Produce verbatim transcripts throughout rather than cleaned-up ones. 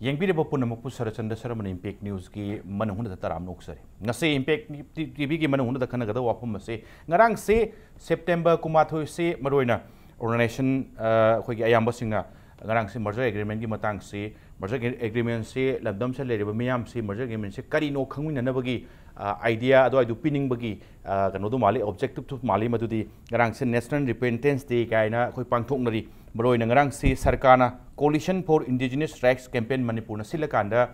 ꯌꯦꯡꯕꯤꯔꯤꯕ ꯄꯨꯝꯅꯃꯛꯄꯨ ꯁꯔꯠꯆꯟꯗ꯭ꯔ ꯁꯔꯃꯅ ꯏꯝꯄꯦꯛ ꯅ꯭ꯌꯨꯁꯀꯤ ꯃꯅꯨꯡ ꯍꯨꯠꯅꯗ ꯇꯔꯥꯝꯅ ꯑꯣꯛꯆꯔꯤ꯫ ꯉꯁꯤ ꯏꯝꯄꯦꯛ ꯇꯤ ꯚꯤꯒꯤ ꯃꯅꯨꯡ ꯍꯨꯠꯅꯗ ꯈꯟꯅꯒꯗꯕ ꯋꯥꯐꯝ ꯑꯁꯤ, ꯉꯔꯥꯡꯁꯤ ꯁꯦꯞꯇꯦꯝꯕꯔ ꯀꯨꯟꯃꯥꯊꯣꯏꯁꯤ ꯃꯔꯨꯑꯣꯏꯅ ꯑꯣꯔꯒꯅꯥꯏꯖꯦꯁꯟ, ꯑ, ꯑꯩꯈꯣꯏꯒꯤ ꯑꯌꯥꯝꯕꯁꯤꯡꯅ ꯉꯔꯥꯡꯁꯤ ꯃꯔꯖꯔ ꯑꯦꯒ꯭ꯔꯤꯃꯦꯟꯒꯤ ꯃꯇꯥꯡꯁꯤ, ꯃꯔꯖꯔ ꯑꯦꯒ꯭ꯔꯤꯃꯦꯟꯁꯤ ꯂꯝꯗꯝꯁꯤꯗ ꯂꯩꯔꯤꯕ ꯃꯤꯌꯥꯝꯁꯤ ꯃꯔꯖꯔ ꯑꯦꯒ꯭ꯔꯤꯃꯦꯟꯁꯤ ꯀꯔꯤꯅꯣ ꯈꯪꯃꯤꯟꯅꯅꯕꯒꯤ, ꯑ, ꯑꯥꯏꯗꯤꯌꯥ ꯑꯗꯨꯋꯥꯏꯗꯨ ꯄꯤꯅꯤꯡꯕꯒꯤ, ꯑ, ꯀꯩꯅꯣꯗꯨ ꯃꯥꯜꯂꯤ, ꯑꯣꯕꯖꯦꯛꯇꯤꯞꯇꯨ ꯃꯥꯜꯂꯤ꯫ ꯃꯗꯨꯗꯤ ꯉꯔꯥꯡꯁꯤ National Repentance Day ꯀꯥꯏꯅ ꯑꯩꯈꯣꯏ ꯄꯥꯡꯊꯣꯛꯅꯔꯤ꯫ ꯃꯔꯨꯑꯣꯏꯅ ꯉꯔꯥꯡꯁꯤ ꯁꯔꯀꯥꯔꯅ Coalition for Indigenous Rights Campaign ꯃꯅꯤꯄꯨꯔꯅ ꯁꯤꯜꯂꯀꯥꯟꯗ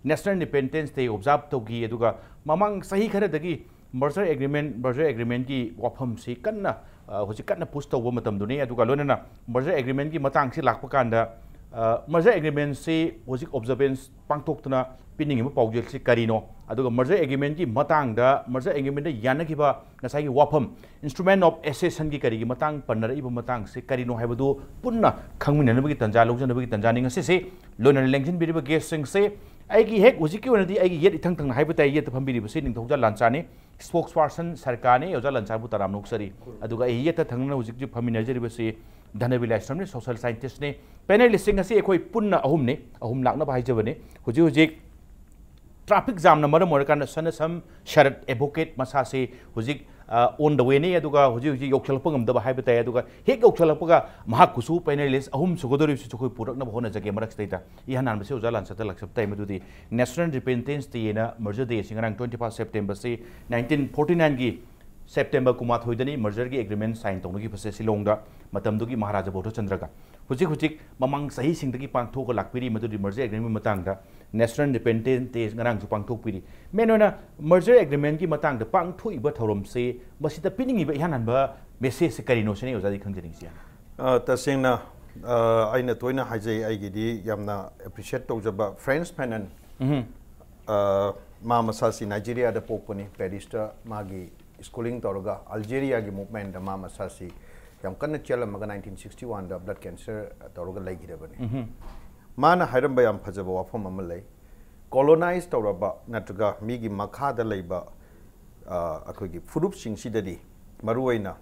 National Repentance Day observe ꯇꯧꯈꯤ꯫ ꯑꯗꯨꯒ ꯃꯃꯥꯡ ꯆꯍꯤ ꯈꯔꯗꯒꯤ ꯃꯔꯖꯔ ꯑꯦꯒ꯭ꯔꯤꯃꯦꯟ, ꯃꯔꯖꯔ ꯑꯦꯒ꯭ꯔꯤꯃꯦꯟꯒꯤ ꯋꯥꯐꯝꯁꯤ ꯀꯟꯅ, ꯑ, ꯍꯧꯖꯤꯛ ꯀꯟꯅ ꯄꯨꯁ ꯇꯧꯕ ꯃꯇꯝꯗꯨꯅꯤ꯫ ꯑꯗꯨꯒ ꯂꯣꯏꯅꯅ ꯃꯔꯖꯔ ꯑꯦꯒ꯭ꯔꯤꯃꯦꯟꯒꯤ ꯃꯇꯥꯡꯁꯤ ꯂꯥꯛꯄ ꯀꯥꯟꯗ, ꯑ, ꯃꯔꯖꯔ ꯑꯦꯒ꯭ꯔꯤꯃꯦꯟꯁꯤ ꯍꯧꯖꯤꯛ ꯑꯣꯕꯖꯔꯕꯦꯟꯁ ꯄꯥꯡꯊꯣꯛꯇꯨꯅ ꯄꯤꯅꯤꯡꯉꯤꯕ ꯄꯥꯎꯖꯦꯜꯁꯤ ꯀꯔꯤꯅꯣ? ꯑꯗꯨꯒ ꯃꯔꯖꯔ ꯑꯦꯒ꯭ꯔꯤꯃꯦꯟꯒꯤ ꯃꯇꯥꯡꯗ, ꯃꯔꯖꯔ ꯑꯦꯒ꯭ꯔꯤꯃꯦꯟꯗ ꯌꯥꯅꯈꯤꯕ ꯉꯁꯥꯏꯒꯤ ꯋꯥꯐꯝ, Instrument of Accessionꯒꯤ ꯀꯔꯤꯒꯤ ꯃꯇꯥꯡ ꯄꯟꯅꯔꯛꯏꯕ ꯃꯇꯥꯡꯁꯤ ꯀꯔꯤꯅꯣ ꯍꯥꯏꯕꯗꯨ ꯄꯨꯟꯅ ꯈꯪꯃꯤꯟꯅꯅꯕꯒꯤ ꯇꯥꯟꯖꯥ ꯂꯧꯖꯅꯕꯒꯤ ꯇꯥꯟꯖꯥꯅꯤ ꯉꯁꯤꯁꯤ꯫ ꯂꯣꯏꯅꯅ ꯂꯦꯡꯁꯤꯟꯕꯤꯔꯤꯕ ꯒꯦꯁꯁꯤꯡꯁꯦ, ꯑꯩꯒꯤ ꯍꯦꯛ ꯍꯧꯖꯤꯛꯀꯤ ꯑꯣꯏꯅꯗꯤ ꯑꯩꯒꯤ ꯌꯦꯠ ꯏꯊꯪ ꯊꯪꯅ ꯍꯥꯏꯕ ꯇꯥꯏ, ꯌꯦꯠꯇ ꯐꯝꯕꯤꯔꯤꯕꯁꯤ ꯅꯤꯡꯊꯧꯖꯥ ꯂꯥꯟꯆꯥꯅꯤ, ꯁ꯭ꯄꯣꯛꯁ ꯄꯥꯔꯁꯟ ꯁꯔꯀꯥꯔꯅꯤ꯫ ꯑꯣꯖꯥ ꯂꯥꯟꯆꯥꯕꯨ ꯇꯔꯥꯝꯅ ꯑꯣꯛꯆꯔꯤ꯫ ꯑꯗꯨꯒ ꯑꯩ ꯌꯦꯠꯇ ꯊꯪꯅꯅ ꯍꯧꯖꯤꯛ ꯍꯧꯖꯤꯛ ꯐꯝꯃꯤꯟꯅꯖꯔꯤꯕꯁꯤ ꯙꯅꯕꯤ ꯂꯥꯏꯁ꯭ꯔꯝꯅꯤ, ꯁꯣꯁꯤꯌꯦꯜ ꯁꯥꯏꯟꯇꯤꯁ꯭ꯠꯅꯤ꯫ ꯄꯦꯅꯦꯂꯤꯁ꯭ꯠꯁꯤꯡ ꯑꯁꯤ ꯑꯩꯈꯣꯏ ꯄꯨꯟꯅ ꯑꯍꯨꯝꯅꯤ, ꯑꯍꯨꯝ ꯂꯥꯛꯅꯕ ꯍꯥꯏꯖꯕꯅꯤ꯫ ꯍꯧꯖꯤꯛ ꯍꯧꯖꯤꯛ ꯇ꯭ꯔꯥꯐꯤꯛ ꯖꯥꯝꯅ ꯃꯔꯝ ꯑꯣꯏꯔꯀꯥꯟꯗ ꯁꯅꯁꯝ ꯁꯔꯠ ꯑꯦꯗꯚꯣꯀꯦꯠ ꯃꯁꯥꯁꯤ ꯍꯧꯖꯤꯛ, ꯑ, on the wayꯅꯤ꯫ ꯑꯗꯨꯒ ꯍꯧꯖꯤꯛ ꯍꯧꯖꯤꯛ ꯌꯧꯁꯤꯜꯂꯛꯄ ꯉꯝꯗꯕ ꯍꯥꯏꯕ ꯇꯥꯏ꯫ ꯑꯗꯨꯒ ꯍꯦꯛ ꯌꯧꯁꯤꯜꯂꯛꯄꯒ ꯃꯍꯥꯛꯄꯨꯁꯨ ꯄꯦꯅꯦꯂꯤꯁ꯭ꯠ ꯑꯍꯨꯝ ꯁꯨꯒꯗꯧꯔꯤꯕꯁꯤꯁꯨ ꯑꯩꯈꯣꯏ ꯄꯨꯔꯛꯅꯕ ꯍꯣꯠꯅꯖꯒꯦ꯫ ꯃꯔꯛꯁꯤꯗꯩꯗ ꯏꯍꯥꯟ ꯍꯥꯟꯕꯁꯤ ꯑꯣꯖꯥ ꯂꯥꯟꯆꯠꯇ ꯂꯥꯛꯆꯕ ꯇꯥꯏ꯫ ꯃꯗꯨꯗꯤ National Repentance Dayꯅ ꯃꯔꯖꯔ ꯗꯦ ꯑꯁꯤ ꯉꯔꯥꯡ twenty first Septemberꯁꯤ nineteen forty nineꯒꯤ ꯁꯦꯞꯇꯦꯝꯕꯔ ꯀꯨꯟꯃꯥꯊꯣꯏꯗꯅꯤ ꯃꯔꯖꯔꯒꯤ ꯑꯦꯒ꯭ꯔꯤꯃꯦꯟ ꯁꯥꯏꯟ ꯇꯧꯅꯈꯤꯕꯁꯦ ꯁꯤꯂꯣꯡꯗ, ꯃꯇꯝꯗꯨꯒꯤ ꯃꯍꯥꯔꯥꯖꯥ ꯕꯣꯙꯆꯟꯗ꯭ꯔꯒ꯫ ꯍꯧꯖꯤꯛ ꯍꯧꯖꯤꯛ ꯃꯃꯥꯡ ꯆꯍꯤꯁꯤꯡꯗꯒꯤ ꯄꯥꯡꯊꯣꯛꯑꯒ ꯂꯥꯛꯄꯤꯔꯤ꯫ ꯃꯗꯨꯗꯤ ꯃꯔꯖꯔ ꯑꯦꯒ꯭ꯔꯤꯃꯦꯟꯒꯤ ꯃꯇꯥꯡꯗ National Repentance Day ꯉꯔꯥꯡꯁꯨ ꯄꯥꯡꯊꯣꯛꯄꯤꯔꯤ꯫ ꯃꯦꯟ ꯑꯣꯏꯅ ꯃꯔꯖꯔ ꯑꯦꯒ꯭ꯔꯤꯃꯦꯟꯒꯤ ꯃꯇꯥꯡꯗ ꯄꯥꯡꯊꯣꯛꯏꯕ ꯊꯧꯔꯝꯁꯤ, ꯃꯁꯤꯗ ꯄꯤꯅꯤꯡꯉꯤꯕ ꯏꯍꯥꯟ ꯍꯥꯟꯕ ꯃꯦꯁꯦꯖꯁꯤ ꯀꯔꯤꯅꯣ ꯁꯤꯅꯤ ꯑꯣꯖꯥꯗꯤ ꯈꯪꯖꯅꯤꯡꯉꯤꯁꯤ꯫ ꯑ, ꯇꯁꯦꯡꯅ, ꯑ, ꯑꯩꯅ ꯇꯣꯏꯅ ꯍꯥꯏꯖꯩ, ꯑꯩꯒꯤꯗꯤ ꯌꯥꯝꯅ ꯑꯦꯄ꯭ꯔꯤꯁꯤꯌꯦꯠ ꯇꯧꯖꯕ ꯐ꯭ꯔꯦꯟꯁ ꯐꯦꯅꯟ꯫ ꯎꯝꯍꯨꯝ꯫ ꯑ, ꯃꯥ ꯃꯁꯥꯁꯤ ꯅꯥꯏꯖꯦꯔꯤꯌꯥꯗ ꯄꯣꯛꯄꯅꯤ꯫ ꯄꯦꯔꯤꯁꯇ ꯃꯥꯒꯤ ꯁ꯭ꯀꯨꯂꯤꯡ ꯇꯧꯔꯒ ꯑꯜꯖꯦꯔꯤꯌꯥꯒꯤ ꯃꯨꯚꯃꯦꯟꯗ ꯃꯥ ꯃꯁꯥꯁꯤ ꯌꯥꯝ ꯀꯟꯅ ꯆꯦꯜꯂꯝꯃꯒ nineteen sixty oneꯗ ꯕ꯭ꯂꯗ ꯀꯦꯟꯁꯔ ꯇꯧꯔꯒ ꯂꯩꯈꯤꯗꯕꯅꯤ꯫ ꯎꯝꯍꯨꯝ꯫ ꯃꯥꯅ ꯍꯥꯏꯔꯝꯕ ꯌꯥꯝ ꯐꯖꯕ ꯋꯥꯐꯝ ꯑꯃ ꯂꯩ꯫ ꯀꯣꯂꯣꯅꯥꯏꯖ ꯇꯧꯔꯕ ꯅꯠꯇ꯭ꯔꯒ ꯃꯤꯒꯤ ꯃꯈꯥꯗ ꯂꯩꯕ, ꯑ, ꯑꯩꯈꯣꯏꯒꯤ ꯐꯨꯔꯨꯞꯁꯤꯡꯁꯤꯗꯗꯤ ꯃꯔꯨꯑꯣꯏꯅ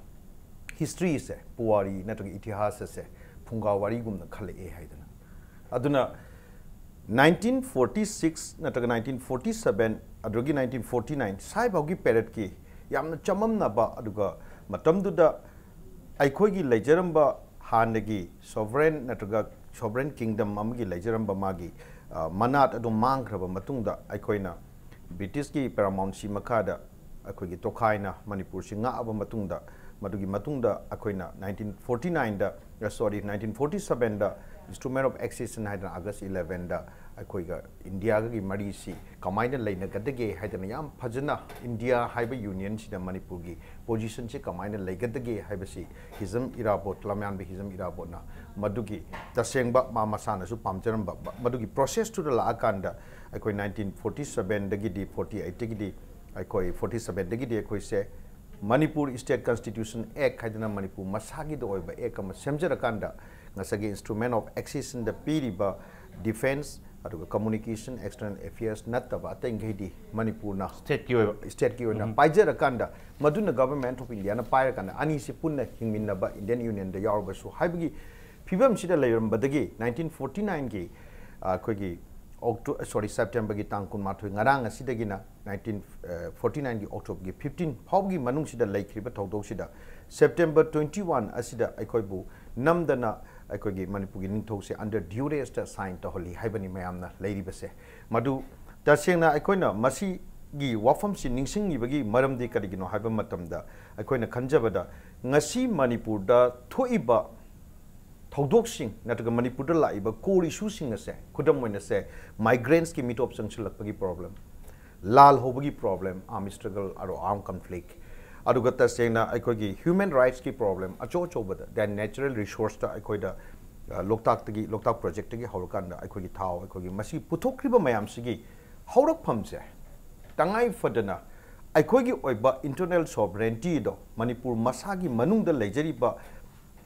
ꯍꯤꯁꯇ꯭ꯔꯤꯁꯦ, ꯄꯨꯋꯥꯔꯤ ꯅꯠꯇ꯭ꯔꯒ ꯏꯇꯤꯍꯥꯁ ꯑꯁꯦ ꯐꯨꯡꯒꯥ ꯋꯥꯔꯤꯒꯨꯝꯅ ꯈꯜꯂꯛꯑꯦ ꯍꯥꯏꯗꯅ꯫ ꯑꯗꯨꯅ ꯅꯥꯏꯟꯇꯤꯟ ꯐꯣꯔꯇꯤ ꯁꯤꯛꯁ ꯅꯠꯇ꯭ꯔꯒ ꯅꯥꯏꯟꯇꯤꯟ ꯐꯣꯔꯇꯤ ꯁꯚꯦꯟ ꯑꯗꯨꯗꯒꯤ ꯅꯥꯏꯟꯇꯤꯟ ꯐꯣꯔꯇꯤ ꯅꯥꯏꯟ ꯁ꯭ꯋꯥꯏꯐꯥꯎꯒꯤ ꯄꯦꯔꯦꯠꯀꯤ ꯌꯥꯝꯅ ꯆꯃꯝꯅꯕ, ꯑꯗꯨꯒ ꯃꯇꯝꯗꯨꯗ ꯑꯩꯈꯣꯏꯒꯤ ꯂꯩꯖꯔꯝꯕ ꯍꯥꯟꯅꯒꯤ ꯁꯣꯚꯔꯦꯟ ꯅꯠꯇ꯭ꯔꯒ ꯁꯣꯚꯔꯦꯟ ꯀꯤꯡꯗꯝ ꯑꯃꯒꯤ ꯂꯩꯖꯔꯝꯕ ꯃꯥꯒꯤ, ꯑ, ꯃꯅꯥꯠ ꯑꯗꯨ ꯃꯥꯡꯈ꯭ꯔꯕ ꯃꯇꯨꯡꯗ, ꯑꯩꯈꯣꯏꯅ ꯕ꯭ꯔꯤꯇꯤꯁꯀꯤ ꯄꯦꯔꯥꯃꯥꯎꯟꯁꯤ ꯃꯈꯥꯗ ꯑꯩꯈꯣꯏꯒꯤ ꯇꯣꯈꯥꯏꯅ ꯃꯅꯤꯄꯨꯔꯁꯤ ꯉꯥꯛꯑꯕ ꯃꯇꯨꯡꯗ, ꯃꯗꯨꯒꯤ ꯃꯇꯨꯡꯗ ꯑꯩꯈꯣꯏꯅ ꯅꯥꯏꯟꯇꯤꯟ ꯐꯣꯔꯇꯤ ꯅꯥꯏꯟꯗ, ꯁꯣꯔꯤ, ꯅꯥꯏꯟꯇꯤꯟ ꯐꯣꯔꯇꯤ ꯁꯚꯦꯟꯗ Instrument of Accession ꯍꯥꯏꯗꯅ ꯑꯥꯒꯁ ꯏꯂꯦꯚꯦꯟꯗ ꯑꯩꯈꯣꯏꯒ ꯏꯟꯗꯤꯌꯥꯒꯒꯤ ꯃꯔꯤꯁꯤ ꯀꯃꯥꯏꯅ ꯂꯩꯅꯒꯗꯒꯦ ꯍꯥꯏꯗꯅ ꯌꯥꯝ ꯐꯖꯅ ꯏꯟꯗꯤꯌꯥ ꯍꯥꯏꯕ ꯌꯨꯅꯤꯌꯟꯁꯤꯗ ꯃꯅꯤꯄꯨꯔꯒꯤ ꯄꯣꯖꯤꯁꯟꯁꯤ ꯀꯃꯥꯏꯅ ꯂꯩꯒꯗꯒꯦ ꯍꯥꯏꯕꯁꯤ ꯍꯤꯖꯝ ꯏꯔꯥꯕꯣꯠ, ꯂꯝꯌꯥꯟꯕ ꯍꯤꯖꯝ ꯏꯔꯥꯕꯣꯠꯅ ꯃꯗꯨꯒꯤ ꯇꯁꯦꯡꯕ ꯃꯥ ꯃꯁꯥꯅꯁꯨ ꯄꯥꯝꯖꯔꯝꯕ ꯃ-, ꯃꯗꯨꯒꯤ ꯄ꯭ꯔꯣꯁꯦꯁꯇꯨꯗ ꯂꯥꯛꯑꯀꯥꯟꯗ ꯑꯩꯈꯣꯏ ꯅꯥꯏꯟꯇꯤꯟ ꯐꯣꯔꯇꯤ ꯁꯚꯦꯟꯗꯒꯤꯗꯤ, ꯐꯣꯔꯇꯤ ꯑꯩꯠꯇꯒꯤꯗꯤ ꯑꯩꯈꯣꯏ ꯐꯣꯔꯇꯤ ꯁꯚꯦꯟꯗꯒꯤꯗꯤ ꯑꯩꯈꯣꯏꯁꯦ ꯃꯅꯤꯄꯨꯔ State Constitution Act ꯍꯥꯏꯗꯅ ꯃꯅꯤꯄꯨꯔ ꯃꯁꯥꯒꯤꯗ ꯑꯣꯏꯕ ꯑꯦꯛ ꯑꯃ ꯁꯦꯝꯖꯔꯀꯥꯟꯗ ꯉꯁꯥꯏꯒꯤ Instrument of Accessionꯗ ꯄꯤꯔꯤꯕ ꯗꯤꯐꯦꯟꯁ ꯑꯗꯨꯒ ꯀꯝꯃꯨꯅꯤꯀꯦꯁꯟ, ꯑꯦꯛꯁꯇꯔꯅꯦꯜ ꯑꯦꯐꯤꯌꯔꯁ ꯅꯠꯇꯕ ꯑꯇꯩꯈꯩꯗꯤ ꯃꯅꯤꯄꯨꯔꯅ ꯁ꯭ꯇꯦꯠꯀꯤ ꯑꯣꯏꯕ ꯁ꯭ꯇꯦꯠꯀꯤ ꯑꯣꯏꯅ ꯎꯝ꯫ ꯄꯥꯏꯖꯔꯀꯥꯟꯗ, ꯃꯗꯨꯅ Government of Indiaꯅ ꯄꯥꯏꯔꯀꯥꯟꯗ ꯑꯅꯤꯁꯤ ꯄꯨꯟꯅ ꯍꯤꯡꯃꯤꯟꯅꯕ ꯏꯟꯗꯤꯌꯟ ꯌꯨꯅꯤꯌꯟꯗ ꯌꯥꯎꯔꯒꯁꯨ ꯍꯥꯏꯕꯒꯤ ꯐꯤꯕꯝꯁꯤꯗ ꯂꯩꯔꯝꯕꯗꯒꯤ ꯅꯥꯏꯟꯇꯤꯟ ꯐꯣꯔꯇꯤ ꯅꯥꯏꯟꯒꯤ, ꯑ, ꯑꯩꯈꯣꯏꯒꯤ ꯑꯣꯛꯇꯣ-, ꯁꯣꯔꯤ, ꯁꯦꯞꯇꯦꯝꯕꯔꯒꯤ ꯇꯥꯡ ꯀꯨꯟꯃꯥꯊꯣꯏ, ꯉꯔꯥꯡ ꯑꯁꯤꯗꯒꯤꯅ ꯅꯥꯏꯟꯇꯤꯟ ꯐꯣꯔꯇꯤ ꯅꯥꯏꯟꯒꯤ ꯑꯣꯛꯇꯣꯕꯔꯒꯤ ꯐꯤꯐꯇꯤꯟ ꯐꯥꯎꯕꯒꯤ ꯃꯅꯨꯡꯁꯤꯗ ꯂꯩꯈ꯭ꯔꯤꯕ ꯊꯧꯗꯣꯛꯁꯤꯗ ꯁꯦꯞꯇꯦꯝꯕꯔ ꯇ꯭ꯋꯦꯟꯇꯤ ꯋꯥꯟ ꯑꯁꯤꯗ ꯑꯩꯈꯣꯏꯕꯨ ꯅꯝꯗꯅ ꯑꯩꯈꯣꯏꯒꯤ ꯃꯅꯤꯄꯨꯔꯒꯤ ꯅꯤꯡꯊꯧꯁꯦ under duressꯇ sign ꯇꯧꯍꯜꯂꯤ ꯍꯥꯏꯕꯅꯤ ꯃꯌꯥꯝꯅ ꯂꯩꯔꯤꯕꯁꯦ꯫ ꯃꯗꯨ ꯇꯁꯦꯡꯅ ꯑꯩꯈꯣꯏꯅ ꯃꯁꯤꯒꯤ ꯋꯥꯐꯝꯁꯤ ꯅꯤꯡꯁꯤꯡꯉꯤꯕꯒꯤ ꯃꯔꯝꯗꯤ ꯀꯔꯤꯒꯤꯅꯣ ꯍꯥꯏꯕ ꯃꯇꯝꯗ, ꯑꯩꯈꯣꯏꯅ ꯈꯟꯖꯕꯗ ꯉꯁꯤ ꯃꯅꯤꯄꯨꯔꯗ ꯊꯣꯛꯏꯕ ꯊꯧꯗꯣꯛꯁꯤꯡ ꯅꯠꯇ꯭ꯔꯒ ꯃꯅꯤꯄꯨꯔꯗ ꯂꯥꯛꯏꯕ core issueꯁꯤꯡ ꯑꯁꯦ, ꯈꯨꯗꯝ ꯑꯣꯏꯅ ꯁꯦ, migrantꯀꯤ ꯃꯤꯇꯣꯞ ꯆꯪꯁꯤꯜꯂꯛꯄꯒꯤ problem, ꯂꯥꯜ ꯍꯧꯕꯒꯤ problem, armed struggle ꯑꯗꯣ armed conflict, ꯑꯗꯨꯒ ꯇꯁꯦꯡꯅ ꯑꯩꯈꯣꯏꯒꯤ human rightsꯀꯤ problem ꯑꯆꯧ ꯑꯆꯧꯕꯗ, then natural resourceꯇ ꯑꯩꯈꯣꯏꯗ, ꯑ, ꯂꯣꯛꯇꯥꯛꯇꯒꯤ, ꯂꯣꯛꯇꯥꯛ projectꯇꯒꯤ ꯍꯧꯔꯀꯥꯟꯗ ꯑꯩꯈꯣꯏꯒꯤ ꯊꯥꯎ, ꯑꯩꯈꯣꯏꯒꯤ ꯃꯁꯤ ꯄꯨꯊꯣꯛꯈ꯭ꯔꯤꯕ ꯃꯌꯥꯝꯁꯤꯒꯤ ꯍꯧꯔꯛꯐꯝꯁꯦ ꯇꯉꯥꯏ ꯐꯗꯅ ꯑꯩꯈꯣꯏꯒꯤ ꯑꯣꯏꯕ internal sovereigntyꯗꯣ, ꯃꯅꯤꯄꯨꯔ ꯃꯁꯥꯒꯤ ꯃꯅꯨꯡꯗ ꯂꯩꯖꯔꯤꯕ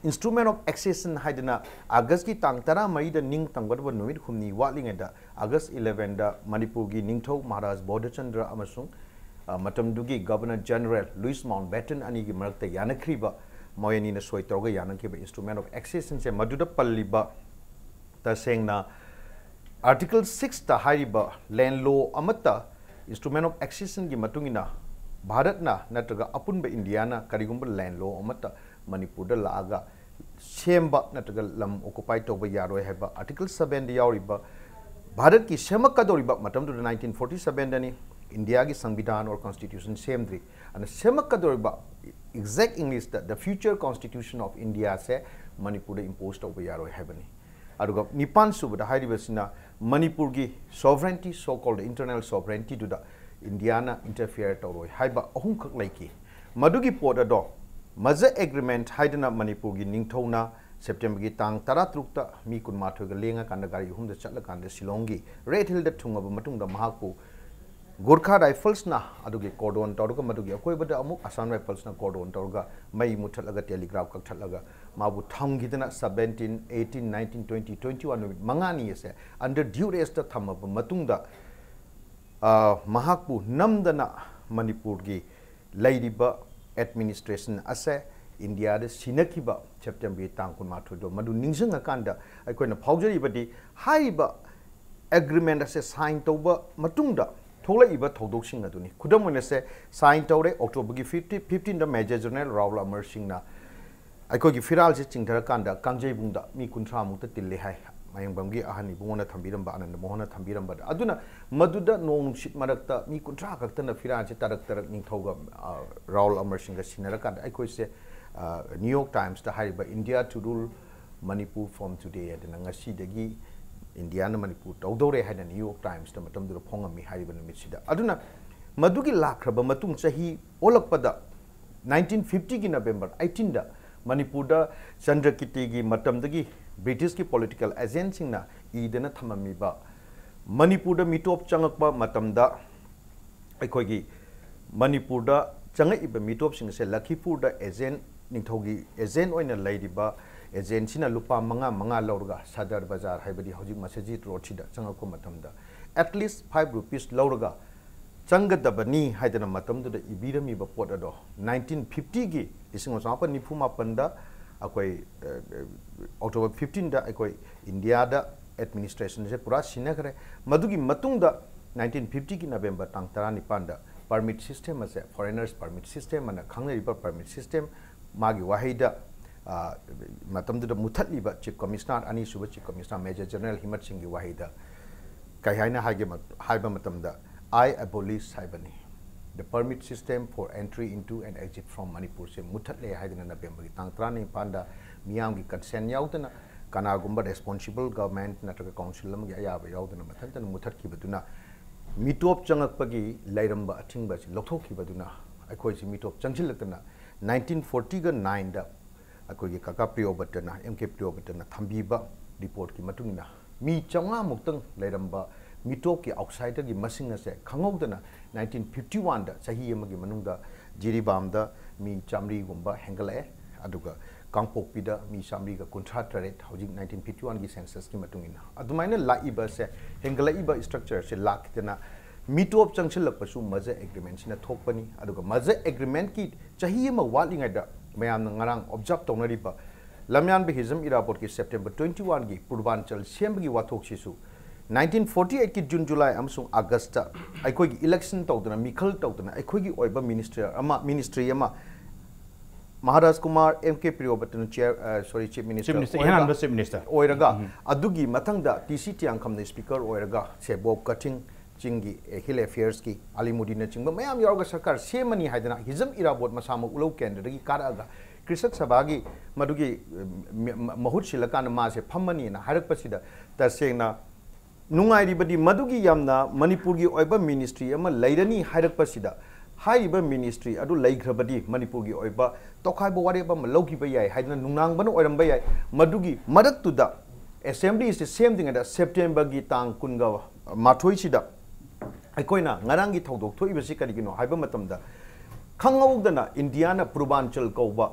Instrument of Accession ꯍꯥꯏꯗꯅ ꯑꯥꯒꯁꯀꯤ ꯇꯥꯡ ꯇꯔꯥꯃꯔꯤꯗ ꯅꯤꯡ ꯇꯝꯒꯗꯕ ꯅꯨꯃꯤꯠ ꯍꯨꯝꯅꯤ ꯋꯥꯠꯂꯤꯉꯩꯗ, ꯑꯥꯒꯁ ꯏꯂꯦꯚꯦꯟꯗ ꯃꯅꯤꯄꯨꯔꯒꯤ ꯅꯤꯡꯊꯧ ꯃꯍꯥꯔꯥꯖ ꯕꯣꯙꯆꯟꯗ꯭ꯔ ꯑꯃꯁꯨꯡ, ꯑ, ꯃꯇꯝꯗꯨꯒꯤ Governor General Louis Mountbatten ꯑꯅꯤꯒꯤ ꯃꯔꯛꯇ ꯌꯥꯅꯈ꯭ꯔꯤꯕ, ꯃꯣꯏ ꯑꯅꯤꯅ ꯁꯣꯏ ꯇꯧꯔꯒ ꯌꯥꯅꯈꯤꯕ Instrument of Accessionꯁꯦ, ꯃꯗꯨꯗ ꯄꯜꯂꯤꯕ ꯇꯁꯦꯡꯅ Article six ꯇ ꯍꯥꯏꯔꯤꯕ land law ꯑꯃꯠꯇ, instrument of accession ꯒꯤ ꯃꯇꯨꯡ ꯏꯟꯅ ꯚꯥꯔꯠꯅ ꯅꯠꯇ꯭ꯔꯒ ꯑꯄꯨꯟꯕ ꯏꯟꯗꯤꯌꯥꯅ ꯀꯔꯤꯒꯨꯝꯕ land law ꯑꯃꯠꯇ ꯃꯅꯤꯄꯨꯔꯗ ꯂꯥꯛꯑꯒ ꯁꯦꯝꯕ ꯅꯠꯇ꯭ꯔꯒ ꯂꯝ occupy ꯇꯧꯕ ꯌꯥꯔꯣꯏ ꯍꯥꯏꯕ Article seven ꯗ ꯌꯥꯎꯔꯤꯕ, ꯚꯥꯔꯠꯀꯤ ꯁꯦꯝꯃꯛꯀꯗꯧꯔꯤꯕ, ꯃꯇꯝꯗꯨꯗ nineteen forty seven ꯗꯅꯤ, ꯏꯟꯗꯤꯌꯥꯒꯤ ꯁꯪꯕꯤꯙꯥꯟ or constitution ꯁꯦꯝꯗ꯭ꯔꯤ, ꯑꯗꯨꯅ ꯁꯦꯝꯃꯛꯀꯗꯧꯔꯤꯕ, exact English ꯇ the future constitution of India ꯁꯦ ꯃꯅꯤꯄꯨꯔꯗ impose ꯇꯧꯕ ꯌꯥꯔꯣꯏ ꯍꯥꯏꯕꯅꯤ꯫ ꯑꯗꯨꯒ ꯅꯤꯄꯥꯟ ꯁꯨꯕꯗ ꯍꯥꯏꯔꯤꯕꯁꯤꯅ ꯃꯅꯤꯄꯨꯔꯒꯤ sovereignty, so called internal sovereignty ꯗꯨꯗ ꯏꯟꯗꯤꯌꯥꯅ interfere ꯇꯧꯔꯣꯏ ꯍꯥꯏꯕ ꯑꯍꯨꯝꯈꯛ ꯂꯩꯈꯤ꯫ ꯃꯗꯨꯒꯤ ꯄꯣꯠ ꯑꯗꯣ ꯃꯖ agreement ꯍꯥꯏꯗꯅ ꯃꯅꯤꯄꯨꯔꯒꯤ ꯅꯤꯡꯊꯧꯅ September ꯒꯤ ꯇꯥꯡ ꯇꯔꯥꯇꯔꯨꯛꯇ ꯃꯤ ꯀꯨꯟꯃꯥꯊꯣꯏꯒ ꯂꯦꯡꯉꯀꯥꯟꯗ ꯒꯥꯔꯤ ꯑꯍꯨꯝꯗ ꯆꯠꯂꯀꯥꯟꯗ ꯁꯤꯂꯣꯡꯒꯤ Red Hill ꯗ ꯊꯨꯡꯉꯕ ꯃꯇꯨꯡꯗ ꯃꯍꯥꯛꯄꯨ Gorkha Rifles ꯅ ꯑꯗꯨꯒꯤ cordon ꯇꯧꯔꯒ, ꯃꯗꯨꯒꯤ ꯑꯀꯣꯏꯕꯗ ꯑꯃꯨꯛ Assam Rifles ꯅ cordon ꯇꯧꯔꯒ, ꯃꯩ ꯃꯨꯠꯊꯠꯂꯒ, telegraph ꯀꯛꯊꯠꯂꯒ ꯃꯥꯕꯨ ꯊꯝꯈꯤꯗꯅ, seventeen, eighteen, nineteen, twenty, twenty one ꯅꯨꯃꯤꯠ ꯃꯉꯥꯅꯤ ꯑꯁꯦ under duress ꯇ ꯊꯝꯃꯕ ꯃꯇꯨꯡꯗ, ꯑ, ꯃꯍꯥꯛꯄꯨ ꯅꯝꯗꯅ ꯃꯅꯤꯄꯨꯔꯒꯤ ꯂꯩꯔꯤꯕ administration ꯑꯁꯦ ꯏꯟꯗꯤꯌꯥꯗ ꯁꯤꯟꯅꯈꯤꯕ September ꯒꯤ ꯇꯥꯡ ꯀꯨꯟꯃꯥꯊꯣꯏꯗꯣ, ꯃꯗꯨ ꯅꯤꯡꯁꯤꯡꯉꯀꯥꯟꯗ ꯑꯩꯈꯣꯏꯅ ꯐꯥꯎꯖꯔꯤꯕꯗꯤ, ꯍꯥꯏꯔꯤꯕ agreement ꯑꯁꯦ sign ꯇꯧꯕ ꯃꯇꯨꯡꯗ ꯊꯣꯛꯂꯛꯏꯕ ꯊꯧꯗꯣꯛꯁꯤꯡ ꯑꯗꯨꯅꯤ꯫ ꯈꯨꯗꯝ ꯑꯣꯏꯅ ꯁꯦ, sign ꯇꯧꯔꯦ, October ꯒꯤ fifty, fifteen ꯗ Major General ꯔꯥꯍꯨꯜ ꯑꯃꯔ ꯁꯤꯡꯅ ꯑꯩꯈꯣꯏꯒꯤ ꯐꯤꯔꯥꯜꯁꯦ ꯆꯤꯡꯊꯔꯀꯥꯟꯗ ꯀꯥꯡꯖꯩꯕꯨꯡꯗ ꯃꯤ ꯀꯨꯟꯊ꯭ꯔꯥ ꯃꯨꯛꯇ ꯇꯤꯜꯂꯦ ꯍꯥꯏ꯫ ꯃꯥꯌꯦꯡꯕꯝꯒꯤ ꯑꯍꯟ ꯏꯕꯨꯡꯉꯣꯅ ꯊꯝꯕꯤꯔꯝꯕ, ꯑꯅꯟꯗ ꯃꯣꯍꯟꯅ ꯊꯝꯕꯤꯔꯝꯕꯗ, ꯑꯗꯨꯅ ꯃꯗꯨꯗ ꯅꯣꯡ ꯅꯨꯡꯁꯤꯠ ꯃꯔꯛꯇ ꯃꯤ ꯀꯨꯟꯊ꯭ꯔꯥ ꯈꯛꯇꯅ ꯐꯤꯔꯥꯜꯁꯦ ꯇꯔꯛ ꯇꯔꯛ ꯅꯤꯡꯊꯧꯒ, ꯑ, ꯔꯥꯍꯨꯜ ꯑꯃꯔ ꯁꯤꯡꯒ ꯁꯤꯟꯅꯔꯀꯥꯟꯗ ꯑꯩꯈꯣꯏꯁꯦ, ꯑ, New York Times ꯇ ꯍꯥꯏꯔꯤꯕ "India to rule Manipur from today" ꯍꯥꯏꯗꯅ, ꯉꯁꯤꯗꯒꯤ ꯏꯟꯗꯤꯌꯥꯅ ꯃꯅꯤꯄꯨꯔ ꯇꯧꯗꯧꯔꯦ ꯍꯥꯏꯅ New York Times ꯇ ꯃꯇꯝꯗꯨꯗ ꯐꯣꯡꯉꯝꯃꯤ ꯍꯥꯏꯔꯤꯕ ꯅꯨꯃꯤꯠꯁꯤꯗ꯫ ꯑꯗꯨꯅ ꯃꯗꯨꯒꯤ ꯂꯥꯛꯈ꯭ꯔꯕ ꯃꯇꯨꯡ, ꯆꯍꯤ ꯑꯣꯜꯂꯛꯄꯗ, nineteen fifty ꯒꯤ November eighteen ꯗ ꯃꯅꯤꯄꯨꯔꯗ ꯆꯟꯗ꯭ꯔꯀꯤꯔꯇꯤꯒꯤ ꯃꯇꯝꯗꯒꯤ British ꯀꯤ political agent ꯁꯤꯡꯅ ꯏꯗꯅ ꯊꯝꯃꯝꯃꯤꯕ, ꯃꯅꯤꯄꯨꯔꯗ ꯃꯤꯇꯣꯞ ꯆꯪꯉꯛꯄ ꯃꯇꯝꯗ ꯑꯩꯈꯣꯏꯒꯤ ꯃꯅꯤꯄꯨꯔꯗ ꯆꯪꯉꯛꯏꯕ ꯃꯤꯇꯣꯞꯁꯤꯡ ꯑꯁꯦ ꯂꯈꯤꯄꯨꯔꯗ agent, ꯅꯤꯡꯊꯧꯒꯤ agent ꯑꯣꯏꯅ ꯂꯩꯔꯤꯕ agent ꯁꯤꯅ ꯂꯨꯄꯥ ꯃꯉꯥ ꯃꯉꯥ ꯂꯧꯔꯒ ꯁꯗꯔ ꯕꯖꯥꯔ, ꯍꯥꯏꯕꯗꯤ ꯍꯧꯖꯤꯛ ꯃꯁꯖꯤꯗ road ꯁꯤꯗ ꯆꯪꯉꯛꯄ ꯃꯇꯝꯗ at least five rupees ꯂꯧꯔꯒ ꯆꯪꯒꯗꯕꯅꯤ ꯍꯥꯏꯗꯅ ꯃꯇꯝꯗꯨꯗ ꯏꯕꯤꯔꯝꯃꯤꯕ ꯄꯣꯠ ꯑꯗꯣ, nineteen fifty ꯒꯤ, ꯂꯤꯁꯤꯡ ꯑꯃ ꯆꯃꯥꯄꯟ ꯅꯤꯐꯨ ꯃꯥꯄꯟꯗ ꯑꯩꯈꯣꯏ, ꯑ, October fifteen ꯗ ꯑꯩꯈꯣꯏ ꯏꯟꯗꯤꯌꯥꯗ ꯑꯦꯗꯃꯤꯅꯤꯁꯇ꯭ꯔꯦꯁꯟꯁꯦ ꯄꯨꯔꯥ ꯁꯤꯟꯅꯈ꯭ꯔꯦ꯫ ꯃꯗꯨꯒꯤ ꯃꯇꯨꯡꯗ ꯅꯥꯏꯟꯇꯤꯟ ꯐꯤꯐꯇꯤꯒꯤ ꯅꯕꯦꯝꯕꯔ ꯇꯥꯡ ꯇꯔꯥꯅꯤꯄꯥꯟꯗ ꯄꯔꯃꯤꯠ ꯁꯤꯁꯇꯦꯝ ꯑꯁꯦ, ꯐꯣꯔꯦꯅꯔꯁ ꯄꯔꯃꯤꯠ ꯁꯤꯁꯇꯦꯝ ꯑꯅ ꯈꯪꯅꯔꯤꯕ ꯄꯔꯃꯤꯠ ꯁꯤꯁꯇꯦꯝ, ꯃꯥꯒꯤ ꯋꯥꯍꯩꯗ, ꯑ, ꯃꯇꯝꯗꯨꯗ ꯃꯨꯊꯠꯂꯤꯕ ꯆꯤꯐ ꯀꯃꯤꯁꯅꯔ, ꯑꯅꯤꯁꯨꯕ ꯆꯤꯐ ꯀꯃꯤꯁꯅꯔ ꯃꯦꯖꯔ ꯖꯦꯅꯔꯦꯜ ꯍꯤꯃꯠ ꯁꯤꯡꯒꯤ ꯋꯥꯍꯩꯗ ꯀꯩ ꯍꯥꯏꯅ ꯍꯥꯏꯒꯦ ꯃ-, ꯍꯥꯏꯕ ꯃꯇꯝꯗ, "I abolish" ꯍꯥꯏꯕꯅꯤ꯫ "The permit system for entry into and exit from Manipur"ꯁꯦ ꯃꯨꯊꯠꯂꯦ ꯍꯥꯏꯗꯅ ꯅꯕꯦꯝꯕꯔꯒꯤ ꯇꯥꯡ ꯇꯔꯥꯅꯤꯄꯥꯟꯗ ꯃꯤꯌꯥꯝꯒꯤ ꯀꯟꯁꯦꯟ ꯌꯥꯎꯗꯅ, ꯀꯅꯥꯒꯨꯝꯕ ꯔꯦꯁꯄꯣꯟꯁꯤꯕꯜ ꯒꯚꯔꯟꯃꯦꯟꯠ ꯅꯠꯇ꯭ꯔꯒ ꯀꯥꯎꯟꯁꯤꯜ ꯑꯃꯒꯤ ꯑꯌꯥꯕ ꯌꯥꯎꯗꯅ ꯃꯊꯟꯇꯅ ꯃꯨꯊꯠꯈꯤꯕꯗꯨꯅ, ꯃꯤꯇꯣꯞ ꯆꯪꯉꯛꯄꯒꯤ ꯂꯩꯔꯝꯕ ꯑꯊꯤꯡꯕ ꯑꯁꯤ ꯂꯧꯊꯣꯛꯈꯤꯕꯗꯨꯅ, ꯑꯩꯈꯣꯏꯁꯤ ꯃꯤꯇꯣꯞ ꯆꯪꯁꯤꯜꯂꯛꯇꯅ ꯅꯥꯏꯟꯇꯤꯟ ꯐꯣꯔꯇꯤꯒ ꯅꯥꯏꯟꯗ ꯑꯩꯈꯣꯏꯒꯤ ꯀꯀꯥ ꯄ꯭ꯔꯤꯌꯣꯕꯇꯅ, ꯑꯦꯝ ꯀꯦ ꯄ꯭ꯔꯤꯌꯣꯕꯇꯅ ꯊꯝꯕꯤꯕ ꯔꯤꯄꯣꯔꯠꯀꯤ ꯃꯇꯨꯡ ꯏꯟꯅ, ꯃꯤ ꯆꯥꯝꯃꯉꯥꯃꯨꯛꯇꯪ ꯂꯩꯔꯝꯕ ꯃꯤꯇꯣꯞꯀꯤ ꯑꯥꯎꯠꯁꯥꯏꯗꯔꯒꯤ ꯃꯁꯤꯡ ꯑꯁꯦ ꯈꯪꯍꯧꯗꯅ ꯅꯥꯏꯟꯇꯤꯟ ꯐꯤꯐꯇꯤ ꯋꯥꯟꯗ, ꯆꯍꯤ ꯑꯃꯒꯤ ꯃꯅꯨꯡꯗ, ꯖꯤꯔꯤꯕꯥꯝꯗ ꯃꯤ ꯆꯥꯃꯔꯤꯒꯨꯝꯕ ꯍꯦꯟꯒꯠꯂꯛꯑꯦ, ꯑꯗꯨꯒ ꯀꯥꯡꯄꯣꯛꯄꯤꯗ ꯃꯤ ꯆꯥꯃꯔꯤꯒ ꯀꯨꯟꯊ꯭ꯔꯥ ꯇꯔꯦꯠ, ꯍꯧꯖꯤꯛ ꯅꯥꯏꯟꯇꯤꯟ ꯐꯤꯐꯇꯤ ꯋꯥꯟꯒꯤ ꯁꯦꯟꯁꯁꯀꯤ ꯃꯇꯨꯡ ꯏꯟꯅ꯫ ꯑꯗꯨꯃꯥꯏꯅ ꯂꯥꯛꯏꯕꯁꯦ, ꯍꯦꯟꯒꯠꯂꯛꯏꯕ ꯁ꯭ꯇ꯭ꯔꯛꯆꯔꯁꯦ ꯂꯥꯛꯈꯤꯗꯅ ꯃꯤꯇꯣꯞ ꯆꯪꯁꯤꯜꯂꯛꯄꯁꯨ ꯃꯔꯖꯔ ꯑꯦꯒ꯭ꯔꯤꯃꯦꯟꯠꯁꯤꯅ ꯊꯣꯛꯄꯅꯤ꯫ ꯑꯗꯨꯒ ꯃꯔꯖꯔ ꯑꯦꯒ꯭ꯔꯤꯃꯦꯟꯠꯀꯤ ꯆꯍꯤ ꯑꯃ ꯋꯥꯠꯂꯤꯉꯩꯗ ꯃꯌꯥꯝꯅ ꯉꯔꯥꯡ ꯑꯣꯕꯖꯥꯔꯕ ꯇꯧꯅꯔꯤꯕ ꯂꯝꯌꯥꯟꯕ ꯍꯤꯖꯝ ꯏꯔꯥꯕꯣꯠꯀꯤ ꯁꯦꯞꯇꯦꯝꯕꯔ ꯇ꯭ꯋꯦꯟꯇꯤ ꯋꯥꯟꯒꯤ ꯄꯨꯔꯕꯥꯟꯆꯜ ꯁꯦꯝꯕꯒꯤ ꯋꯥꯊꯣꯛꯁꯤꯁꯨ ꯅꯥꯏꯟꯇꯤꯟ ꯐꯣꯔꯇꯤ ꯑꯩꯠꯀꯤ ꯖꯨꯟ, ꯖꯨꯂꯥꯏ ꯑꯃꯁꯨꯡ ꯑꯥꯒꯁꯇ ꯑꯩꯈꯣꯏꯒꯤ ꯏꯂꯦꯛꯁꯟ ꯇꯧꯗꯅ, ꯃꯤꯈꯜ ꯇꯧꯗꯅ, ꯑꯩꯈꯣꯏꯒꯤ ꯑꯣꯏꯕ ꯃꯤꯅꯤꯁꯇꯔ ꯑꯃ, ꯃꯤꯅꯤꯁꯇ꯭ꯔꯤ ꯑꯃ, ꯃꯍꯥꯔꯥꯖ ꯀꯨꯃꯥꯔ, ꯑꯦꯝ ꯀꯦ ꯄ꯭ꯔꯤꯌꯣꯕꯇꯅ ꯆꯤꯌꯔ, ꯑ, ꯁꯣꯔꯤ, ꯆꯤꯐ ꯃꯤꯅꯤꯁꯇꯔ ꯆꯤꯐ ꯃꯤꯅꯤꯁꯇꯔ, ꯑꯣꯏꯔꯒ, ꯏꯍꯥꯟ ꯍꯥꯟꯕ ꯆꯤꯐ ꯃꯤꯅꯤꯁꯇꯔ꯫ ꯑꯣꯏꯔꯒ, ꯎꯝ꯫ ꯑꯗꯨꯒꯤ ꯃꯊꯪꯗ ꯇꯤ ꯁꯤ ꯇꯤꯌꯥꯡꯈꯝꯅ ꯁ꯭ꯄꯤꯀꯔ ꯑꯣꯏꯔꯒ, ꯁꯦꯕꯣꯛ ꯀꯊꯤꯡ ꯆꯤꯡꯒꯤ, ꯑꯦ, ꯍꯤꯜ ꯑꯦꯐꯤꯌꯔꯁꯀꯤ ꯑꯂꯤꯃꯨꯗꯤꯟꯅꯆꯤꯡꯕ ꯃꯌꯥꯝ ꯌꯥꯎꯔꯒ ꯁꯔꯀꯥꯔ ꯁꯦꯝꯃꯅꯤ ꯍꯥꯏꯗꯅ ꯍꯤꯖꯝ ꯏꯔꯥꯕꯣꯠ ꯃꯁꯥꯃꯛ ꯎꯂꯧ ꯀꯦꯟꯗ꯭ꯔꯗꯒꯤ ꯀꯥꯔꯛꯑꯒ ꯀ꯭ꯔꯤꯁꯛ ꯁꯚꯥꯒꯤ ꯃꯗꯨꯒꯤ, ꯎꯝ, ꯃ-, ꯃ-, ꯃꯍꯨꯠ ꯁꯤꯜꯂꯀꯥꯟꯗ ꯃꯥꯁꯦ ꯐꯝꯃꯅꯤꯅ ꯍꯥꯏꯔꯛꯄꯁꯤꯗ, ꯇꯁꯦꯡꯅ ꯅꯨꯡꯉꯥꯏꯔꯤꯕꯗꯤ ꯃꯗꯨꯒꯤ ꯌꯥꯝꯅ ꯃꯅꯤꯄꯨꯔꯒꯤ ꯑꯣꯏꯕ ꯃꯤꯅꯤꯁꯇ꯭ꯔꯤ ꯑꯃ ꯂꯩꯔꯅꯤ ꯍꯥꯏꯔꯛꯄꯁꯤꯗ, ꯍꯥꯏꯔꯤꯕ ꯃꯤꯅꯤꯁꯇ꯭ꯔꯤ ꯑꯗꯨ ꯂꯩꯈ꯭ꯔꯕꯗꯤ ꯃꯅꯤꯄꯨꯔꯒꯤ ꯑꯣꯏꯕ ꯇꯣꯈꯥꯏꯕ ꯋꯥꯔꯦꯞ ꯑꯃ ꯂꯧꯈꯤꯕ ꯌꯥꯏ ꯍꯥꯏꯗꯅ ꯅꯨꯡꯅꯥꯡꯕꯅ ꯑꯣꯏꯔꯝꯕ ꯌꯥꯏ꯫ ꯃꯗꯨꯒꯤ ꯃꯔꯛꯇꯨꯗ ꯑꯦꯁꯦꯝꯕ꯭ꯂꯤꯁꯤ ꯁꯦꯝꯗ꯭ꯔꯤꯉꯩꯗ ꯁꯦꯞꯇꯦꯝꯕꯔꯒꯤ ꯇꯥꯡ ꯀꯨꯟꯒ ꯃꯥꯊꯣꯏꯁꯤꯗ ꯑꯩꯈꯣꯏꯅ ꯉꯔꯥꯡꯒꯤ ꯊꯧꯗꯣꯛ ꯊꯣꯛꯏꯕꯁꯤ ꯀꯔꯤꯒꯤꯅꯣ ꯍꯥꯏꯕ ꯃꯇꯝꯗ, ꯈꯪꯍꯧꯗꯅ ꯏꯟꯗꯤꯌꯥꯅ ꯄꯨꯔꯕꯥꯟꯆꯜ ꯀꯧꯕ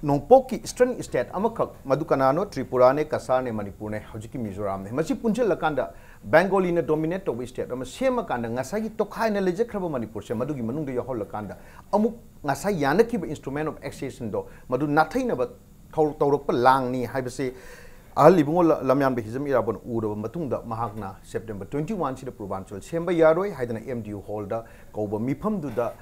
ꯅꯣꯡꯄꯣꯛꯀꯤ ꯏꯁꯇꯔꯟ ꯁ꯭ꯇꯦꯠ ꯑꯃꯈꯛ, ꯃꯗꯨ ꯀꯅꯥꯅꯣ? ꯇ꯭ꯔꯤꯄꯨꯔꯥꯅꯦ, ꯀꯁꯥꯔꯅꯦ, ꯃꯅꯤꯄꯨꯔꯅꯦ, ꯍꯧꯖꯤꯛꯀꯤ ꯃꯤꯖꯣꯔꯥꯝꯅꯦ, ꯃꯁꯤ ꯄꯨꯟꯁꯤꯜꯂꯀꯥꯟꯗ ꯕꯦꯡꯒꯣꯂꯤꯅ ꯗꯣꯃꯤꯅꯦꯠ ꯇꯧꯕ ꯁ꯭ꯇꯦꯠ ꯑꯃ ꯁꯦꯝꯃꯀꯥꯟꯗ ꯉꯁꯥꯏꯒꯤ ꯇꯣꯈꯥꯏꯅ ꯂꯩꯖꯈ꯭ꯔꯕ ꯃꯅꯤꯄꯨꯔꯁꯦ ꯃꯗꯨꯒꯤ ꯃꯅꯨꯡꯗ ꯌꯥꯎꯍꯜꯂꯀꯥꯟꯗ ꯑꯃꯨꯛ ꯉꯁꯥꯏ ꯌꯥꯅꯈꯤꯕ instrument of accessionꯗꯣ ꯃꯗꯨ ꯅꯥꯊꯩꯅꯕ ꯊꯧ-, ꯇꯧꯔꯛꯄ ꯂꯥꯡꯅꯤ ꯍꯥꯏꯕꯁꯤ ꯑꯍꯜ ꯏꯕꯨꯡꯉꯣ ꯂ- ꯂꯝꯌꯥꯟꯕ ꯍꯤꯖꯝ ꯏꯔꯥꯕꯣꯠꯅ ꯎꯔꯕ ꯃꯇꯨꯡꯗ ꯃꯍꯥꯛꯅ ꯁꯦꯞꯇꯦꯝꯕꯔ ꯇ꯭ꯋꯦꯟꯇꯤ ꯋꯥꯟꯁꯤꯗ ꯄꯨꯔꯕꯥꯟꯆꯜ ꯁꯦꯝꯕ ꯌꯥꯔꯣꯏ ꯍꯥꯏꯗꯅ ꯑꯦꯝ ꯗꯤ ꯌꯨ ꯍꯣꯜꯗ ꯀꯧꯕ ꯃꯤꯐꯝꯗꯨꯗ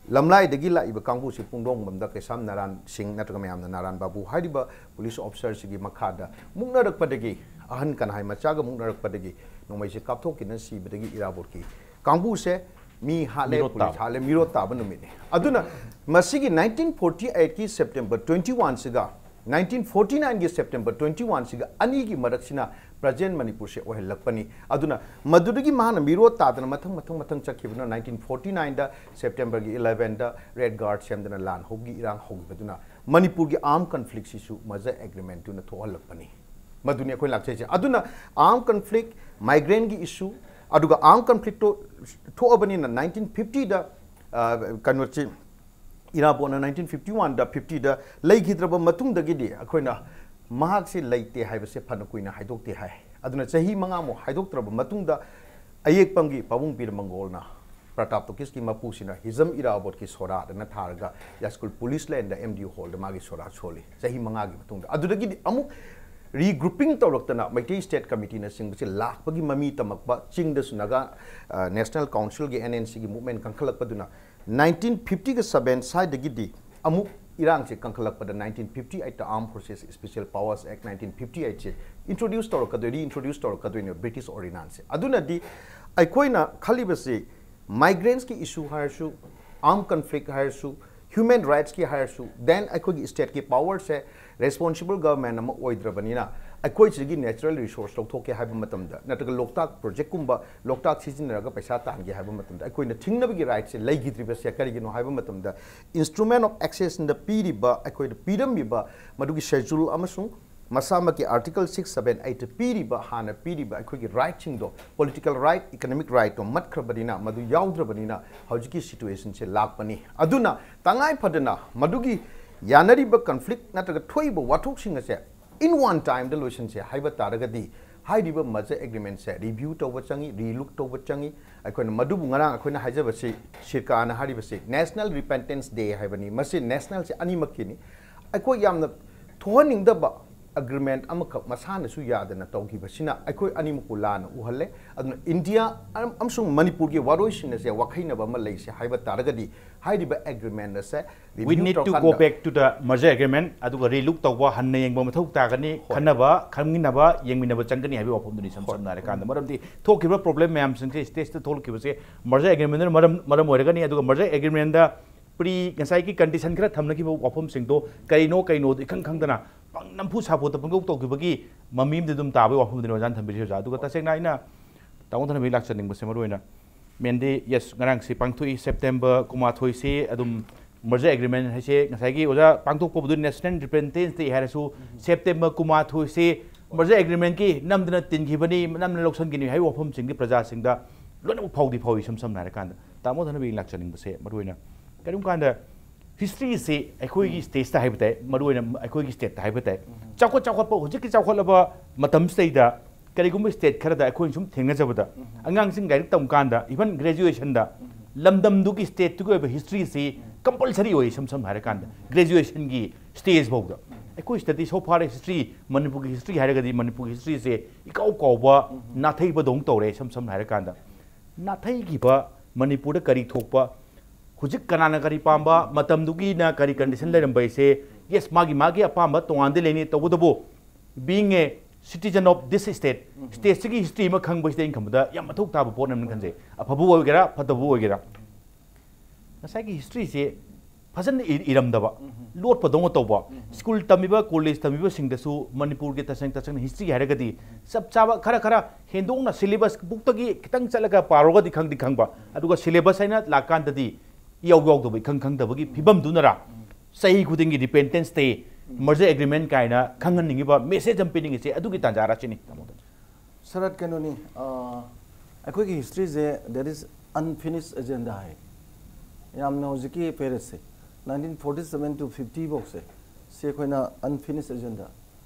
ꯂꯝꯂꯥꯏꯗꯒꯤ ꯂꯥꯛꯏꯕ ꯀꯥꯡꯕꯨꯁꯤ ꯄꯨꯡꯗꯣꯡꯕꯝꯗ ꯀꯩꯁꯥꯝ ꯅꯥꯔꯥꯟ ꯁꯤꯡ ꯅꯠꯇ꯭ꯔꯒ ꯃꯌꯥꯝꯅ ꯅꯥꯔꯥꯟ ꯕꯥꯕꯨ ꯍꯥꯏꯔꯤꯕ ꯄꯨꯂꯤꯁ ꯑꯣꯐꯤꯁꯔꯁꯤꯒꯤ ꯃꯈꯥꯗ ꯃꯨꯛꯅꯔꯛꯄꯗꯒꯤ, ꯑꯍꯟ ꯀꯟꯍꯥꯏ ꯃꯆꯥꯒ ꯃꯨꯛꯅꯔꯛꯄꯗꯒꯤ ꯅꯣꯡꯃꯩꯁꯦ ꯀꯥꯞꯊꯣꯛꯈꯤꯅ ꯁꯤꯕꯗꯒꯤ ꯏꯔꯥꯕꯣꯠꯀꯤ ꯀꯥꯡꯕꯨꯁꯦ ꯃꯤ ꯍꯥꯠꯂꯦ, ꯃꯤꯔꯣꯠ ꯄꯨꯂꯤꯁ ꯇꯥꯕ꯫ ꯍꯥꯠꯂꯦ, ꯃꯤꯔꯣꯠ ꯇꯥꯕ ꯅꯨꯃꯤꯠꯅꯤ꯫ ꯑꯗꯨꯅ ꯃꯁꯤꯒꯤ ꯅꯥꯏꯟꯇꯤꯟ ꯐꯣꯔꯇꯤ ꯑꯩꯠꯀꯤ ꯁꯦꯞꯇꯦꯝꯕꯔ ꯇ꯭ꯋꯦꯟꯇꯤ ꯋꯥꯟꯁꯤꯒ ꯅꯥꯏꯟꯇꯤꯟ ꯐꯣꯔꯇꯤ ꯅꯥꯏꯟꯒꯤ ꯁꯦꯞꯇꯦꯝꯕꯔ ꯇ꯭ꯋꯦꯟꯇꯤ ꯋꯥꯟꯁꯤꯒ ꯑꯅꯤꯒꯤ ꯃꯔꯛꯁꯤꯅ ꯄ꯭ꯔꯖꯦꯟ ꯃꯅꯤꯄꯨꯔꯁꯦ ꯑꯣꯏꯍꯜꯂꯛꯄꯅꯤ꯫ ꯑꯗꯨꯅ ꯃꯗꯨꯗꯒꯤ ꯃꯥꯅ ꯃꯤꯔꯣꯠ ꯇꯥꯗꯅ ꯃꯊꯪ ꯃꯊꯪ ꯃꯊꯪ ꯆꯠꯈꯤꯕꯅ ꯅꯥꯏꯟꯇꯤꯟ ꯐꯣꯔꯇꯤ ꯅꯥꯏꯟꯗ ꯁꯦꯞꯇꯦꯝꯕꯔꯒꯤ ꯏꯂꯚꯦꯟꯗ ꯔꯦꯠ ꯒꯥꯔꯗ ꯁꯦꯝꯗꯅ ꯂꯥꯟ ꯍꯧꯒꯤ ꯏꯔꯥꯡ ꯍꯧꯈꯤꯕꯗꯨꯅ ꯃꯅꯤꯄꯨꯔꯒꯤ ꯑꯥꯔꯝ ꯀꯟꯐ꯭ꯂꯤꯛꯁꯤꯁꯨ ꯃꯖ ꯑꯦꯒ꯭ꯔꯤꯃꯦꯟꯇꯨꯅ ꯊꯣꯛꯍꯜꯂꯛꯄꯅꯤ꯫ ꯃꯗꯨꯅꯤ ꯑꯩꯈꯣꯏ ꯂꯥꯛꯆꯩꯁꯦ꯫ ꯑꯗꯨꯅ ꯑꯥꯔꯝ ꯀꯟꯐ꯭ꯂꯤꯛ, ꯃꯥꯏꯒ꯭ꯔꯦꯟꯒꯤ ꯏꯁꯨ, ꯑꯗꯨꯒ ꯑꯥꯔꯝ ꯀꯟꯐ꯭ꯂꯤꯛꯇꯣ ꯊꯣꯛꯑꯕꯅꯤꯅ ꯅꯥꯏꯟꯇꯤꯟ ꯐꯤꯐꯇꯤꯗ ꯀꯩꯅꯣꯁꯤ ꯏꯔꯥꯕꯣꯠꯅ ꯅꯥꯏꯟꯇꯤꯟ ꯐꯤꯐꯇꯤ ꯋꯥꯟꯗ ꯐꯤꯐꯇꯤꯗ ꯂꯩꯈꯤꯗ꯭ꯔꯕ ꯃꯇꯨꯡꯗꯒꯤꯗꯤ ꯑꯩꯈꯣꯏꯅ ꯃꯍꯥꯛꯁꯤ ꯂꯩꯇꯦ ꯍꯥꯏꯕꯁꯦ ꯐꯅ ꯀꯨꯏꯅ ꯍꯥꯏꯗꯣꯛꯇꯦ ꯍꯥꯏ꯫ ꯑꯗꯨꯅ ꯆꯍꯤ ꯃꯉꯥꯃꯨꯛ ꯍꯥꯏꯗꯣꯛꯇ꯭ꯔꯕ ꯃꯇꯨꯡꯗ ꯑꯌꯦꯛꯄꯝꯒꯤ ꯄꯥꯕꯨꯡ ꯕꯤꯔ ꯃꯪꯒꯣꯜꯅ ꯄ꯭ꯔꯇꯥꯞ ꯇꯣꯀꯤꯁꯀꯤ ꯃꯄꯨꯁꯤꯅ ꯍꯤꯖꯝ ꯏꯔꯥꯕꯣꯠꯀꯤ ꯁꯣꯔꯥꯠ ꯑꯅ ꯊꯥꯔꯒ ꯌꯥꯏꯁ꯭ꯀꯨꯜ ꯄꯨꯂꯤꯁ ꯂꯦꯟꯗ ꯑꯦꯝ ꯗꯤ ꯌꯨ ꯍꯣꯜꯗ ꯃꯥꯒꯤ ꯁꯣꯔꯥꯠ ꯁꯣꯜꯂꯤ꯫ ꯆꯍꯤ ꯃꯉꯥꯒꯤ ꯃꯇꯨꯡꯗ ꯑꯗꯨꯗꯒꯤꯗꯤ ꯑꯃꯨꯛ ꯔꯤꯒ꯭ꯔꯨꯄꯤꯡ ꯇꯧꯔꯛꯇꯅ ꯃꯩꯇꯩ ꯁ꯭ꯇꯦꯠ ꯀꯃꯤꯇꯤꯅꯆꯤꯡꯕꯁꯤ ꯂꯥꯛꯄꯒꯤ ꯃꯃꯤ ꯇꯝꯃꯛꯄ, ꯆꯤꯡꯗꯁꯨ ꯅꯥꯒꯥ ꯅꯦꯁꯅꯦꯜ ꯀꯥꯎꯟꯁꯤꯜꯒꯤ, ꯑꯦꯟ ꯑꯦꯟ ꯁꯤꯒꯤ ꯃꯨꯞꯃꯦꯟ ꯀꯟꯈꯠꯂꯛꯄꯗꯨꯅ ꯅꯥꯏꯟꯇꯤꯟ ꯐꯤꯐꯇꯤꯒ ꯁꯕꯦꯟ ꯁ꯭ꯋꯥꯏꯗꯒꯤꯗꯤ ꯑꯃꯨꯛ ꯏꯔꯥꯡꯁꯦ ꯀꯟꯈꯠꯂꯛꯄꯗ ꯅꯥꯏꯟꯇꯤꯟ ꯐꯤꯐꯇꯤ ꯑꯩꯠꯇ Armed Forces Special Powers Act nineteen fifty ꯑꯩꯠꯁꯦ ꯏꯟꯇ꯭ꯔꯣꯗ꯭ꯌꯨꯁ ꯇꯧꯔꯛꯀꯗꯣꯏ, ꯔꯤꯏꯟꯇ꯭ꯔꯣꯗ꯭ꯌꯨꯁ ꯇꯧꯔꯛꯀꯗꯣꯏꯅꯦ ꯕ꯭ꯔꯤꯇꯤꯁ ꯑꯣꯔꯗꯤꯅꯥꯟꯁꯁꯦ꯫ ꯑꯗꯨꯅꯗꯤ ꯑꯩꯈꯣꯏꯅ ꯈꯜꯂꯤꯕꯁꯤ ꯃꯥꯏꯒ꯭ꯔꯦꯟꯁꯀꯤ ꯏꯁꯨ ꯍꯥꯏꯔꯁꯨ, ꯑꯥꯔꯝ ꯀꯟꯐ꯭ꯂꯤꯛ ꯍꯥꯏꯔꯁꯨ, ꯍ꯭ꯌꯨꯃꯦꯟ ꯔꯥꯏꯠꯁꯀꯤ ꯍꯥꯏꯔꯁꯨ, ꯗꯦꯟ ꯑꯩꯈꯣꯏꯒꯤ ꯁ꯭ꯇꯦꯠꯀꯤ ꯄꯥꯋꯔꯁꯦ ꯔꯦꯁꯄꯣꯟꯁꯤꯕꯜ ꯒꯚꯔꯟꯃꯦꯟ ꯑꯃ ꯑꯣꯏꯗ꯭ꯔꯕꯅꯤꯅ ꯑꯩꯈꯣꯏ ꯁꯤꯒꯤ ꯅꯦꯆꯔꯦꯜ ꯔꯤꯁꯣꯔꯁ ꯂꯧꯊꯣꯛꯀꯦ ꯍꯥꯏꯕ ꯃꯇꯝꯗ ꯅꯠꯇ꯭ꯔꯒ ꯂꯣꯛꯇꯥꯛ ꯄ꯭ꯔꯣꯖꯦꯛꯀꯨꯝꯕ ꯂꯣꯛꯇꯥꯛ ꯁꯤꯖꯤꯟꯅꯔꯒ ꯄꯩꯁꯥ ꯇꯥꯟꯒꯦ ꯍꯥꯏꯕ ꯃꯇꯝꯗ ꯑꯩꯈꯣꯏꯅ ꯊꯤꯡꯅꯕꯒꯤ ꯔꯥꯏꯠꯁꯦ ꯂꯩꯈꯤꯗ꯭ꯔꯤꯕꯁꯦ ꯀꯔꯤꯒꯤꯅꯣ ꯍꯥꯏꯕ ꯃꯇꯝꯗ Instrument of Actionꯗ ꯄꯤꯔꯤꯕ, ꯑꯩꯈꯣꯏꯗ ꯄꯤꯔꯝꯃꯤꯕ ꯃꯗꯨꯒꯤ ꯁꯦꯗ꯭ꯌꯨꯜ ꯑꯃꯁꯨꯡ ꯃꯁꯥꯃꯛꯀꯤ ꯑꯥꯔꯇꯤꯀꯜ ꯁꯤꯛꯁ ꯁꯕꯦꯟ ꯑꯩꯠꯇ ꯄꯤꯔꯤꯕ, ꯍꯥꯟꯅ ꯄꯤꯔꯤꯕ ꯑꯩꯈꯣꯏꯒꯤ ꯔꯥꯏꯠꯁꯤꯡꯗꯣ, ꯄꯣꯂꯤꯇꯤꯀꯦꯜ ꯔꯥꯏꯠ, ꯏꯀꯅꯣꯃꯤꯛ ꯔꯥꯏꯠꯇꯣ ꯃꯠꯈ꯭ꯔꯕꯅꯤꯅ, ꯃꯗꯨ ꯌꯥꯎꯗ꯭ꯔꯕꯅꯤꯅ ꯍꯧꯖꯤꯛꯀꯤ ꯁꯤꯆꯨꯋꯦꯁꯟꯁꯦ ꯂꯥꯛꯄꯅꯤ꯫ ꯑꯗꯨꯅ ꯇꯉꯥꯏ ꯐꯗꯅ ꯃꯗꯨꯒꯤ ꯌꯥꯅꯔꯤꯕ ꯀꯟꯐ꯭ꯂꯤꯛ ꯅꯠꯇ꯭ꯔꯒ ꯊꯣꯛꯏꯕ ꯋꯥꯊꯣꯛꯁꯤꯡ ꯑꯁꯦ in one timeꯗ ꯂꯣꯏꯁꯤꯟꯁꯦ ꯍꯥꯏꯕ ꯇꯥꯔꯒꯗꯤ ꯍꯥꯏꯔꯤꯕ ꯃꯖ ꯑꯦꯒ꯭ꯔꯤꯃꯦꯟꯁꯦ ꯔꯤꯚ꯭ꯌꯨ ꯇꯧꯕ ꯆꯪꯉꯤ, ꯔꯤꯂꯨꯛ ꯇꯧꯕ ꯆꯪꯉꯤ꯫ ꯑꯩꯈꯣꯏꯅ ꯃꯗꯨꯕꯨ ꯉꯔꯥꯡ ꯑꯩꯈꯣꯏꯅ ꯍꯥꯏꯖꯕꯁꯤ, ꯁꯤꯔꯀꯥꯅ ꯍꯥꯏꯔꯤꯕꯁꯤ National Repentance Day ꯍꯥꯏꯕꯅꯤ꯫ ꯃꯁꯤ ꯅꯦꯁꯅꯦꯜꯁꯦ ꯑꯅꯤꯃꯛꯀꯤꯅꯤ꯫ ꯑꯩꯈꯣꯏ ꯌꯥꯝꯅ ꯊꯣꯛꯍꯟꯅꯤꯡꯗꯕ, ꯑꯦꯒ꯭ꯔꯤꯃꯦꯟ ꯑꯃꯈꯛ ꯃꯁꯥꯅꯁꯨ ꯌꯥꯗꯅ ꯇꯧꯈꯤꯕꯁꯤꯅ ꯑꯩꯈꯣꯏ ꯑꯅꯤꯃꯛꯄꯨ ꯂꯥꯟꯅ ꯎꯍꯜꯂꯦ꯫ ꯑꯗꯨꯅ ꯏꯟꯗꯤꯌꯥ ꯑꯃꯁꯨꯡ ꯃꯅꯤꯄꯨꯔꯒꯤ ꯋꯥꯔꯣꯏꯁꯤꯟ ꯑꯁꯦ ꯋꯥꯈꯩꯅꯕ ꯑꯃ ꯂꯩꯁꯦ ꯍꯥꯏꯕ ꯇꯥꯔꯒꯗꯤ, ꯍꯥꯏꯔꯤꯕ ꯑꯦꯒ꯭ꯔꯤꯃꯦꯟ ꯑꯁꯦ We need to go back to the merger agreement. ꯑꯗꯨꯒ ꯔꯤꯂꯨꯛ ꯇꯧꯕ, ꯍꯟꯅ ꯌꯦꯡꯕ ꯃꯊꯧ ꯇꯥꯒꯅꯤ꯫ ꯈꯟꯅꯕ, ꯈꯪꯃꯤꯟꯅꯕ, ꯌꯦꯡꯃꯤꯟꯅꯕ ꯆꯪꯒꯅꯤ ꯍꯥꯏꯕꯒꯤ ꯋꯥꯐꯝꯗꯨꯅꯤ ꯏꯁꯝ ꯁꯝꯅ ꯍꯥꯏꯔꯀꯥꯟꯗ꯫ ꯃꯔꯝꯗꯤ ꯊꯣꯛꯈꯤꯕ ꯄ꯭ꯔꯣꯕ꯭ꯂꯦꯝ ꯃꯌꯥꯝꯁꯤꯡꯁꯦ ꯁ꯭ꯇꯦꯠꯁꯇ ꯊꯣꯛꯂꯛꯈꯤꯕꯁꯦ ꯃꯔꯖꯔ ꯑꯦꯒ꯭ꯔꯤꯃꯦꯟꯗꯨꯅ ꯃꯔꯝ ꯃꯔꯝ ꯑꯣꯏꯔꯒꯅꯤ꯫ ꯑꯗꯨꯒ ꯃꯔꯖꯔ ꯑꯦꯒ꯭ꯔꯤꯃꯦꯟꯗ ꯄ꯭ꯔꯤ ꯉꯁꯥꯏꯒꯤ ꯀꯟꯗꯤꯁꯟ ꯈꯔ ꯊꯝꯅꯈꯤꯕ ꯋꯥꯐꯝꯁꯤꯡꯗꯣ ꯀꯔꯤꯅꯣ ꯀꯩꯅꯣꯗꯣ ꯏꯈꯪ ꯈꯪꯗꯅ ꯄꯪ ꯅꯝꯐꯨ ꯁꯥꯐꯨꯗ ꯄꯪꯇꯧ ꯇꯧꯈꯤꯕꯒꯤ ꯃꯃꯤ ꯑꯃꯗꯤ ꯑꯗꯨꯝ ꯇꯥꯕꯒꯤ ꯋꯥꯐꯝꯗꯨꯅꯤ ꯑꯣꯖꯥꯅ ꯊꯝꯕꯤꯔꯤꯁꯦ ꯑꯣꯖꯥ꯫ ꯑꯗꯨꯒ ꯇꯁꯦꯡꯅ ꯑꯩꯅ ꯇꯥꯃꯣ ꯊꯅꯕꯤ ꯂꯥꯛꯆꯅꯤꯡꯕꯁꯦ ꯃꯔꯨꯑꯣꯏꯅ ꯃꯦꯟꯗꯤ, ꯌꯦꯁ, ꯉꯔꯥꯡꯁꯤ ꯄꯥꯡꯊꯣꯛꯏ, ꯁꯦꯞꯇꯦꯝꯕꯔ ꯀꯨꯟꯃꯥꯊꯣꯏꯁꯤ ꯑꯗꯨꯝ ꯃꯔꯖꯔ ꯑꯦꯒ꯭ꯔꯤꯃꯦꯟ ꯍꯥꯏꯁꯦ ꯉꯁꯥꯏꯒꯤ ꯑꯣꯖꯥ ꯄꯥꯡꯊꯣꯛꯄꯕꯨꯗꯤ ꯅꯦꯁꯅꯦꯜ ꯏꯟꯗꯤꯄꯦꯟꯗꯦꯟꯁ ꯗꯦ ꯍꯥꯏꯔꯁꯨ ꯁꯦꯞꯇꯦꯝꯕꯔ ꯀꯨꯟꯃꯥꯊꯣꯏꯁꯤ ꯃꯔꯖꯔ ꯑꯦꯒ꯭ꯔꯤꯃꯦꯟꯒꯤ ꯅꯝꯗꯅ ꯇꯤꯟꯈꯤꯕꯅꯤ, ꯅꯝꯗꯅ ꯂꯧꯁꯤꯟꯈꯤꯅꯤ ꯍꯥꯏꯕ ꯋꯥꯐꯝꯁꯤꯡꯗꯤ ꯄ꯭ꯔꯖꯥꯁꯤꯡꯗ ꯂꯣꯏꯅꯃꯛ ꯐꯥꯎꯗꯤ ꯐꯥꯎꯏ꯫ ꯏꯁꯝ ꯁꯝꯅ ꯍꯥꯏꯔꯀꯥꯟꯗ ꯇꯥꯃꯣ ꯊꯅꯕꯤ ꯂꯥꯛꯆꯅꯤꯡꯕꯁꯦ ꯃꯔꯨꯑꯣꯏꯅ ꯀꯔꯤꯒꯨꯝꯕ ꯀꯥꯟꯗ ꯍꯤꯁꯇ꯭ꯔꯤꯁꯤ ꯑꯩꯈꯣꯏꯒꯤ ꯁ꯭ꯇꯦꯠꯁꯇ ꯍꯥꯏꯕ ꯇꯥꯏ, ꯃꯔꯨꯑꯣꯏꯅ ꯑꯩꯈꯣꯏꯒꯤ ꯁ꯭ꯇꯦꯠꯇ ꯍꯥꯏꯕ ꯇꯥꯏ, ꯆꯥꯎꯈꯠ ꯆꯥꯎꯈꯠꯄ ꯍꯧꯖꯤꯛꯀꯤ ꯆꯥꯎꯈꯠꯂꯕ ꯃꯇꯝꯁꯤꯗꯩꯗ ꯀꯔꯤꯒꯨꯝꯕ ꯁ꯭ꯇꯦꯠ ꯈꯔꯗ ꯑꯩꯈꯣꯏꯅ ꯁꯨꯝ ꯊꯦꯡꯅꯖꯕꯗ ꯑꯉꯥꯡꯁꯤꯡ ꯂꯥꯏꯔꯤꯛ ꯇꯝ ꯀꯥꯟꯗ ꯏꯚꯟ ꯒ꯭ꯔꯦꯖꯨꯑꯦꯁꯟꯗ ꯂꯝꯗꯝꯗꯨꯒꯤ ꯁ꯭ꯇꯦꯠꯇꯨꯒꯤ ꯑꯣꯏꯕ ꯍꯤꯁꯇ꯭ꯔꯤꯁꯤ ꯀꯝꯄꯜꯁꯔꯤ ꯑꯣꯏ꯫ ꯏꯁꯝ ꯁꯝꯅ ꯍꯥꯏꯔꯀꯥꯟꯗ ꯒ꯭ꯔꯦꯖꯨꯑꯦꯁꯟꯒꯤ ꯁ꯭ꯇꯦꯖ ꯐꯥꯎꯗ ꯑꯩꯈꯣꯏ ꯁꯤꯗꯗꯤ so far ꯍꯤꯁꯇ꯭ꯔꯤ, ꯃꯅꯤꯄꯨꯔꯒꯤ ꯍꯤꯁꯇ꯭ꯔꯤ ꯍꯥꯏꯔꯒꯗꯤ ꯃꯅꯤꯄꯨꯔꯒꯤ ꯍꯤꯁꯇ꯭ꯔꯤꯁꯦ ꯏꯀꯥꯎ ꯀꯥꯎꯕ, ꯅꯥꯊꯩꯕꯗꯧꯅ ꯇꯧꯔꯦ꯫ ꯏꯁꯝ ꯁꯝꯅ ꯍꯥꯏꯔꯀꯥꯟꯗ ꯅꯥꯊꯩꯈꯤꯕ ꯃꯅꯤꯄꯨꯔꯗ ꯀꯔꯤ ꯊꯣꯛꯄ, ꯍꯧꯖꯤꯛ ꯀꯅꯥꯅ ꯀꯔꯤ ꯄꯥꯝꯕ, ꯃꯇꯝꯗꯨꯒꯤꯅ ꯀꯔꯤ ꯀꯟꯗꯤꯁꯟ ꯂꯩꯔꯝꯕ ꯍꯥꯏꯁꯦ, ꯌꯦꯁ, ꯃꯥꯒꯤ ꯃꯥꯒꯤ ꯑꯄꯥꯝꯕ ꯇꯣꯉꯥꯟꯗꯤ ꯂꯩꯅꯤ, ꯇꯧꯕꯇꯕꯨ being a citizen of this state, ꯁ꯭ꯇꯦꯠꯁꯤꯒꯤ ꯍꯤꯁꯇ꯭ꯔꯤ ꯑꯃ ꯈꯪꯕꯁꯤꯗ ꯑꯩꯅ ꯈꯟꯕꯗ ꯌꯥꯝ ꯃꯊꯧ ꯇꯥꯕ ꯄꯣꯠ ꯑꯃꯅꯤ ꯈꯟꯖꯩ, ꯑꯐꯕ ꯑꯣꯏꯒꯦꯔꯥ ꯐꯠꯇꯕ ꯑꯣꯏꯒꯦꯔꯥ꯫ ꯉꯁꯥꯏꯒꯤ ꯍꯤꯁꯇ꯭ꯔꯤꯁꯦ ꯐꯖꯅ ꯏ- ꯏꯔꯝꯗꯕ, ꯂꯣꯠꯄꯗꯧꯅ ꯇꯧꯕ, ꯁ꯭ꯀꯨꯜ ꯇꯝꯃꯤꯕ ꯀꯣꯂꯦꯖ ꯇꯝꯃꯤꯕꯁꯤꯡꯗꯁꯨ ꯃꯅꯤꯄꯨꯔꯒꯤ ꯇꯁꯦꯡ ꯇꯁꯦꯡꯅ ꯍꯤꯁꯇ꯭ꯔꯤ ꯍꯥꯏꯔꯒꯗꯤ ꯆꯞ ꯆꯥꯕ ꯈꯔ ꯈꯔ ꯍꯦꯟꯗꯣꯛꯅ ꯁꯤꯂꯦꯕꯁ ꯕꯨꯛꯇꯒꯤ ꯈꯤꯇꯪ ꯆꯠꯂꯒ ꯄꯥꯔꯨꯔꯒꯗꯤ ꯈꯪꯗꯤ ꯈꯪꯕ, ꯑꯗꯨꯒ ꯁꯤꯂꯦꯕꯁ ꯍꯥꯏꯅ ꯂꯥꯛꯀꯥꯟꯗꯗꯤ ꯏꯌꯥꯎ ꯌꯥꯎꯗꯕ, ꯏꯈꯪ ꯈꯪꯗꯕꯒꯤ ꯐꯤꯕꯝꯗꯨꯅꯔ ꯆꯍꯤ ꯈꯨꯗꯤꯡꯒꯤ ꯏꯟꯗꯤꯄꯦꯟꯗꯦꯟꯁ ꯗꯦ, ꯃꯔꯖꯔ ꯑꯦꯒ꯭ꯔꯤꯃꯦꯟ ꯀꯥꯏꯅ ꯈꯪꯍꯟꯅꯤꯡꯉꯤꯕ ꯃꯦꯁꯦꯖ ꯑꯃ ꯄꯤꯅꯤꯡꯉꯤꯁꯦ ꯑꯗꯨꯒꯤ ꯇꯥꯟꯖꯥꯔꯥ ꯁꯤꯅꯤ ꯇꯥꯃꯣꯗ꯫ ꯁꯔꯠ, ꯀꯩꯅꯣꯅꯤ, ꯑ, ꯑꯩꯈꯣꯏꯒꯤ ꯍꯤꯁꯇ꯭ꯔꯤꯁꯦ there is unfinished agenda ꯍꯥꯏ꯫ ꯌꯥꯝꯅ ꯍꯧꯖꯤꯛꯀꯤ ꯄꯦꯔꯦꯠꯁꯦ, nineteen forty seven to fifty ꯐꯥꯎꯁꯦ, ꯁꯤ ꯑꯩꯈꯣꯏꯅ unfinished agenda꯫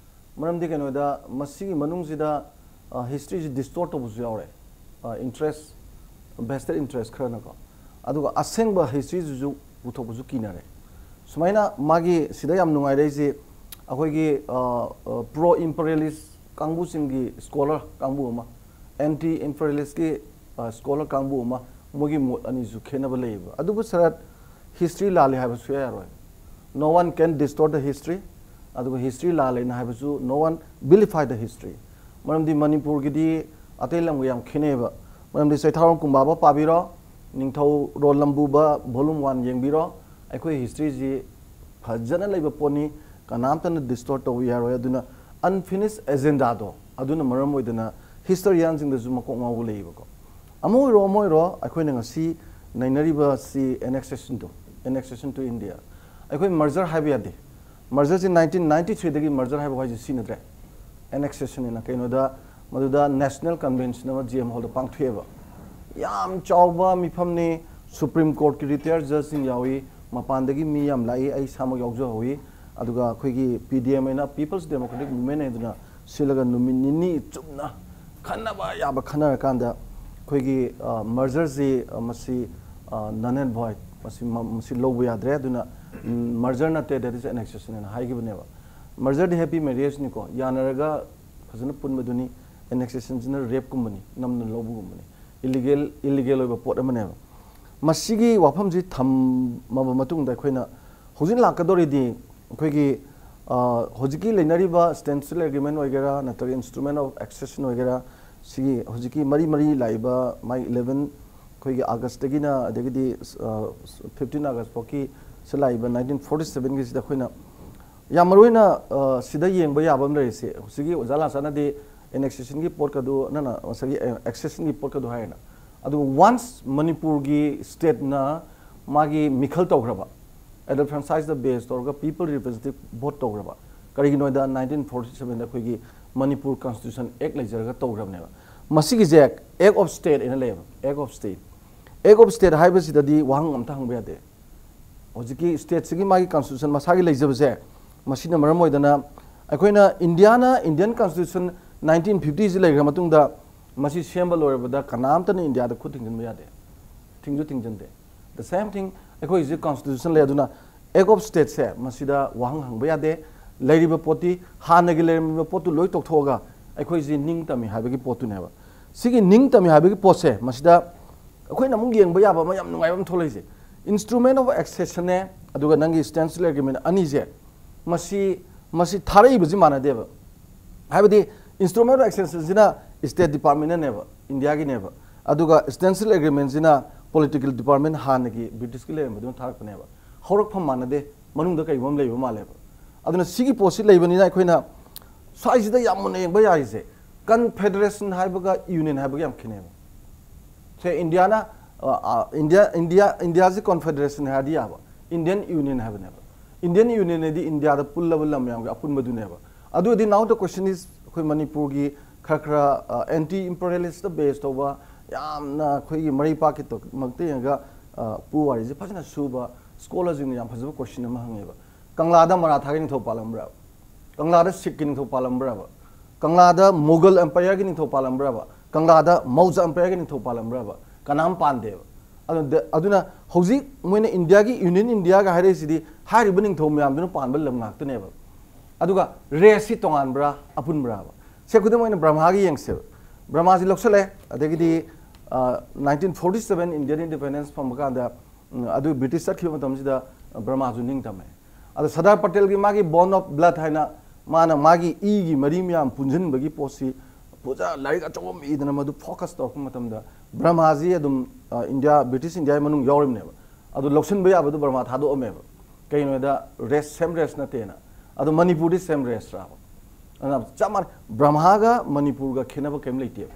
ꯃꯔꯝꯗꯤ ꯀꯩꯅꯣꯗ ꯃꯁꯤꯒꯤ ꯃꯅꯨꯡꯁꯤꯗ ꯍꯤꯁꯇ꯭ꯔꯤꯁꯤ ꯗꯤꯁꯇꯣꯔꯠ ꯇꯧꯕꯁꯨ ꯌꯥꯎꯔꯦ, ꯏꯟꯇꯔꯦꯁ, ꯚꯦꯁꯇꯦꯠ ꯏꯟꯇꯔꯦꯁ ꯈꯔꯅꯀꯣ꯫ ꯑꯗꯨꯒ ꯑꯁꯦꯡꯕ ꯍꯤꯁꯇ꯭ꯔꯤꯁꯤꯁꯨ ꯄꯨꯊꯣꯛꯄꯁꯨ ꯀꯤꯅꯔꯦ꯫ ꯁꯨꯃꯥꯏꯅ ꯃꯥꯒꯤ ꯁꯤꯗ ꯌꯥꯝ ꯅꯨꯡꯉꯥꯏꯔꯛꯏꯁꯤ, ꯑꯩꯈꯣꯏꯒꯤ ꯄ꯭ꯔꯣ ꯏꯝꯄꯔꯤꯌꯦꯂꯤꯁ ꯀꯥꯡꯕꯨꯁꯤꯡꯒꯤ ꯁ꯭ꯀꯣꯂꯔ ꯀꯥꯡꯕꯨ ꯑꯃ, ꯑꯦꯟꯇꯤ ꯏꯝꯄꯔꯤꯌꯦꯂꯤꯁꯀꯤ ꯁ꯭ꯀꯣꯂꯔ ꯀꯥꯡꯕꯨ ꯑꯃ, ꯃꯣꯏꯒꯤ ꯃꯣꯠ ꯑꯅꯤꯁꯨ ꯈꯦꯠꯅꯕ ꯂꯩꯌꯦꯕ꯫ ꯑꯗꯨꯕꯨ ꯁꯔꯠ, ꯍꯤꯁꯇ꯭ꯔꯤ ꯂꯥꯜꯂꯤ ꯍꯥꯏꯕ ꯁꯨꯡꯌꯥ ꯌꯥꯔꯣꯏ꯫ No one can distort the history꯫ ꯑꯗꯨꯒ ꯍꯤꯁꯇ꯭ꯔꯤ ꯂꯥꯜꯂꯦꯅ ꯍꯥꯏꯕꯁꯨ, no one vilify the history꯫ ꯃꯔꯝꯗꯤ ꯃꯅꯤꯄꯨꯔꯒꯤꯗꯤ ꯑꯇꯩ ꯂꯝꯒ ꯌꯥꯝ ꯈꯦꯠꯅꯩꯕ꯫ ꯃꯔꯝꯗꯤ ꯆꯩꯊꯥꯔꯣꯜ ꯀꯨꯝꯕꯥꯕ ꯄꯥꯕꯤꯔꯣ, ꯅꯤꯡꯊꯧꯔꯣꯜ ꯂꯝꯕꯨꯕ volume one ꯌꯦꯡꯕꯤꯔꯣ꯫ ꯑꯩꯈꯣꯏ ꯍꯤꯁꯇ꯭ꯔꯤꯁꯤ ꯐꯖꯅ ꯂꯩꯕ ꯄꯣꯠꯅꯤ, ꯀꯅꯥꯝꯇꯅ distort ꯇꯧꯕ ꯌꯥꯔꯣꯏ꯫ ꯑꯗꯨꯅ unfinished agendaꯗꯣ ꯑꯗꯨꯅ ꯃꯔꯝ ꯑꯣꯏꯗꯅ ꯍꯤꯁꯇꯣꯔꯤꯌꯥꯟꯁꯤꯡꯗꯁꯨ ꯃꯀꯣꯛ ꯉꯥꯎꯕ ꯂꯩꯌꯦꯕꯀꯣ꯫ ꯑꯃ ꯑꯣꯏꯔꯣ ꯑꯃ ꯑꯣꯏꯔꯣ, ꯑꯩꯈꯣꯏꯅ ꯉꯁꯤ ꯅꯩꯅꯔꯤꯕꯁꯤ annexationꯗꯣ, annexation to India꯫ ꯑꯩꯈꯣꯏ merger ꯍꯥꯏꯕ ꯌꯥꯗꯦ꯫ Mergerꯁꯤ nineteen ninety threeꯗꯒꯤ merger ꯍꯥꯏꯕ ꯋꯥꯍꯩꯁꯤ ꯁꯤꯖꯤꯟꯅꯗ꯭ꯔꯦ꯫ Annexationꯅ ꯀꯩꯅꯣꯗ, ꯃꯗꯨꯗ national convention ꯑꯃ G M Hallꯗ ꯄꯥꯡꯊꯣꯛꯑꯦꯕ꯫ ꯌꯥꯝ ꯆꯥꯎꯕ ꯃꯤꯐꯝꯅꯤ꯫ Supreme Courtꯀꯤ retired judgeꯁꯤꯡ ꯌꯥꯎꯏ, ꯃꯄꯥꯟꯗꯒꯤ ꯃꯤ ꯌꯥꯝ ꯂꯥꯛꯏ, ꯑꯩ ꯏꯁꯥꯃꯛ ꯌꯥꯎꯖꯍꯧꯏ꯫ ꯑꯗꯨꯒ ꯑꯩꯈꯣꯏꯒꯤ P D M ꯍꯥꯏꯅ People's Democratic Movement ꯍꯥꯏꯗꯨꯅ ꯁꯤꯜꯂꯒ ꯅꯨꯃꯤꯠ ꯅꯤꯅꯤ ꯆꯨꯝꯅ ꯈꯟꯅꯕ ꯌꯥꯕ ꯈꯟꯅꯔꯀꯥꯟꯗ ꯑꯩꯈꯣꯏꯒꯤ mergerꯁꯤ, ꯃꯁꯤ null and void, ꯃꯁꯤ ꯃꯁꯤ ꯂꯧꯕ ꯌꯥꯗ꯭ꯔꯦ꯫ ꯑꯗꯨꯅ merger ꯅꯠꯇꯦ, that is annexation ꯍꯥꯏꯅ ꯍꯥꯏꯈꯤꯕꯅꯦꯕ꯫ Mergerꯗꯤ happy marriageꯅꯤꯀꯣ, ꯌꯥꯅꯔꯒ ꯐꯖꯅ ꯄꯨꯟꯕꯗꯨꯅꯤ꯫ Annexationꯁꯤꯅ rapeꯀꯨꯝꯕꯅꯤ, ꯅꯝꯗꯨꯅ ꯂꯧꯕꯒꯨꯝꯕꯅꯤ, illegal illegal ꯑꯣꯏꯕ ꯄꯣꯠ ꯑꯃꯅꯦꯕ꯫ ꯃꯁꯤꯒꯤ ꯋꯥꯐꯝꯁꯤ ꯊꯝꯃꯕ ꯃꯇꯨꯡꯗ ꯑꯩꯈꯣꯏꯅ ꯍꯧꯖꯤꯛ ꯂꯥꯛꯀꯗꯧꯔꯤꯗꯤ ꯑꯩꯈꯣꯏꯒꯤ ꯍꯧꯖꯤꯛꯀꯤ ꯂꯩꯅꯔꯤꯕ Standstill Agreement ꯑꯣꯏꯒꯦꯔꯥ ꯅꯠꯇ꯭ꯔꯒ Instrument of Accession ꯑꯣꯏꯒꯦꯔꯥ, ꯁꯤꯒꯤ ꯍꯧꯖꯤꯛꯀꯤ ꯃꯔꯤ ꯃꯔꯤ ꯂꯥꯛꯏꯕ ꯃꯥꯏ eleven, ꯑꯩꯈꯣꯏꯒꯤ Augustꯇꯒꯤꯅ ꯑꯗꯒꯤꯗꯤ fifteen August ꯐꯥꯎꯒꯤ ꯁꯤ ꯂꯥꯛꯏꯕ nineteen forty sevenꯒꯤꯁꯤꯗ ꯑꯩꯈꯣꯏꯅ ꯌꯥꯝ ꯃꯔꯨ ꯑꯣꯏꯅ ꯁꯤꯗ ꯌꯦꯡꯕ ꯌꯥꯕ ꯑꯃ ꯂꯩꯔꯤꯁꯦ, ꯍꯧꯖꯤꯛꯀꯤ ꯑꯣꯖꯥ ꯂꯥꯟꯁꯥꯅꯗꯤ annexationꯒꯤ ꯄꯣꯠꯀꯗꯨ, ꯅꯪꯅ ꯉꯁꯥꯏꯒꯤ accessionꯒꯤ ꯄꯣꯠꯀꯗꯨ ꯍꯥꯏꯔꯦꯅ꯫ ꯑꯗꯨꯒ once ꯃꯅꯤꯄꯨꯔꯒꯤ stateꯅ ꯃꯥꯒꯤ ꯃꯤꯈꯜ ꯇꯧꯈ꯭ꯔꯕ, adult franchiseꯇ base ꯇꯧꯔꯒ people representative vote ꯇꯧꯈ꯭ꯔꯕ, ꯀꯔꯤꯒꯤꯅꯣ ꯍꯥꯏꯗ nineteen forty sevenꯗ ꯑꯩꯈꯣꯏꯒꯤ Manipur Constitution Act ꯂꯩꯖꯔꯒ ꯇꯧꯈ꯭ꯔꯕꯅꯦꯕ꯫ ꯃꯁꯤꯒꯤꯁꯦ Act of State ꯍꯥꯏꯅ ꯂꯩꯌꯦꯕ, Act of State꯫ Act of State ꯍꯥꯏꯕꯁꯤꯗꯗꯤ ꯋꯥꯍꯪ ꯑꯝꯇ ꯍꯪꯕ ꯌꯥꯗꯦ꯫ ꯍꯧꯖꯤꯛꯀꯤ stateꯁꯤꯒꯤ ꯃꯥꯒꯤ constitution ꯃꯁꯥꯒꯤ ꯂꯩꯖꯕꯁꯦ, ꯃꯁꯤꯅ ꯃꯔꯝ ꯑꯣꯏꯗꯅ ꯑꯩꯈꯣꯏꯅ Indiaꯅ Indian Constitution nineteen fiftyꯁꯤ ꯂꯩꯈ꯭ꯔ ꯃꯇꯨꯡꯗ ꯃꯁꯤ ꯁꯦꯝꯕ ꯂꯣꯏꯔꯕꯗ ꯀꯅꯥꯝꯇꯅ Indiaꯗ ꯈꯨꯠ ꯊꯤꯡꯖꯤꯟꯕ ꯌꯥꯗꯦ, ꯊꯤꯡꯁꯨ ꯊꯤꯡꯖꯤꯟꯗꯦ꯫ The same thing, ꯑꯩꯈꯣꯏ ꯍꯧꯖꯤꯛ Constitution ꯂꯩ, ꯑꯗꯨꯅ Act of Stateꯁꯦ ꯃꯁꯤꯗ ꯋꯥꯍꯪ ꯍꯪꯕ ꯌꯥꯗꯦ꯫ ꯂꯩꯔꯤꯕ ꯄꯣꯠꯇꯤ, ꯍꯥꯟꯅꯒꯤ ꯂꯩꯔꯝꯃꯤꯕ ꯄꯣꯠꯇꯨ ꯂꯣꯏ ꯇꯣꯛꯊꯣꯛꯑꯒ ꯑꯩꯈꯣꯏꯁꯤ ꯅꯤꯡꯇꯝꯃꯤ ꯍꯥꯏꯕꯒꯤ ꯄꯣꯠꯇꯨꯅꯦꯕ꯫ ꯁꯤꯒꯤ ꯅꯤꯡꯇꯝꯃꯤ ꯍꯥꯏꯕꯒꯤ ꯄꯣꯠꯁꯦ, ꯃꯁꯤꯗ ꯑꯩꯈꯣꯏꯅ ꯑꯃꯨꯛ ꯌꯦꯡꯕ ꯌꯥꯕ ꯑꯃ, ꯌꯥꯝ ꯅꯨꯡꯉꯥꯏꯕ ꯑꯃ ꯊꯣꯛꯂꯛꯏꯁꯦ, instrument of accession-ꯅꯦ ꯑꯗꯨꯒ ꯅꯪꯒꯤ stencil agreement ꯑꯅꯤꯁꯦ, ꯃꯁꯤ, ꯃꯁꯤ ꯊꯥꯔꯛꯏꯕꯁꯤ ꯃꯥꯟꯅꯗꯦꯕ꯫ ꯍꯥꯏꯕꯗꯤ instrument of accession-ꯁꯤꯅ State Department-ꯅꯅꯦꯕ, ꯏꯟꯗꯤꯌꯥꯒꯤꯅꯦꯕ, ꯑꯗꯨꯒ stencil agreement-ꯁꯤꯅ political department, ꯍꯥꯟꯅꯒꯤ ꯕ꯭ꯔꯤꯇꯤꯁꯀꯤ ꯂꯩꯔꯝꯕꯗꯨꯅ ꯊꯥꯔꯛꯄꯅꯦꯕ꯫ ꯍꯧꯔꯛꯐꯝ ꯃꯥꯟꯅꯗꯦ, ꯃꯅꯨꯡꯗ ꯀꯩꯒꯨꯝꯕ ꯑꯃ ꯂꯩꯕ ꯃꯥꯜꯂꯦꯕ꯫ ꯑꯗꯨꯅ ꯁꯤꯒꯤ ꯄꯣꯠꯁꯤ ꯂꯩꯕꯅꯤꯅ ꯑꯩꯈꯣꯏꯅ ꯁ꯭ꯋꯥꯏꯁꯤꯗ ꯌꯥꯝ ꯃꯨꯟꯅ ꯌꯦꯡꯕ ꯌꯥꯔꯤꯁꯦ, confederation ꯍꯥꯏꯕꯒ union ꯍꯥꯏꯕꯒ ꯌꯥꯝ ꯈꯦꯠꯅꯩꯕ꯫ ꯁꯦ, ꯏꯟꯗꯤꯌꯥꯅ, ꯑ, ꯑ, ꯏꯟꯗꯤꯌꯥ, ꯏꯟꯗꯤꯌꯥ, ꯏꯟꯗꯤꯌꯥꯁꯤ confederation ꯍꯥꯏꯔꯗꯤ ꯌꯥꯕ, Indian Union ꯍꯥꯏꯕꯅꯦꯕ꯫ Indian Union ꯍꯥꯏꯗꯤ ꯏꯟꯗꯤꯌꯥꯗ ꯄꯨꯜꯂꯕ ꯂꯝ ꯃꯌꯥꯝꯒꯤ ꯑꯄꯨꯟꯕꯗꯨꯅꯦꯕ꯫ ꯑꯗꯨ ꯑꯣꯏꯔꯗꯤ now the question is, ꯑꯩꯈꯣꯏ ꯃꯅꯤꯄꯨꯔꯒꯤ ꯈꯔ ꯈꯔ, ꯑ, anti imperialist base ꯇꯧꯕ, ꯌꯥꯝꯅ ꯑꯩꯈꯣꯏꯒꯤ ꯃꯔꯩ ꯄꯥꯛꯀꯤꯗꯃꯛꯇ ꯌꯦꯡꯉꯒ, ꯑ, ꯄꯨ ꯋꯥꯔꯤꯁꯦ ꯐꯖꯅ ꯁꯨꯕ scholar-ꯁꯤꯡꯅ ꯌꯥꯝ ꯐꯖꯕ question ꯑꯃ ꯍꯪꯉꯦꯕ꯫ ꯀꯪꯂꯥꯗ ꯃꯔꯥꯊꯥꯒꯤ ꯅꯤꯡꯊꯧ ꯄꯥꯜꯂꯝꯕ꯭ꯔꯥ? ꯀꯪꯂꯥꯗ ꯁꯤꯈꯀꯤ ꯅꯤꯡꯊꯧ ꯄꯥꯜꯂꯝꯕ꯭ꯔꯕ? ꯀꯪꯂꯥꯗ ꯃꯨꯒꯜ empire-ꯒꯤ ꯅꯤꯡꯊꯧ ꯄꯥꯜꯂꯝꯕ꯭ꯔꯕ? ꯀꯪꯂꯥꯗ ꯃꯧꯖ empire-ꯒꯤ ꯅꯤꯡꯊꯧ ꯄꯥꯜꯂꯝꯕ꯭ꯔꯕ? ꯀꯅꯥꯝ ꯄꯥꯟꯗꯦꯕ꯫ ꯑꯗꯨ ꯗ-, ꯑꯗꯨꯅ ꯍꯧꯖꯤꯛ ꯃꯣꯏꯅ ꯏꯟꯗꯤꯌꯥꯒꯤ Union India-ꯒ ꯍꯥꯏꯔꯛꯏꯁꯤꯗꯤ ꯍꯥꯏꯔꯤꯕ ꯅꯤꯡꯊꯧ ꯃꯌꯥꯝꯗꯨꯅ ꯄꯥꯟꯕ ꯂꯝ ꯉꯥꯛꯇꯅꯦꯕ꯫ ꯑꯗꯨꯒ race-ꯁꯤ ꯇꯣꯉꯥꯟꯕ꯭ꯔꯥ, ꯑꯄꯨꯟꯕ꯭ꯔꯥꯕ? ꯁꯦ, ꯈꯨꯗꯝ ꯑꯣꯏꯅ ꯕ꯭ꯔꯍꯃꯥꯒꯤ ꯌꯦꯡꯁꯦꯕ꯫ ꯕ꯭ꯔꯍꯃꯥꯁꯤ ꯂꯧꯁꯜꯂꯦ, ꯑꯗꯒꯤꯗꯤ, ꯑ, nineteen forty seven Indian independence ꯐꯪꯕ ꯀꯥꯟꯗ, ꯎꯝ, ꯑꯗꯨ ꯕ꯭ꯔꯤꯇꯤꯁ ꯆꯠꯈꯤꯕ ꯃꯇꯝꯁꯤꯗ ꯕ꯭ꯔꯍꯃꯥꯁꯨ ꯅꯤꯡꯇꯝꯃꯦ꯫ ꯑꯗꯣ ꯁꯔꯗꯥꯔ ꯄꯇꯦꯜꯒꯤ ꯃꯥꯒꯤ Bond of Blood ꯍꯥꯏꯅ, ꯃꯥꯅ ꯃꯥꯒꯤ ꯏꯒꯤ ꯃꯔꯤ ꯃꯌꯥꯝ ꯄꯨꯟꯁꯤꯟꯕꯒꯤ ꯄꯣꯠꯁꯤ ꯄꯨꯖꯥ ꯂꯥꯏꯔꯤꯛ ꯑꯆꯧꯕ ꯑꯃ ꯏꯗꯅ ꯃꯗꯨ focus ꯇꯧꯔꯛꯄ ꯃꯇꯝꯗ ꯕ꯭ꯔꯍꯃꯥꯁꯤ ꯑꯗꯨꯝ, ꯑ, ꯏꯟꯗꯤꯌꯥ, ꯕ꯭ꯔꯤꯇꯤꯁ ꯏꯟꯗꯤꯌꯥꯒꯤ ꯃꯅꯨꯡ ꯌꯥꯎꯔꯤꯕꯅꯦꯕ꯫ ꯑꯗꯨ ꯂꯧꯁꯤꯟꯕ ꯌꯥꯕꯗꯨ ꯕ꯭ꯔꯍꯃꯥ ꯊꯥꯗꯣꯛꯑꯝꯃꯦꯕ꯫ ꯀꯩꯅꯣꯗ race, same race ꯅꯠꯇꯦꯅ꯫ ꯑꯗꯣ ꯃꯅꯤꯄꯨꯔꯗꯤ same race ꯔꯥꯕ? ꯑꯗꯨꯅ ꯆꯞ ꯃꯥꯟꯅꯩ꯫ ꯕ꯭ꯔꯍꯃꯥꯒ ꯃꯅꯤꯄꯨꯔꯒ ꯈꯦꯠꯅꯕ ꯀꯩꯝ ꯂꯩꯇꯦꯕ꯫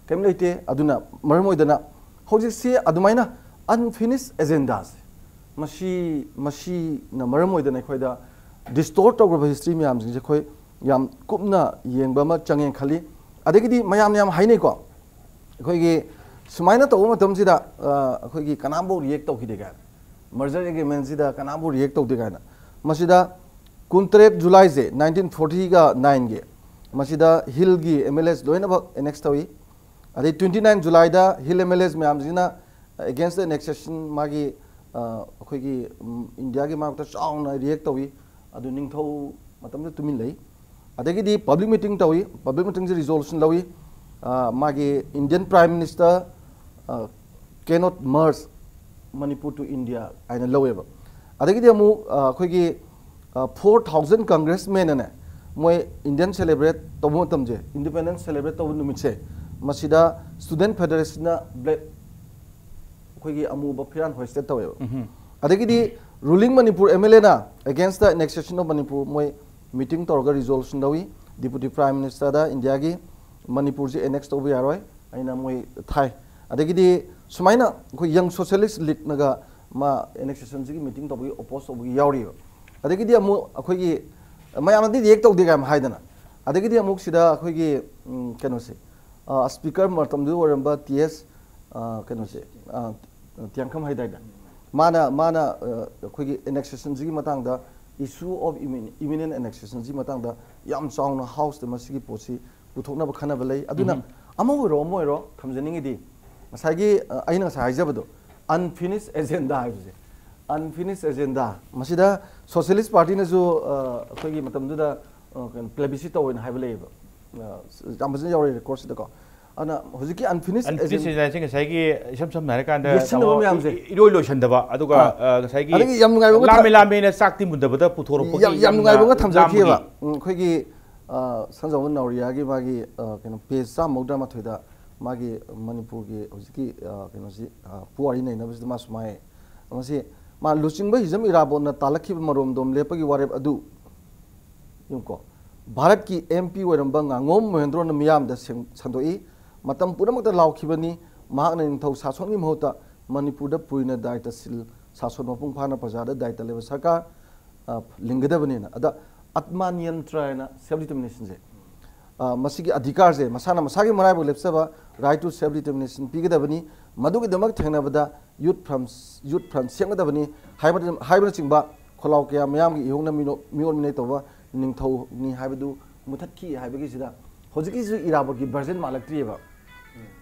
ꯀꯩꯝ ꯂꯩꯇꯦ꯫ ꯑꯗꯨꯅ ꯃꯔꯝ ꯑꯣꯏꯗꯅ ꯍꯧꯖꯤꯛꯁꯤ ꯑꯗꯨꯃꯥꯏꯅ unfinished agenda-ꯁꯦ, ꯃꯁꯤ, ꯃꯁꯤꯅ ꯃꯔꯝ ꯑꯣꯏꯗꯅ ꯑꯩꯈꯣꯏꯗ distort ꯇꯧꯈ꯭ꯔꯕ history ꯃꯌꯥꯝꯁꯤꯡꯁꯦ ꯑꯩꯈꯣꯏ ꯌꯥꯝ ꯀꯨꯞꯅ ꯌꯦꯡꯕ ꯑꯃ ꯆꯪꯉꯦꯅ ꯈꯜꯂꯤ꯫ ꯑꯗꯒꯤꯗꯤ ꯃꯌꯥꯝꯅ ꯌꯥꯝ ꯍꯥꯏꯅꯩꯀꯣ, ꯑꯩꯈꯣꯏꯒꯤ ꯁꯨꯃꯥꯏꯅ ꯇꯧꯕ ꯃꯇꯝꯁꯤꯗ, ꯑ, ꯑꯩꯈꯣꯏꯒꯤ ꯀꯅꯥꯝꯐꯥꯎ react ꯇꯧꯈꯤꯗꯦ ꯀꯥꯏꯅ, merger agreement-ꯁꯤꯗ ꯀꯅꯥꯝꯐꯥꯎ react ꯇꯧꯗꯦ ꯀꯥꯏꯅ꯫ ꯃꯁꯤꯗ ꯀꯨꯟꯇꯔꯦꯠ July-ꯁꯦ nineteen forty-nine-ꯒꯤ, ꯃꯁꯤꯗ Hill-ꯒꯤ M L As ꯂꯣꯏꯅꯃꯛ annex ꯇꯧꯏ꯫ ꯑꯗꯩ twenty nine July-ꯗ Hill M L As ꯃꯌꯥꯝꯁꯤꯅ against the annexation, ꯃꯥꯒꯤ, ꯑ, ꯑꯩꯈꯣꯏꯒꯤ, ꯎꯝ, ꯏꯟꯗꯤꯌꯥꯒꯤ ꯃꯥꯌꯣꯛꯇ ꯆꯥꯎꯅ react ꯇꯧꯏ꯫ ꯑꯗꯨ ꯅꯤꯡꯊꯧ ꯃꯇꯝꯗ ꯇꯨꯃꯤꯟ ꯂꯩ꯫ ꯑꯗꯒꯤꯗꯤ ꯄꯕ꯭ꯂꯤꯛ ꯃꯤꯇꯤꯡ ꯇꯧꯏ꯫ ꯄꯕ꯭ꯂꯤꯛ ꯃꯤꯇꯤꯡꯁꯦ ꯔꯤꯖꯣꯂꯨꯁꯟ ꯂꯧꯏ꯫ ꯑ, ꯃꯥꯒꯤ Indian Prime Minister, ꯑ, cannot merge Manipur to India ꯍꯥꯏꯅ ꯂꯧꯋꯦꯕ꯫ ꯑꯗꯒꯤꯗꯤ ꯑꯃꯨꯛ, ꯑ, ꯑꯩꯈꯣꯏꯒꯤ, ꯑ, four thousand Congressmen ꯅꯅꯦ, ꯃꯣꯏ Indian celebrate ꯇꯧꯕ ꯃꯇꯝꯁꯦ, Independence celebrate ꯇꯧꯕ ꯅꯨꯃꯤꯠꯁꯦ, ꯃꯁꯤꯗ Student Federation ꯅ black, ꯑꯩꯈꯣꯏꯒꯤ ꯑꯃꯨꯕ ꯐꯤꯔꯥꯟ hoisted ꯇꯧꯋꯦꯕ꯫ ꯑꯗꯒꯤꯗꯤ ruling Manipur MLA ꯅ against the annexation of Manipur ꯃꯣꯏ ꯃꯤꯇꯤꯡ ꯇꯧꯔꯒ ꯔꯤꯖꯣꯂꯨꯁꯟ ꯂꯧꯏ꯫ Deputy Prime Minister ꯗ ꯏꯟꯗꯤꯌꯥꯒꯤ ꯃꯅꯤꯄꯨꯔꯁꯦ annex ꯇꯧꯕ ꯌꯥꯔꯣꯏ ꯍꯥꯏꯅ ꯃꯣꯏ ꯊꯥꯏ꯫ ꯑꯗꯒꯤꯗꯤ ꯁꯨꯃꯥꯏꯅ ꯑꯩꯈꯣꯏ Young Socialist League ꯅꯒ ꯃꯥ annexation ꯁꯤꯒꯤ ꯃꯤꯇꯤꯡ ꯇꯧꯕꯒꯤ oppose ꯇꯧꯕꯒꯤ ꯌꯥꯎꯔꯤꯕ꯫ ꯑꯗꯒꯤꯗꯤ ꯑꯃꯨꯛ ꯑꯩꯈꯣꯏꯒꯤ ꯃꯌꯥꯝꯅꯗꯤ react ꯇꯧꯗꯦ ꯀꯥꯏꯅ ꯍꯥꯏꯗꯅ, ꯑꯗꯒꯤꯗꯤ ꯑꯃꯨꯛ ꯁꯤꯗ ꯑꯩꯈꯣꯏꯒꯤ, ꯎꯝ, ꯀꯩꯅꯣꯁꯦ, ꯑ, Speaker ꯃꯇꯝꯗꯨꯗ ꯑꯣꯏꯔꯝꯕ T S, ꯑ, ꯀꯩꯅꯣꯁꯦ, ꯑ, ꯇꯤꯌꯥꯡꯈꯝ ꯍꯥꯏꯗꯥꯏꯅꯦ? ꯃꯥꯅ, ꯃꯥꯅ, ꯑ, ꯑꯩꯈꯣꯏꯒꯤ annexation ꯁꯤꯒꯤ ꯃꯇꯥꯡꯗ, issue of immin-, imminent annexation ꯁꯤꯒꯤ ꯃꯇꯥꯡꯗ ꯌꯥꯝ ꯆꯥꯎꯅ House ꯇ ꯃꯁꯤꯒꯤ ꯄꯣꯠꯁꯤ ꯄꯨꯊꯣꯛꯅꯕ ꯈꯟꯅꯕ ꯂꯩ꯫ ꯑꯗꯨꯅ ꯑꯃ ꯑꯣꯏꯔꯣ, ꯑꯃ ꯑꯣꯏꯔꯣ, ꯊꯝꯖꯅꯤꯡꯉꯤꯗꯤ ꯉꯁꯥꯏꯒꯤ, ꯑ, ꯑꯩꯅ ꯉꯁꯥꯏ ꯍꯥꯏꯖꯕꯗꯣ, unfinished agenda ꯍꯥꯏꯕꯁꯦ, unfinished agenda꯫ ꯃꯁꯤꯗ Socialist Party ꯅꯁꯨ, ꯑ, ꯑꯩꯈꯣꯏꯒꯤ ꯃꯇꯝꯗꯨꯗ, ꯑ, ꯀꯩꯅꯣ, plebiscite ꯇꯧꯋꯦꯅ ꯍꯥꯏꯕ ꯂꯩꯌꯦꯕ꯫ ꯑ, ꯌꯥꯝ ꯐꯖꯅ ꯌꯥꯎꯔꯤ record ꯁꯤꯗꯀꯣ꯫ ꯑꯗꯨꯅ ꯍꯧꯖꯤꯛꯀꯤ unfinished unfinished agenda agenda ꯁꯦ ꯉꯁꯥꯏꯒꯤ ꯏꯁꯝ ꯁꯝꯅ ꯍꯥꯏꯔꯀꯥꯟꯗ ꯌꯦꯠꯁꯤꯟꯅꯕ ꯊꯕꯛ ꯃꯌꯥꯝꯁꯦ꯫ ꯏ-, ꯏꯔꯣꯏ ꯂꯣꯏꯁꯟꯗꯕ, ꯑꯗꯨꯒ, ꯑꯥ꯫ ꯑ, ꯉꯁꯥꯏꯒꯤ ꯑꯗꯒꯤ ꯌꯥꯝ ꯅꯨꯡꯉꯥꯏꯕ ꯑꯃ ꯂꯥꯝꯃꯦ ꯊ-, ꯂꯥꯝꯃꯦꯅ ꯆꯥꯛꯇꯤ ꯃꯨꯟꯗꯕꯗ ꯄꯨꯊꯣꯔꯛꯄꯒꯤ ꯌꯥꯝ, ꯌꯥꯝ ꯅꯨꯡꯉꯥꯏꯕ ꯑꯃ ꯂꯥꯝꯕꯒꯤ ꯊꯝꯖꯔꯛꯈꯤꯑꯕ꯫ ꯎꯝ, ꯑꯩꯈꯣꯏꯒꯤ, ꯑ, ꯁꯟꯖꯥꯎꯕ ꯅꯥꯎꯔꯤꯌꯥꯒꯤ ꯃꯥꯒꯤ, ꯑ, ꯀꯩꯅꯣ, page ꯆꯥꯝꯃ ꯃꯧꯗ꯭ꯔꯥ ꯃꯥꯊꯣꯏꯗ ꯃꯥꯒꯤ ꯃꯅꯤꯄꯨꯔꯒꯤ ꯍꯧꯖꯤꯛꯀꯤ, ꯑ, ꯀꯩꯅꯣꯁꯤ, ꯑ, ꯄꯨꯋꯥꯔꯤ ꯅꯩꯅꯕꯁꯤꯗ ꯃꯥ ꯁꯨꯃꯥꯏ, ꯃꯁꯤ ꯃꯥ ꯂꯨꯆꯤꯡꯕ ꯍꯤꯖꯝ ꯏꯔꯥꯕꯣꯠꯅ ꯇꯥꯜꯂꯛꯈꯤꯕ ꯃꯔꯣꯝꯗꯣꯝ ꯂꯦꯞꯄꯒꯤ ꯋꯥꯔꯦꯞ ꯑꯗꯨ ꯌꯦꯡꯉꯨꯀꯣ, ꯚꯥꯔꯠꯀꯤ M P ꯑꯣꯏꯔꯝꯕ ꯉꯥꯉꯣꯝ ꯃꯣꯍꯦꯟꯗ꯭ꯔꯣꯅ ꯃꯤꯌꯥꯝꯗ ꯁꯦꯡ-, ꯁꯟꯗꯣꯛꯏ꯫ ꯃꯇꯝ ꯄꯨꯝꯅꯃꯛꯇ ꯂꯥꯎꯈꯤꯕꯅꯤ, ꯃꯍꯥꯛꯅ ꯅꯤꯡꯊꯧ ꯁꯥꯁꯣꯟꯒꯤ ꯃꯍꯨꯠꯇ ꯃꯅꯤꯄꯨꯔꯗ ꯄꯨꯔꯤꯅ ꯗꯥꯏꯇꯁꯤꯜ ꯁꯥꯁꯣꯟ ꯃꯄꯨꯡ ꯐꯥꯅ ꯄ꯭ꯔꯖꯥꯗ ꯗꯥꯏꯇ ꯂꯩꯕ ꯁꯔꯀꯥꯔ, ꯑ, ꯂꯤꯡꯒꯗꯕꯅꯤꯅ꯫ ꯑꯗ ꯑꯠꯃꯥ ꯅꯤꯌꯟꯇ꯭ꯔ ꯍꯥꯏꯅ self determination ꯁꯦ, ꯑ, ꯃꯁꯤꯒꯤ ꯑꯙꯤꯀꯥꯔꯁꯦ, ꯃꯁꯥꯅ ꯃꯁꯥꯒꯤ ꯃꯔꯥꯏꯕꯛ ꯂꯦꯞꯆꯕ right to self determination ꯄꯤꯒꯗꯕꯅꯤ꯫ ꯃꯗꯨꯒꯤꯗꯃꯛ ꯊꯦꯡꯅꯕꯗ youth from, youth front ꯁꯦꯝꯒꯗꯕꯅꯤ ꯍꯥꯏꯕ-, ꯍꯥꯏꯕꯅꯆꯤꯡꯕ ꯈꯣꯜꯂꯥꯎ ꯀꯌꯥ ꯃꯤꯌꯥꯝꯒꯤ ꯏꯍꯧꯅ ꯃꯤꯅꯣ-, ꯃꯤꯑꯣꯠ ꯃꯤꯅꯩ ꯇꯧꯕ ꯅꯤꯡꯊꯧꯅꯤ ꯍꯥꯏꯕꯗꯨ ꯃꯨꯊꯠꯈꯤ ꯍꯥꯏꯕꯒꯤꯁꯤꯗ ꯍꯧꯖꯤꯛꯀꯤꯁꯨ ꯏꯔꯥꯕꯣꯠꯀꯤ version ꯃꯥꯜꯂꯛꯇ꯭ꯔꯤꯑꯕ꯫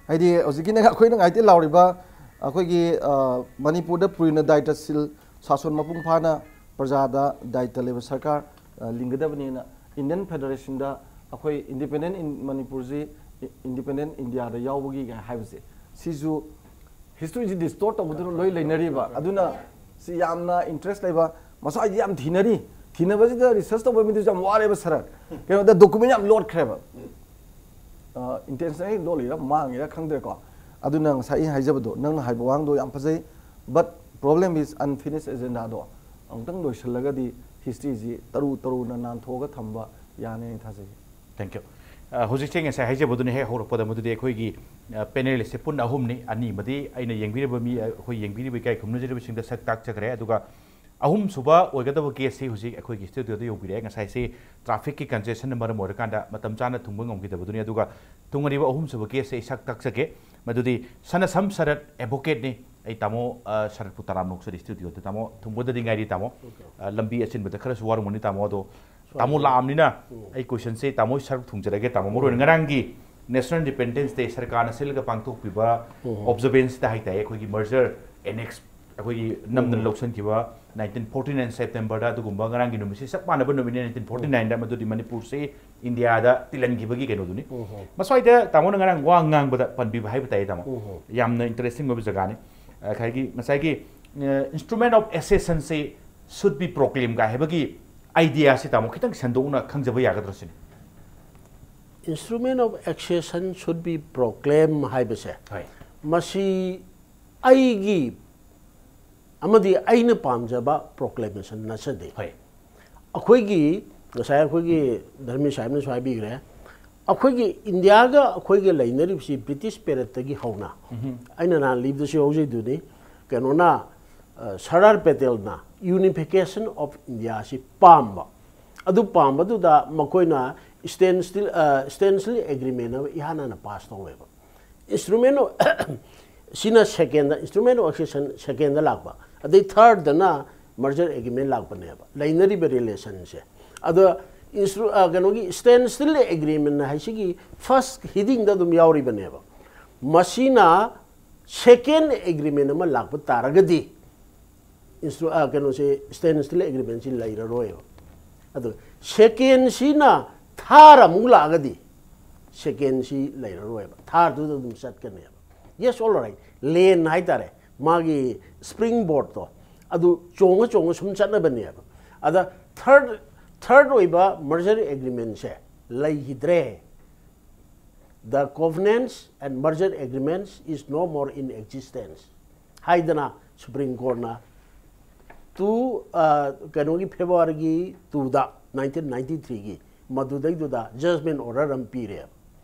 ꯍꯥꯏꯗꯤ ꯍꯧꯖꯤꯛꯀꯤ ꯅꯪ-, ꯑꯩꯈꯣꯏꯅ ꯉꯥꯏꯇ ꯂꯥꯎꯔꯤꯕ ꯑꯩꯈꯣꯏꯒꯤ, ꯑ, ꯃꯅꯤꯄꯨꯔꯗ ꯄꯨꯔꯤꯅ ꯗꯥꯏꯇꯁꯤꯜ ꯁꯥꯁꯣꯟ ꯃꯄꯨꯡ ꯐꯥꯅ ꯄ꯭ꯔꯖꯥꯗ ꯗꯥꯏꯇ ꯂꯩꯕ ꯁꯔꯀꯥꯔ ꯑ, ꯂꯤꯡꯒꯗꯕꯅꯦꯅ Indian Federationꯗ ꯑꯩꯈꯣꯏ Independent in ꯃꯅꯤꯄꯨꯔꯁꯤ Independent Indiaꯗ ꯌꯥꯎꯕꯒꯤ ꯀꯥꯏ ꯍꯥꯏꯕꯁꯦ, ꯁꯤꯁꯨ historyꯁꯤ distort ꯇꯧꯕꯗꯨꯅ ꯂꯣꯏ ꯂꯩꯅꯔꯤꯕ꯫ ꯑꯗꯨꯅ ꯁꯤ ꯌꯥꯝꯅ interest ꯂꯩꯕ, ꯃꯁꯥꯒꯤ ꯌꯥꯝ ꯊꯤꯅꯔꯤ꯫ ꯊꯤꯅꯕꯁꯤꯗ research ꯇꯧꯕ ꯃꯤꯗꯨꯁꯨ ꯌꯥꯝ ꯋꯥꯔꯦꯕ ꯁꯔꯠ꯫ ꯀꯩꯅꯣꯗ document ꯌꯥꯝ ꯂꯣꯠꯈ꯭ꯔꯦꯕ꯫ ꯑ, intentionally ꯂꯣꯠꯂꯤꯔ ꯃꯥꯡꯉꯤꯔ ꯈꯪꯗ꯭ꯔꯦꯀꯣ꯫ ꯑꯗꯨꯅ ꯉꯁꯥꯏ ꯑꯩ ꯍꯥꯏꯖꯕꯗꯣ, ꯅꯪꯅ ꯍꯥꯏꯕ ꯋꯥꯍꯪꯗꯣ ꯌꯥꯝ ꯐꯖꯩ, but problem is unfinished agendaꯗꯣ ꯑꯃꯨꯛꯇꯪ ꯂꯣꯏꯁꯤꯜꯂꯒꯗꯤ historyꯁꯤ ꯇꯔꯨ ꯇꯔꯨꯅ ꯅꯥꯟꯊꯣꯛꯑꯒ ꯊꯝꯕ ꯌꯥꯅꯤ ꯍꯥꯏꯅ ꯊꯥꯖꯩ꯫ Thank you. ꯑ, ꯍꯧꯖꯤꯛꯁꯦ ꯉꯁꯥꯏ ꯍꯥꯏꯖꯕꯗꯨꯅ ꯍꯦꯛ ꯍꯧꯔꯛꯄꯗ ꯃꯗꯨꯗꯤ ꯑꯩꯈꯣꯏꯒꯤ, ꯑ, panelistꯁꯦ ꯄꯨꯟꯅ ꯑꯍꯨꯝꯅꯤ, ꯑꯅꯤꯃꯗꯤ ꯑꯩꯅ ꯌꯦꯡꯕꯤꯔꯤꯕ ꯃꯤ, ꯑ, ꯑꯩꯈꯣꯏ ꯌꯦꯡꯕꯤꯔꯤꯕ ꯏꯀꯥꯏ ꯈꯨꯝꯅꯖꯔꯤꯕꯁꯤꯡꯗ ꯁꯛ ꯇꯥꯛꯆꯈ꯭ꯔꯦ꯫ ꯑꯗꯨꯒ ꯑꯍꯨꯝꯁꯨꯕ ꯑꯣꯏꯒꯗꯕ guestꯁꯤ ꯍꯧꯖꯤꯛ ꯑꯩꯈꯣꯏꯒꯤ studioꯗ ꯌꯧꯕꯤꯔꯛꯑꯦ꯫ ꯉꯁꯥꯏꯁꯦ trafficꯀꯤ congestionꯅ ꯃꯔꯝ ꯑꯣꯏꯔꯀꯥꯟꯗ ꯃꯇꯝ ꯆꯥꯅ ꯊꯨꯡꯕ ꯉꯝꯈꯤꯗꯕꯗꯨꯅꯤ꯫ ꯑꯗꯨꯒ ꯊꯨꯡꯉꯔꯤꯕ ꯑꯍꯨꯝꯁꯨꯕ guestꯁꯦ ꯑꯩ ꯁꯛ ꯇꯥꯛꯆꯒꯦ꯫ ꯃꯗꯨꯗꯤ ꯁꯅꯁꯝ ꯁꯔꯠ advocateꯅꯤ꯫ ꯑꯩ ꯇꯥꯃꯣ, ꯑ, ꯁꯔꯠꯄꯨ ꯇꯔꯥꯝꯅ ꯑꯣꯛꯆꯔꯤ studioꯗ꯫ ꯇꯥꯃꯣ, ꯊꯨꯡꯕꯗꯗꯤ ꯉꯥꯏꯔꯤ ꯇꯥꯃꯣ꯫ ꯑ, ꯂꯝꯕꯤ ꯑꯆꯤꯟꯕꯗ ꯈꯔꯁꯨ ꯋꯥꯔꯝꯒꯅꯤ ꯇꯥꯃꯣ꯫ ꯑꯗꯣ ꯇꯥꯃꯣ ꯂꯥꯛꯑꯕꯅꯤꯅ ꯑꯩ questionꯁꯦ ꯇꯥꯃꯣ ꯁꯔꯨꯛ ꯊꯨꯡꯖꯔꯒꯦ ꯇꯥꯃꯣ꯫ ꯃꯔꯨ ꯑꯣꯏꯅ ꯉꯔꯥꯡꯒꯤ National Independence Day ꯁꯔꯀꯥꯔꯅ ꯁꯤꯜꯂꯒ ꯄꯥꯡꯊꯣꯛꯄꯤꯕ observanceꯇ ꯍꯥꯏꯇꯥꯔꯦ, ꯑꯩꯈꯣꯏꯒꯤ merger annex ꯑꯩꯈꯣꯏꯒꯤ ꯅꯝꯗꯅ ꯂꯧꯁꯤꯟꯈꯤꯕ nineteen forty nine Septemberꯗ ꯑꯗꯨꯒꯨꯝꯕ ꯉꯔꯥꯡꯒꯤ ꯅꯨꯃꯤꯠꯁꯤ ꯆꯞ ꯃꯥꯟꯅꯕ ꯅꯨꯃꯤꯠꯅꯤ, nineteen forty nineꯗ, ꯃꯗꯨꯗꯤ ꯃꯅꯤꯄꯨꯔꯁꯤ ꯏꯟꯗꯤꯌꯥꯗ ꯇꯤꯜꯍꯟꯈꯤꯕꯒꯤ ꯀꯩꯅꯣꯗꯨꯅꯤ꯫ ꯃꯁ꯭ꯋꯥꯏꯗ ꯇꯥꯃꯣꯅ ꯉꯔꯥꯡ ꯋꯥ ꯉꯥꯡꯕꯗ ꯄꯟꯕꯤꯕ ꯍꯥꯏꯕ ꯇꯥꯏ ꯇꯥꯃꯣ꯫ ꯌꯥꯝꯅ interesting ꯑꯣꯏꯕ ꯖꯒꯥꯅꯤ꯫ ꯑ, ꯉꯁꯥꯏꯒꯤ, ꯉꯁꯥꯏꯒꯤ, ꯑ, instrument of accessionꯁꯤ should be proclaimed ꯀꯥꯏ ꯍꯥꯏꯕꯒꯤ ideaꯁꯤ ꯇꯥꯃꯣ ꯈꯤꯇꯪ ꯁꯟꯗꯣꯛꯅ ꯈꯪꯖꯕ ꯌꯥꯒꯗ꯭ꯔꯣ ꯁꯤꯅꯤ? Instrument of accession should be proclaimed ꯍꯥꯏꯕꯁꯦ, ꯍꯣꯏ꯫ ꯃꯁꯤ ꯑꯩꯒꯤ ꯑꯃꯗꯤ ꯑꯩꯅ ꯄꯥꯝꯖꯕ proclamation ꯅꯠꯆꯗꯦ꯫ ꯍꯣꯏ꯫ ꯑꯩꯈꯣꯏꯒꯤ, ꯉꯁꯥꯏ ꯑꯩꯈꯣꯏꯒꯤ ꯙꯔꯃꯦꯁ ꯁꯥꯍꯦꯕꯅꯁꯨ ꯍꯥꯏꯕꯤꯈ꯭ꯔꯦ, ꯑꯩꯈꯣꯏꯒꯤ ꯏꯟꯗꯤꯌꯥꯒ ꯑꯩꯈꯣꯏꯒ ꯂꯩꯅꯔꯤꯕꯁꯤ British periodꯇꯒꯤ ꯍꯧꯅ, ꯑꯩꯅ ꯅꯍꯥꯟ ꯂꯤꯕꯗꯁꯨ ꯌꯥꯎꯖꯩꯗꯨꯅꯤ, ꯀꯩꯅꯣꯅ, ꯑ, ꯁꯔꯗꯥꯔ ꯄꯦꯇꯦꯜꯅ unification of Indiaꯁꯤ ꯄꯥꯝꯕ꯫ ꯑꯗꯨ ꯄꯥꯝꯕꯗꯨꯗ ꯃꯈꯣꯏꯅ Standstill, ꯑ, Standstill Agreement ꯍꯥꯏꯕ ꯏꯍꯥꯟ ꯍꯥꯟꯅ pass ꯇꯧꯋꯦꯕ꯫ Instrument of, ꯁꯤꯅ secondꯗ, instrument of accession secondꯗ ꯂꯥꯛꯄ, ꯑꯗꯩ thirdꯗꯅ merger agreement ꯂꯥꯛꯄꯅꯦꯕ, ꯂꯩꯅꯔꯤꯕ relationꯁꯦ꯫ ꯑꯗꯣ instru-, ꯑ, ꯀꯩꯅꯣꯒꯤ Standstill Agreement ꯍꯥꯏꯁꯤꯒꯤ first headingꯗ ꯑꯗꯨꯝ ꯌꯥꯎꯔꯤꯕꯅꯦꯕ꯫ ꯃꯁꯤꯅ second agreement ꯑꯃ ꯂꯥꯛꯄ ꯇꯥꯔꯒꯗꯤ instru-, ꯑ, ꯀꯩꯅꯣꯁꯦ, Standstill Agreementꯁꯤ ꯂꯩꯔꯔꯣꯏꯕ꯫ ꯑꯗꯨ ꯁꯦꯀꯦꯟꯁꯤꯅ ꯊꯥꯔ ꯑꯃꯨꯛ ꯂꯥꯛꯑꯒꯗꯤ ꯁꯦꯀꯦꯟꯁꯤ ꯂꯩꯔꯔꯣꯏꯕ, ꯊꯥꯔꯗꯨꯗ ꯑꯗꯨꯝ ꯆꯠꯀꯅꯦꯕ꯫ Yes, all right, ꯂꯦꯟ ꯍꯥꯏꯇꯥꯔꯦ, ꯃꯥꯒꯤ ꯁ꯭ꯄ꯭ꯔꯤꯡ ꯕꯣꯔꯗꯇꯣ ꯑꯗꯨ ꯆꯣꯡꯉ ꯆꯣꯡꯉ ꯁꯨꯝ ꯆꯠꯅꯕꯅꯦꯕ꯫ ꯑꯗ ꯊꯔꯠ ꯊꯔꯠ ꯑꯣꯏꯕ ꯃꯔꯖꯔ ꯑꯦꯒ꯭ꯔꯤꯃꯦꯟꯁꯦ ꯂꯩꯈꯤꯗ꯭ꯔꯦ꯫ The covenants and merger agreements is no more in existence ꯍꯥꯏꯗꯅ ꯁꯨꯄ꯭ꯔꯤꯝ ꯀꯣꯔꯠꯅ ꯇꯨ ꯀꯩꯅꯣꯒꯤ ꯐꯦꯕ꯭ꯔꯨꯋꯥꯔꯤꯒꯤ ꯇꯨꯗ, ꯅꯥꯏꯟꯇꯤꯟ ꯅꯥꯏꯟꯇꯤ ꯊ꯭ꯔꯤꯒꯤ ꯃꯗꯨꯗꯩꯗꯨꯗ ꯖꯁꯃꯦꯟ ꯑꯣꯔꯗꯔ ꯑꯃ ꯄꯤꯔꯦꯕ꯫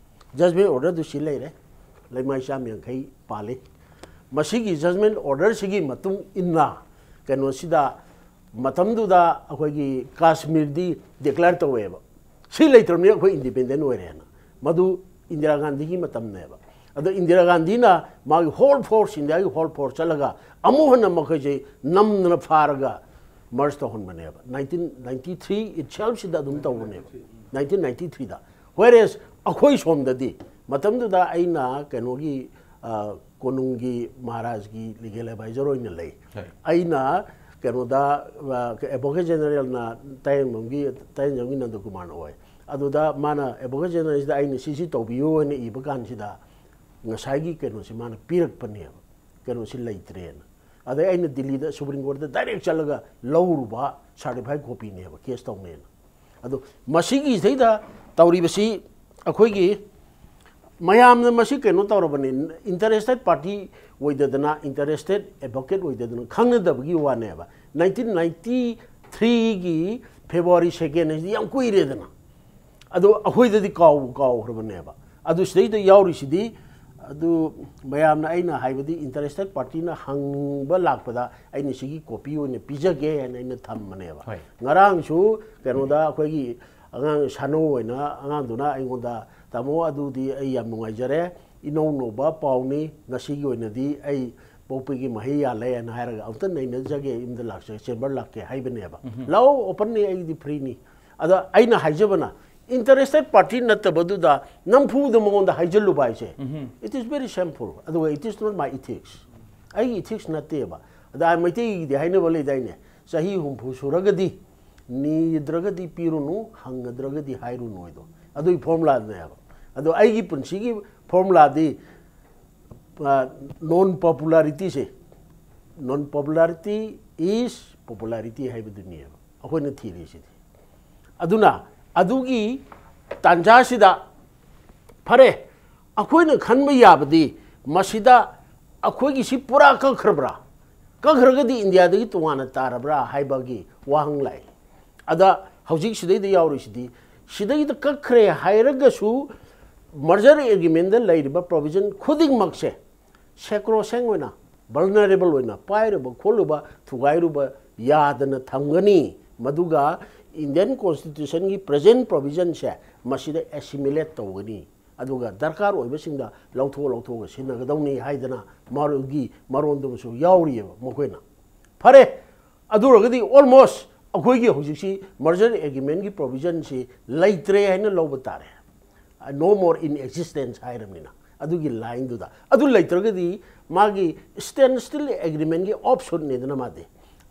ꯖꯁꯃꯦꯟ ꯑꯣꯔꯗꯔꯗꯨ ꯁꯤ ꯂꯩꯔꯦ, ꯂꯩꯃꯥꯏ ꯆꯥꯝ ꯌꯥꯡꯈꯩ ꯄꯥꯜꯂꯤ꯫ ꯃꯁꯤꯒꯤ ꯖꯁꯃꯦꯟ ꯑꯣꯔꯗꯔꯁꯤꯒꯤ ꯃꯇꯨꯡ ꯏꯟꯅ ꯀꯩꯅꯣꯁꯤꯗ ꯃꯇꯝꯗꯨꯗ ꯑꯩꯈꯣꯏꯒꯤ ꯀꯥꯁꯃꯤꯔꯗꯤ ꯗꯤꯀ꯭ꯂꯦꯌꯔ ꯇꯧꯋꯦꯕ꯫ ꯁꯤ ꯂꯩꯇ꯭ꯔꯕꯅꯤꯅ ꯑꯩꯈꯣꯏ ꯏꯟꯗꯤꯄꯦꯟꯗꯦꯟ ꯑꯣꯏꯔꯦꯅ꯫ ꯃꯗꯨ ꯏꯟꯗꯤꯔꯥ ꯒꯥꯟꯙꯤꯒꯤ ꯃꯇꯝꯅꯦꯕ꯫ ꯑꯗꯣ ꯏꯟꯗꯤꯔꯥ ꯒꯥꯟꯙꯤꯅ ꯃꯥꯒꯤ ꯍꯣꯜ ꯐꯣꯔꯁ, ꯏꯟꯗꯤꯌꯥꯒꯤ ꯍꯣꯜ ꯐꯣꯔꯁ ꯆꯠꯂꯒ ꯑꯃꯨꯛ ꯍꯟꯅ ꯃꯈꯣꯏꯁꯦ ꯅꯝꯗꯅ ꯐꯥꯔꯒ ꯃꯔꯖ ꯇꯧꯍꯟꯕꯅꯦꯕ꯫ ꯅꯥꯏꯟꯇꯤꯟ ꯅꯥꯏꯟꯇꯤ ꯊ꯭ꯔꯤ ꯏꯠꯁꯦꯜꯐꯁꯤꯗ ꯑꯗꯨꯝ ꯇꯧꯕꯅꯦꯕ, ꯅꯥꯏꯟꯇꯤꯟ ꯅꯥꯏꯟꯇꯤ ꯊ꯭ꯔꯤꯗ꯫ ꯋꯦꯔꯦꯁ ꯑꯩꯈꯣꯏ ꯁꯣꯝꯗꯗꯤ ꯃꯇꯝꯗꯨꯗ ꯑꯩꯅ ꯀꯩꯅꯣꯒꯤ, ꯑ, ꯀꯣꯅꯨꯡꯒꯤ ꯃꯍꯥꯔꯥꯖꯒꯤ ꯂꯤꯒꯦꯜ ꯑꯦꯗꯚꯥꯏꯖꯔ ꯑꯣꯏꯅ ꯂꯩ꯫ ꯑꯩꯅ ꯀꯩꯅꯣꯗ, ꯑ, ꯑꯦꯗꯚꯣꯀꯦꯠ ꯖꯦꯅꯔꯦꯜꯅ ꯇꯥꯌꯦꯡꯕꯝꯒꯤ, ꯇꯥꯌꯦꯡꯕꯝꯒꯤ ꯅꯟꯗꯀꯨꯃꯥꯔꯅ ꯑꯣꯏ꯫ ꯑꯗꯨꯗ ꯃꯥꯅ ꯑꯦꯗꯚꯣꯀꯦꯠ ꯖꯦꯅꯔꯦꯜꯁꯤꯗ ꯑꯩꯅ ꯁꯤꯁꯤ ꯇꯧꯕꯤꯌꯨ ꯍꯥꯏꯅ ꯏꯕ ꯀꯥꯟꯁꯤꯗ ꯉꯁꯥꯏꯒꯤ ꯀꯩꯅꯣꯁꯤ ꯃꯥꯅ ꯄꯤꯔꯛꯄꯅꯦꯕ, ꯀꯩꯅꯣꯁꯤ ꯂꯩꯇ꯭ꯔꯦꯅ꯫ ꯑꯗꯩ ꯑꯩꯅ ꯗꯤꯜꯂꯤꯗ ꯁꯨꯄ꯭ꯔꯤꯝ ꯀꯣꯔꯠꯇ ꯗꯥꯏꯔꯦꯛ ꯆꯠꯂꯒ ꯂꯧꯔꯨꯕ ꯁꯥꯔꯇꯤꯐꯥꯏꯠ ꯀꯣꯄꯤꯅꯦꯕ ꯀꯦꯁ ꯇꯧꯅꯦꯅ꯫ ꯑꯗꯣ ꯃꯁꯤꯒꯤꯁꯤꯗꯩꯗ ꯇꯧꯔꯤꯕꯁꯤ ꯑꯩꯈꯣꯏꯒꯤ ꯃꯌꯥꯝꯅ ꯃꯁꯤ ꯀꯩꯅꯣ ꯇꯧꯔꯕꯅꯤ, ꯏꯟꯇꯔꯦꯁꯇꯦꯠ ꯄꯥꯔꯇꯤ ꯑꯣꯏꯗꯗꯅ, ꯏꯟꯇꯔꯦꯁꯇꯦꯠ ꯑꯦꯗꯚꯣꯀꯦꯠ ꯑꯣꯏꯗꯗꯅ ꯈꯪꯅꯗꯕꯒꯤ ꯋꯥꯅꯦꯕ꯫ ꯅꯥꯏꯟꯇꯤꯟ ꯅꯥꯏꯟꯇꯤ ꯊ꯭ꯔꯤꯒꯤ ꯐꯦꯕ꯭ꯔꯨꯋꯥꯔꯤ ꯁꯦꯀꯦꯟ ꯍꯥꯏꯁꯤꯗꯤ ꯌꯥꯝ ꯀꯨꯏꯔꯦꯗꯅ꯫ ꯑꯗꯣ ꯑꯩꯈꯣꯏꯗꯗꯤ ꯀꯥꯎꯕꯨ ꯀꯥꯎꯈ꯭ꯔꯕꯅꯦꯕ꯫ ꯑꯗꯨ ꯁꯤꯗꯩꯗ ꯌꯥꯎꯔꯤꯁꯤꯗꯤ, ꯑꯗꯨ ꯃꯌꯥꯝꯅ, ꯑꯩꯅ ꯍꯥꯏꯕꯗꯤ ꯏꯟꯇꯔꯦꯁꯇꯦꯠ ꯄꯥꯔꯇꯤꯅ ꯍꯪꯕ ꯂꯥꯛꯄꯗ ꯑꯩꯅ ꯁꯤꯒꯤ ꯀꯣꯄꯤ ꯑꯣꯏꯅ ꯄꯤꯖꯒꯦ ꯍꯥꯏꯅ ꯑꯩꯅ ꯊꯝꯕꯅꯦꯕ꯫ ꯍꯣꯏ꯫ ꯉꯔꯥꯡꯁꯨ ꯀꯩꯅꯣꯗ ꯑꯩꯈꯣꯏꯒꯤ ꯑꯉꯥꯡ ꯁꯥꯅꯧ ꯑꯣꯏꯅ ꯑꯉꯥꯡꯗꯨꯅ ꯑꯩꯉꯣꯟꯗ, "ꯇꯥꯃꯣ, ꯑꯗꯨꯗꯤ ꯑꯩ ꯌꯥꯝ ꯅꯨꯡꯉꯥꯏꯖꯔꯦ, ꯏꯅꯧ ꯅꯧꯕ ꯄꯥꯎꯅꯤ, ꯉꯁꯤꯒꯤ ꯑꯣꯏꯅꯗꯤ ꯑꯩ ꯄꯣꯛꯄꯒꯤ ꯃꯍꯩ ꯌꯥꯜꯂꯦ" ꯍꯥꯏꯅ ꯍꯥꯏꯔꯒ, "ꯑꯝꯇ ꯅꯩꯅꯖꯒꯦ, ꯌꯨꯝꯗ ꯂꯥꯛꯆꯒꯦ, ꯆꯦꯝꯕꯔ ꯂꯥꯛꯀꯦ" ꯍꯥꯏꯕꯅꯦꯕ꯫ ꯂꯥꯛꯑꯣ, ꯑꯣꯄꯟꯅꯤ, ꯑꯩꯒꯤꯗꯤ ꯐ꯭ꯔꯤꯅꯤ꯫ ꯑꯗ ꯑꯩꯅ ꯍꯥꯏꯖꯕꯅ, ꯏꯟꯇꯔꯦꯁꯇꯦꯠ ꯄꯥꯔꯇꯤ ꯅꯠꯇꯕꯗꯨꯗ ꯅꯝꯐꯨꯗ ꯃꯉꯣꯟꯗ ꯍꯥꯏꯖꯜꯂꯨꯕ ꯍꯥꯏꯁꯦ, it is very shameful, ꯑꯗꯨꯒ it is not my ethics, ꯑꯩꯒꯤ ꯏꯊꯤꯛꯁ ꯅꯠꯇꯦꯕ꯫ ꯑꯗ ꯃꯩꯇꯩꯒꯤꯗꯤ ꯍꯥꯏꯅꯕ ꯂꯩꯗꯥꯏꯅꯦ, ꯆꯍꯤ ꯍꯨꯝꯐꯨ ꯁꯨꯔꯒꯗꯤ ꯅꯤꯗ꯭ꯔꯒꯗꯤ ꯄꯤꯔꯨꯅꯨ, ꯍꯪꯒꯗ꯭ꯔꯒꯗꯤ ꯍꯥꯏꯔꯨꯅꯨ ꯍꯥꯏꯗꯣ, ꯑꯗꯨꯒꯤ ꯐꯣꯔꯃꯨꯂꯥꯗꯨꯅꯦꯕ꯫ ꯑꯗꯣ ꯑꯩꯒꯤ ꯄꯨꯟꯁꯤꯒꯤ ꯐꯣꯔꯃꯨꯂꯥꯗꯤ, ꯅꯣꯟ ꯄꯣꯄꯨꯂꯥꯔꯤꯇꯤꯁꯦ, non popularity is popularity ꯍꯥꯏꯕꯗꯨꯅꯦꯕ ꯑꯩꯈꯣꯏꯅ ꯊꯤꯔꯤꯁꯤꯗꯤ꯫ ꯑꯗꯨꯅ ꯑꯗꯨꯒꯤ ꯇꯥꯟꯖꯥꯁꯤꯗ, ꯐꯔꯦ, ꯑꯩꯈꯣꯏꯅ ꯈꯟꯕ ꯌꯥꯕꯗꯤ, ꯃꯁꯤꯗ ꯑꯩꯈꯣꯏꯒꯤꯁꯤ ꯄꯨꯔꯥ ꯀꯛꯈ꯭ꯔꯕ꯭ꯔꯥ? ꯀꯛꯈ꯭ꯔꯒꯗꯤ ꯏꯟꯗꯤꯌꯥꯗꯒꯤ ꯇꯣꯉꯥꯟꯅ ꯇꯥꯔꯕ꯭ꯔꯥ ꯍꯥꯏꯕꯒꯤ ꯋꯥꯍꯪ ꯂꯥꯛꯏ꯫ ꯑꯗ ꯍꯧꯖꯤꯛ ꯁꯤꯗꯩꯗ ꯌꯥꯎꯔꯤꯁꯤꯗꯤ, ꯁꯤꯗꯩꯗ ꯀꯛꯈ꯭ꯔꯦ ꯍꯥꯏꯔꯒꯁꯨ, ꯃꯔꯖꯔ ꯑꯦꯒ꯭ꯔꯤꯃꯦꯟꯗ ꯂꯩꯔꯤꯕ ꯄ꯭ꯔꯣꯚꯤꯖꯟ ꯈꯨꯗꯤꯡꯃꯛꯁꯦ ꯁꯦꯀ꯭ꯔꯣꯁꯦꯡ ꯑꯣꯏꯅ, ꯚꯜꯅꯔꯦꯕꯜ ꯑꯣꯏꯅ, ꯄꯥꯏꯔꯨꯕ ꯈꯣꯠꯂꯨꯕ, ꯊꯨꯒꯥꯏꯔꯨꯕ ꯌꯥꯗꯅ ꯊꯝꯒꯅꯤ꯫ ꯃꯗꯨꯒ ꯏꯟꯗꯤꯌꯟ ꯀꯣꯟꯁꯇꯤꯇ꯭ꯌꯨꯁꯟꯒꯤ ꯄ꯭ꯔꯖꯦꯟ ꯄ꯭ꯔꯣꯚꯤꯖꯟꯁꯦ ꯃꯁꯤꯗ ꯑꯦꯁꯤꯃꯤꯂꯦꯠ ꯇꯧꯒꯅꯤ, ꯑꯗꯨꯒ ꯗꯔꯀꯥꯔ ꯑꯣꯏꯕꯁꯤꯡꯗ ꯂꯧꯊꯣꯛ ꯂꯧꯊꯣꯛꯑꯒ ꯁꯤꯖꯤꯟꯅꯒꯗꯧꯅꯤ ꯍꯥꯏꯗꯅ ꯃꯔꯨꯒꯤ ꯃꯔꯣꯟꯗꯨꯃꯁꯨ ꯌꯥꯎꯔꯤꯑꯕ ꯃꯈꯣꯏꯅ꯫ ꯐꯔꯦ, ꯑꯗꯨ ꯑꯣꯏꯔꯒꯗꯤ ꯑꯣꯜꯃꯣꯁ ꯑꯩꯈꯣꯏꯒꯤ ꯍꯧꯖꯤꯛꯁꯤ ꯃꯔꯖꯔ ꯑꯦꯒ꯭ꯔꯤꯃꯦꯟꯒꯤ ꯄ꯭ꯔꯣꯚꯤꯖꯟꯁꯤ ꯂꯩꯇ꯭ꯔꯦ ꯍꯥꯏꯅ ꯂꯧꯕ ꯇꯥꯔꯦ꯫ No more in existence ꯍꯥꯏꯔꯕꯅꯤꯅ, ꯑꯗꯨꯒꯤ ꯂꯥꯏꯟꯗꯨꯗ꯫ ꯑꯗꯨ ꯂꯩꯇ꯭ꯔꯒꯗꯤ ꯃꯥꯒꯤ ꯁ꯭ꯇꯦꯟ ꯁ꯭ꯇꯤꯜ ꯑꯦꯒ꯭ꯔꯤꯃꯦꯟꯒꯤ ꯑꯣꯞꯁꯨꯠꯅꯦꯗꯅ ꯃꯥꯗꯤ꯫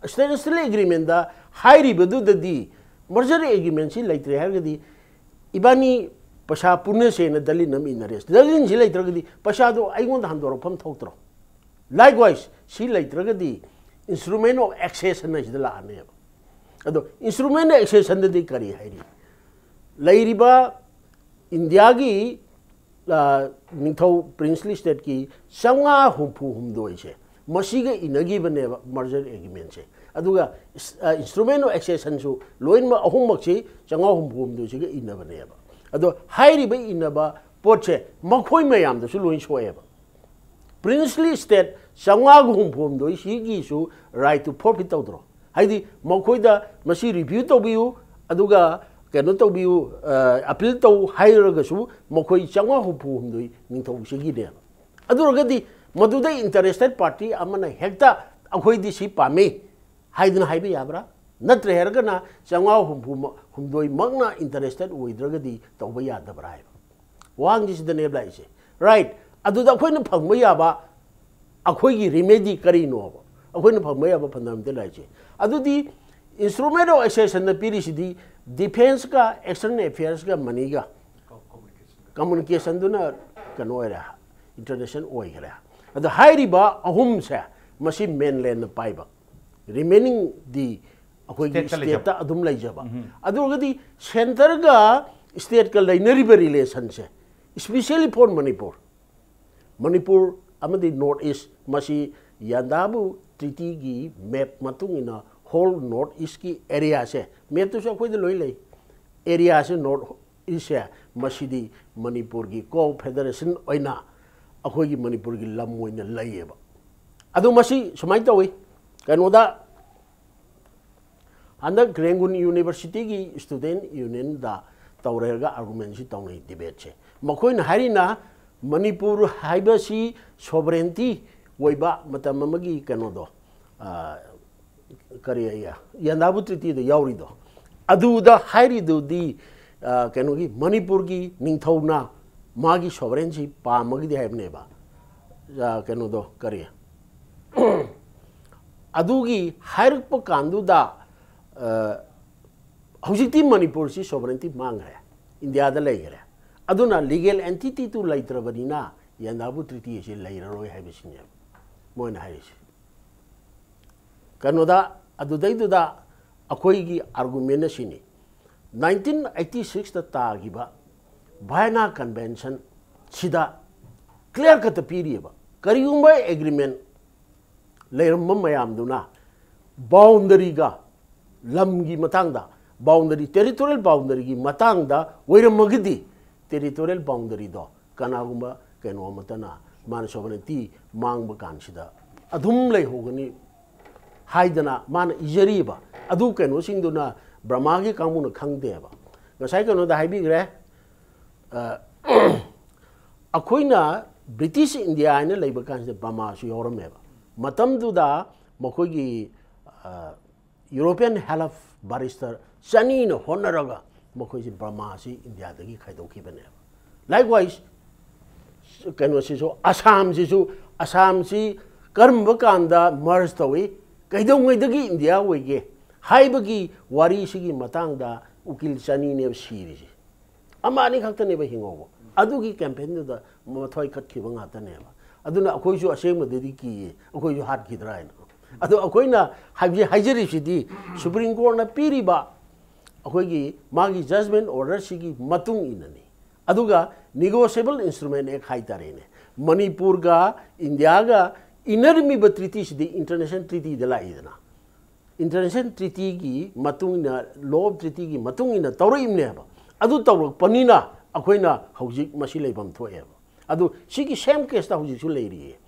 ꯁ꯭ꯇꯦꯟ ꯁ꯭ꯇꯤꯜ ꯑꯦꯒ꯭ꯔꯤꯃꯦꯟꯗ ꯍꯥꯏꯔꯤꯕꯗꯨꯗꯗꯤ, ꯃꯔꯖꯔ ꯑꯦꯒ꯭ꯔꯤꯃꯦꯟꯁꯤ ꯂꯩꯇ꯭ꯔꯦ ꯍꯥꯏꯔꯒꯗꯤ, ꯏꯕꯥꯅꯤ ꯄꯩꯁꯥ ꯄꯨꯟꯅꯁꯦꯅ ꯗꯂꯤꯟ ꯑꯃ ꯏꯟꯅꯔꯦ꯫ ꯗꯂꯤꯟꯁꯤ ꯂꯩꯇ꯭ꯔꯒꯗꯤ ꯄꯩꯁꯥꯗꯣ ꯑꯩꯉꯣꯟꯗ ꯍꯟꯗꯣꯔꯛꯐꯝ ꯊꯣꯛꯇ꯭ꯔꯣ? Likewise, ꯁꯤ ꯂꯩꯇ꯭ꯔꯒꯗꯤ instrument of accession ꯍꯥꯏꯁꯤꯗ ꯂꯥꯛꯑꯅꯦꯕ꯫ ꯑꯗꯣ instrument of accessionꯗꯗꯤ ꯀꯔꯤ ꯍꯥꯏꯔꯤ? ꯂꯩꯔꯤꯕ ꯏꯟꯗꯤꯌꯥꯒꯤ, ꯑ, ꯅꯤꯡꯊꯧ princely stateꯀꯤ ꯆꯥꯝꯃꯉꯥ ꯍꯨꯝꯐꯨ ꯍꯨꯝꯗꯣꯏꯁꯦ, ꯃꯁꯤꯒ ꯏꯟꯅꯈꯤꯕꯅꯦꯕ merger agreementꯁꯦ꯫ ꯑꯗꯨꯒ ꯏꯁ-, ꯑ, instrument of accessionꯁꯨ ꯂꯣꯏꯅꯃꯛ ꯑꯍꯨꯝꯃꯛꯁꯤ ꯆꯥꯝꯃꯉꯥ ꯍꯨꯝꯐꯨ ꯍꯨꯝꯗꯣꯏꯁꯤꯒ ꯏꯟꯅꯕꯅꯦꯕ꯫ ꯑꯗꯣ ꯍꯥꯏꯔꯤꯕ ꯏꯟꯅꯕ ꯄꯣꯠꯁꯦ ꯃꯈꯣꯏ ꯃꯌꯥꯝꯗꯁꯨ ꯂꯣꯏ ꯁꯣꯛꯑꯦꯕ꯫ Princely state ꯆꯥꯝꯃꯉꯥꯒ ꯍꯨꯝꯐꯨ ꯍꯨꯝꯗꯣꯏ ꯁꯤꯒꯤꯁꯨ right to forfeit ꯇꯧꯗ꯭ꯔꯣ? ꯍꯥꯏꯗꯤ ꯃꯈꯣꯏꯗ ꯃꯁꯤ review ꯇꯧꯕꯤꯌꯨ, ꯑꯗꯨꯒ ꯀꯩꯅꯣ ꯇꯧꯕꯤꯌꯨ, ꯑ, appeal ꯇꯧ ꯍꯥꯏꯔꯒꯁꯨ ꯃꯈꯣꯏ ꯆꯥꯝꯃꯉꯥ ꯍꯨꯝꯐꯨ ꯍꯨꯝꯗꯣꯏ ꯅꯤꯡꯊꯧꯁꯤꯒꯤꯅꯦꯕ꯫ ꯑꯗꯨ ꯑꯣꯏꯔꯒꯗꯤ ꯃꯗꯨꯗ interested party ꯑꯃꯅ ꯍꯦꯛꯇ "ꯑꯩꯈꯣꯏꯗꯤ ꯁꯤ ꯄꯥꯝꯃꯤ" ꯍꯥꯏꯗꯅ ꯍꯥꯏꯕ ꯌꯥꯕ꯭ꯔꯥ? ꯅꯠꯇ꯭ꯔꯦ ꯍꯥꯏꯔꯒꯅ ꯆꯥꯝꯃꯉꯥ ꯍꯨꯝꯐꯨ ꯍꯨꯝꯗꯣꯏꯃꯛꯅ interested ꯑꯣꯏꯗ꯭ꯔꯒꯗꯤ ꯇꯧꯕ ꯌꯥꯗꯕ꯭ꯔꯥ ꯍꯥꯏꯕ ꯋꯥꯍꯪꯗꯤ ꯁꯤꯗꯅꯦꯕ ꯂꯥꯛꯏꯁꯦ꯫ Right? ꯑꯗꯨꯗ ꯑꯩꯈꯣꯏꯅ ꯐꯪꯕ ꯌꯥꯕ ꯑꯩꯈꯣꯏꯒꯤ remedy ꯀꯔꯤꯅꯣꯕ? ꯑꯩꯈꯣꯏꯅ ꯐꯪꯕ ꯌꯥꯕ fundamental rightꯁꯦ꯫ ꯑꯗꯨꯗꯤ Instrument of Accession ꯅ ꯄꯤꯔꯤꯁꯤꯗꯤ defence ꯀ external affairs ꯀ money ꯒ communication ꯗꯨꯅ ꯀꯩꯅꯣ ꯑꯣꯏꯔꯦ, international ꯑꯣꯏꯈ꯭ꯔꯦ꯫ ꯑꯗꯣ ꯍꯥꯏꯔꯤꯕ ꯑꯍꯨꯝꯁꯦ ꯃꯁꯤ mainland ꯅ ꯄꯥꯏꯕ, remaining ꯗꯤ ꯑꯩꯈꯣꯏꯒꯤ state ꯇ ꯂꯩꯖꯕ꯫ State ꯇ ꯑꯗꯨꯝ ꯂꯩꯖꯕ꯫ ꯑꯗꯨ ꯑꯣꯏꯔꯒꯗꯤ centre ꯒ state ꯀ ꯂꯩꯅꯔꯤꯕ relation say, especially for Manipur, Manipur ꯑꯃꯗꯤ North East, ꯃꯁꯤ ꯌꯥꯟꯗꯥꯕꯨ Treaty ꯒꯤ map ꯃꯇꯨꯡ ꯏꯟꯅ whole North East ꯀꯤ area ꯁꯦ, map ꯇꯨꯁꯨ ꯑꯩꯈꯣꯏꯗ ꯂꯣꯏ ꯂꯩ, area ꯁꯦ North East ꯁꯦ, ꯃꯁꯤꯗꯤ ꯃꯅꯤꯄꯨꯔꯒꯤ co-federation ꯑꯣꯏꯅ ꯑꯩꯈꯣꯏꯒꯤ ꯃꯅꯤꯄꯨꯔꯒꯤ ꯂꯝ ꯑꯣꯏꯅ ꯂꯩꯌꯦꯕ꯫ ꯑꯗꯨ ꯃꯁꯤ ꯁꯨꯃꯥꯏꯅ ꯇꯧꯏ, ꯀꯩꯅꯣꯗ ꯍꯟꯗꯛ ꯔꯦꯡꯒꯨꯟ University ꯒꯤ Student Union ꯗ ꯇꯧꯔꯦꯒ argument ꯁꯤ ꯇꯧꯅꯩ, debate ꯁꯦ꯫ ꯃꯈꯣꯏꯅ ꯍꯥꯏꯔꯤꯅ ꯃꯅꯤꯄꯨꯔ ꯍꯥꯏꯕꯁꯤ sovereignty ꯑꯣꯏꯕ ꯃꯇꯝ ꯑꯃꯒꯤ ꯀꯩꯅꯣꯗꯣ, ꯑ, ꯀꯔꯤ ꯑꯌꯦ, ꯌꯥꯟꯗꯥꯕꯨ Treaty ꯗ ꯌꯥꯎꯔꯤꯗꯣ, ꯑꯗꯨꯗ ꯍꯥꯏꯔꯤꯗꯨꯗꯤ, ꯑ, ꯀꯩꯅꯣꯒꯤ ꯃꯅꯤꯄꯨꯔꯒꯤ ꯅꯤꯡꯊꯧꯅ ꯃꯥꯒꯤ sovereignty ꯁꯤ ꯄꯥꯝꯃꯒꯗꯤ ꯍꯥꯏꯕꯅꯦꯕ, ꯑ, ꯀꯩꯅꯣꯗꯣ ꯀꯔꯤ, ꯑꯗꯨꯒꯤ ꯍꯥꯏꯔꯛꯄ ꯀꯥꯟꯗꯨꯗ, ꯑ, ꯍꯧꯖꯤꯛꯇꯤ ꯃꯅꯤꯄꯨꯔꯁꯤ sovereignty ꯃꯥꯡꯈ꯭ꯔꯦ, ꯏꯟꯗꯤꯌꯥꯗ ꯂꯩꯈ꯭ꯔꯦ꯫ ꯑꯗꯨꯅ legal entity ꯇꯨ ꯂꯩꯇ꯭ꯔꯕꯅꯤꯅ ꯌꯥꯟꯗꯥꯕꯨ Treaty ꯑꯁꯤ ꯂꯩꯔꯔꯣꯏ ꯍꯥꯏꯕꯁꯤꯅꯦꯕ ꯃꯣꯏꯅ ꯍꯥꯏꯔꯤꯁꯦ꯫ ꯀꯩꯅꯣꯗ, ꯑꯗꯨꯗꯩꯗꯨꯗ ꯑꯩꯈꯣꯏꯒꯤ argument ꯑꯁꯤꯅꯤ, nineteen eighty six ꯇ ꯇꯥꯈꯤꯕ Vienna Convention ꯁꯤꯗ clear cut ꯇ ꯄꯤꯔꯤꯑꯕ, ꯀꯔꯤꯒꯨꯝꯕ agreement ꯂꯩꯔꯝꯕ ꯃꯌꯥꯝꯗꯨꯅ boundary ꯒ ꯂꯝꯒꯤ ꯃꯇꯥꯡꯗ, boundary, territorial boundary ꯒꯤ ꯃꯇꯥꯡꯗ ꯑꯣꯏꯔꯝꯃꯒꯗꯤ, territorial boundary ꯗꯣ ꯀꯅꯥꯒꯨꯝꯕ ꯀꯩꯅꯣ ꯑꯃꯠꯇꯅ ꯃꯥꯅ sovereignty ꯃꯥꯡꯕ ꯀꯥꯟꯁꯤꯗ ꯑꯗꯨꯝ ꯂꯩꯍꯧꯒꯅꯤ ꯍꯥꯏꯗꯅ ꯃꯥꯅ ꯏꯖꯔꯤꯕ ꯑꯗꯨ ꯀꯩꯅꯣꯁꯤꯡꯗꯨꯅ ꯕ꯭ꯔꯍꯃꯥꯒꯤ ꯀꯥꯡꯕꯨꯅ ꯈꯪꯗꯦꯕ꯫ ꯉꯁꯥꯏ ꯀꯩꯅꯣꯗ ꯍꯥꯏꯕꯤꯈ꯭ꯔꯦ, ꯑ, ꯑꯩꯈꯣꯏꯅ British India ꯍꯥꯏꯅ ꯂꯩꯕ ꯀꯥꯟꯁꯤꯗ ꯕ꯭ꯔꯍꯃꯥꯁꯨ ꯌꯥꯎꯔꯝꯃꯦꯕ꯫ ꯃꯇꯝꯗꯨꯗ ꯃꯈꯣꯏꯒꯤ, ꯑ, European help barrister ꯆꯅꯤꯅ ꯍꯣꯠꯅꯔꯒ ꯃꯈꯣꯏꯁꯤ ꯕ꯭ꯔꯍꯃꯥꯁꯤ ꯏꯟꯗꯤꯌꯥꯗꯒꯤ ꯈꯥꯏꯗꯣꯛꯈꯤꯕꯅꯦꯕ꯫ Likewise, ꯀꯩꯅꯣꯁꯤꯁꯨ, ꯑꯁꯥꯝꯁꯤꯁꯨ, ꯑꯁꯥꯝꯁꯤ ꯀꯔꯝꯕ ꯀꯥꯟꯗ merge ꯇꯧꯏ, ꯀꯩꯗꯧꯉꯩꯗꯒꯤ ꯏꯟꯗꯤꯌꯥ ꯑꯣꯏꯒꯦ, ꯍꯥꯏꯕꯒꯤ ꯋꯥꯔꯤꯁꯤꯒꯤ ꯃꯇꯥꯡꯗ ꯎꯀꯤꯜ ꯆꯅꯤꯅꯦꯕ ꯁꯤꯔꯤꯁꯦ꯫ ꯑꯃ ꯑꯅꯤ ꯈꯛꯇꯅꯦꯕ ꯍꯤꯡꯍꯧꯕ꯫ ꯑꯗꯨꯒꯤ ꯀꯦꯝꯄꯦꯟꯗꯨꯗ ꯃꯊ꯭ꯋꯥꯏ ꯀꯠꯈꯤꯕ ꯉꯥꯛꯇꯅꯦꯕ꯫ ꯑꯗꯨꯅ ꯑꯩꯈꯣꯏꯁꯨ ꯑꯁꯦꯡꯕꯗꯗꯤ ꯀꯤꯌꯦ, ꯑꯩꯈꯣꯏꯁꯨ ꯍꯥꯠꯈꯤꯗ꯭ꯔꯥ ꯍꯥꯏꯅ꯫ ꯑꯗꯣ ꯑꯩꯈꯣꯏꯅ ꯍꯥꯏꯕꯁꯤ-, ꯍꯥꯏꯖꯔꯤꯁꯤꯗꯤ ꯁꯨꯄ꯭ꯔꯤꯝ ꯀꯣꯔꯠꯅ ꯄꯤꯔꯤꯕ ꯑꯩꯈꯣꯏꯒꯤ ꯃꯥꯒꯤ ꯖꯖꯃꯦꯟ ꯑꯣꯔꯗꯔꯁꯤꯒꯤ ꯃꯇꯨꯡ ꯏꯟꯅꯅꯤ꯫ ꯑꯗꯨꯒ negotiable instrument act ꯍꯥꯏꯇꯥꯔꯦꯅꯦ, ꯃꯅꯤꯄꯨꯔꯒ ꯏꯟꯗꯤꯌꯥꯒ ꯏꯟꯅꯔꯝꯃꯤꯕ ꯇ꯭ꯔꯤꯇꯤꯁꯤꯗꯤ ꯏꯟꯇꯔꯅꯦꯁꯅꯦꯜ ꯇ꯭ꯔꯤꯇꯤꯗ ꯂꯥꯛꯏꯗꯅ꯫ ꯏꯟꯇꯔꯅꯦꯁꯅꯦꯜ ꯇ꯭ꯔꯤꯇꯤꯒꯤ ꯃꯇꯨꯡ ꯏꯟꯅ, ꯂꯣ ꯑꯣꯐ ꯇ꯭ꯔꯤꯇꯤꯒꯤ ꯃꯇꯨꯡ ꯏꯟꯅ ꯇꯧꯔꯛꯏꯕꯅꯦꯕ꯫ ꯑꯗꯨ ꯇꯧꯔꯛꯄꯅꯤꯅ ꯑꯩꯈꯣꯏꯅ ꯍꯧꯖꯤꯛ ꯃꯁꯤ ꯂꯩꯐꯝ ꯊꯣꯛꯑꯦꯕ꯫ ꯑꯗꯨ ꯁꯤꯒꯤ ꯁꯦꯝ ꯀꯦꯁꯇ ꯍꯧꯖꯤꯛꯁꯨ ꯂꯩꯔꯤꯌꯦ꯫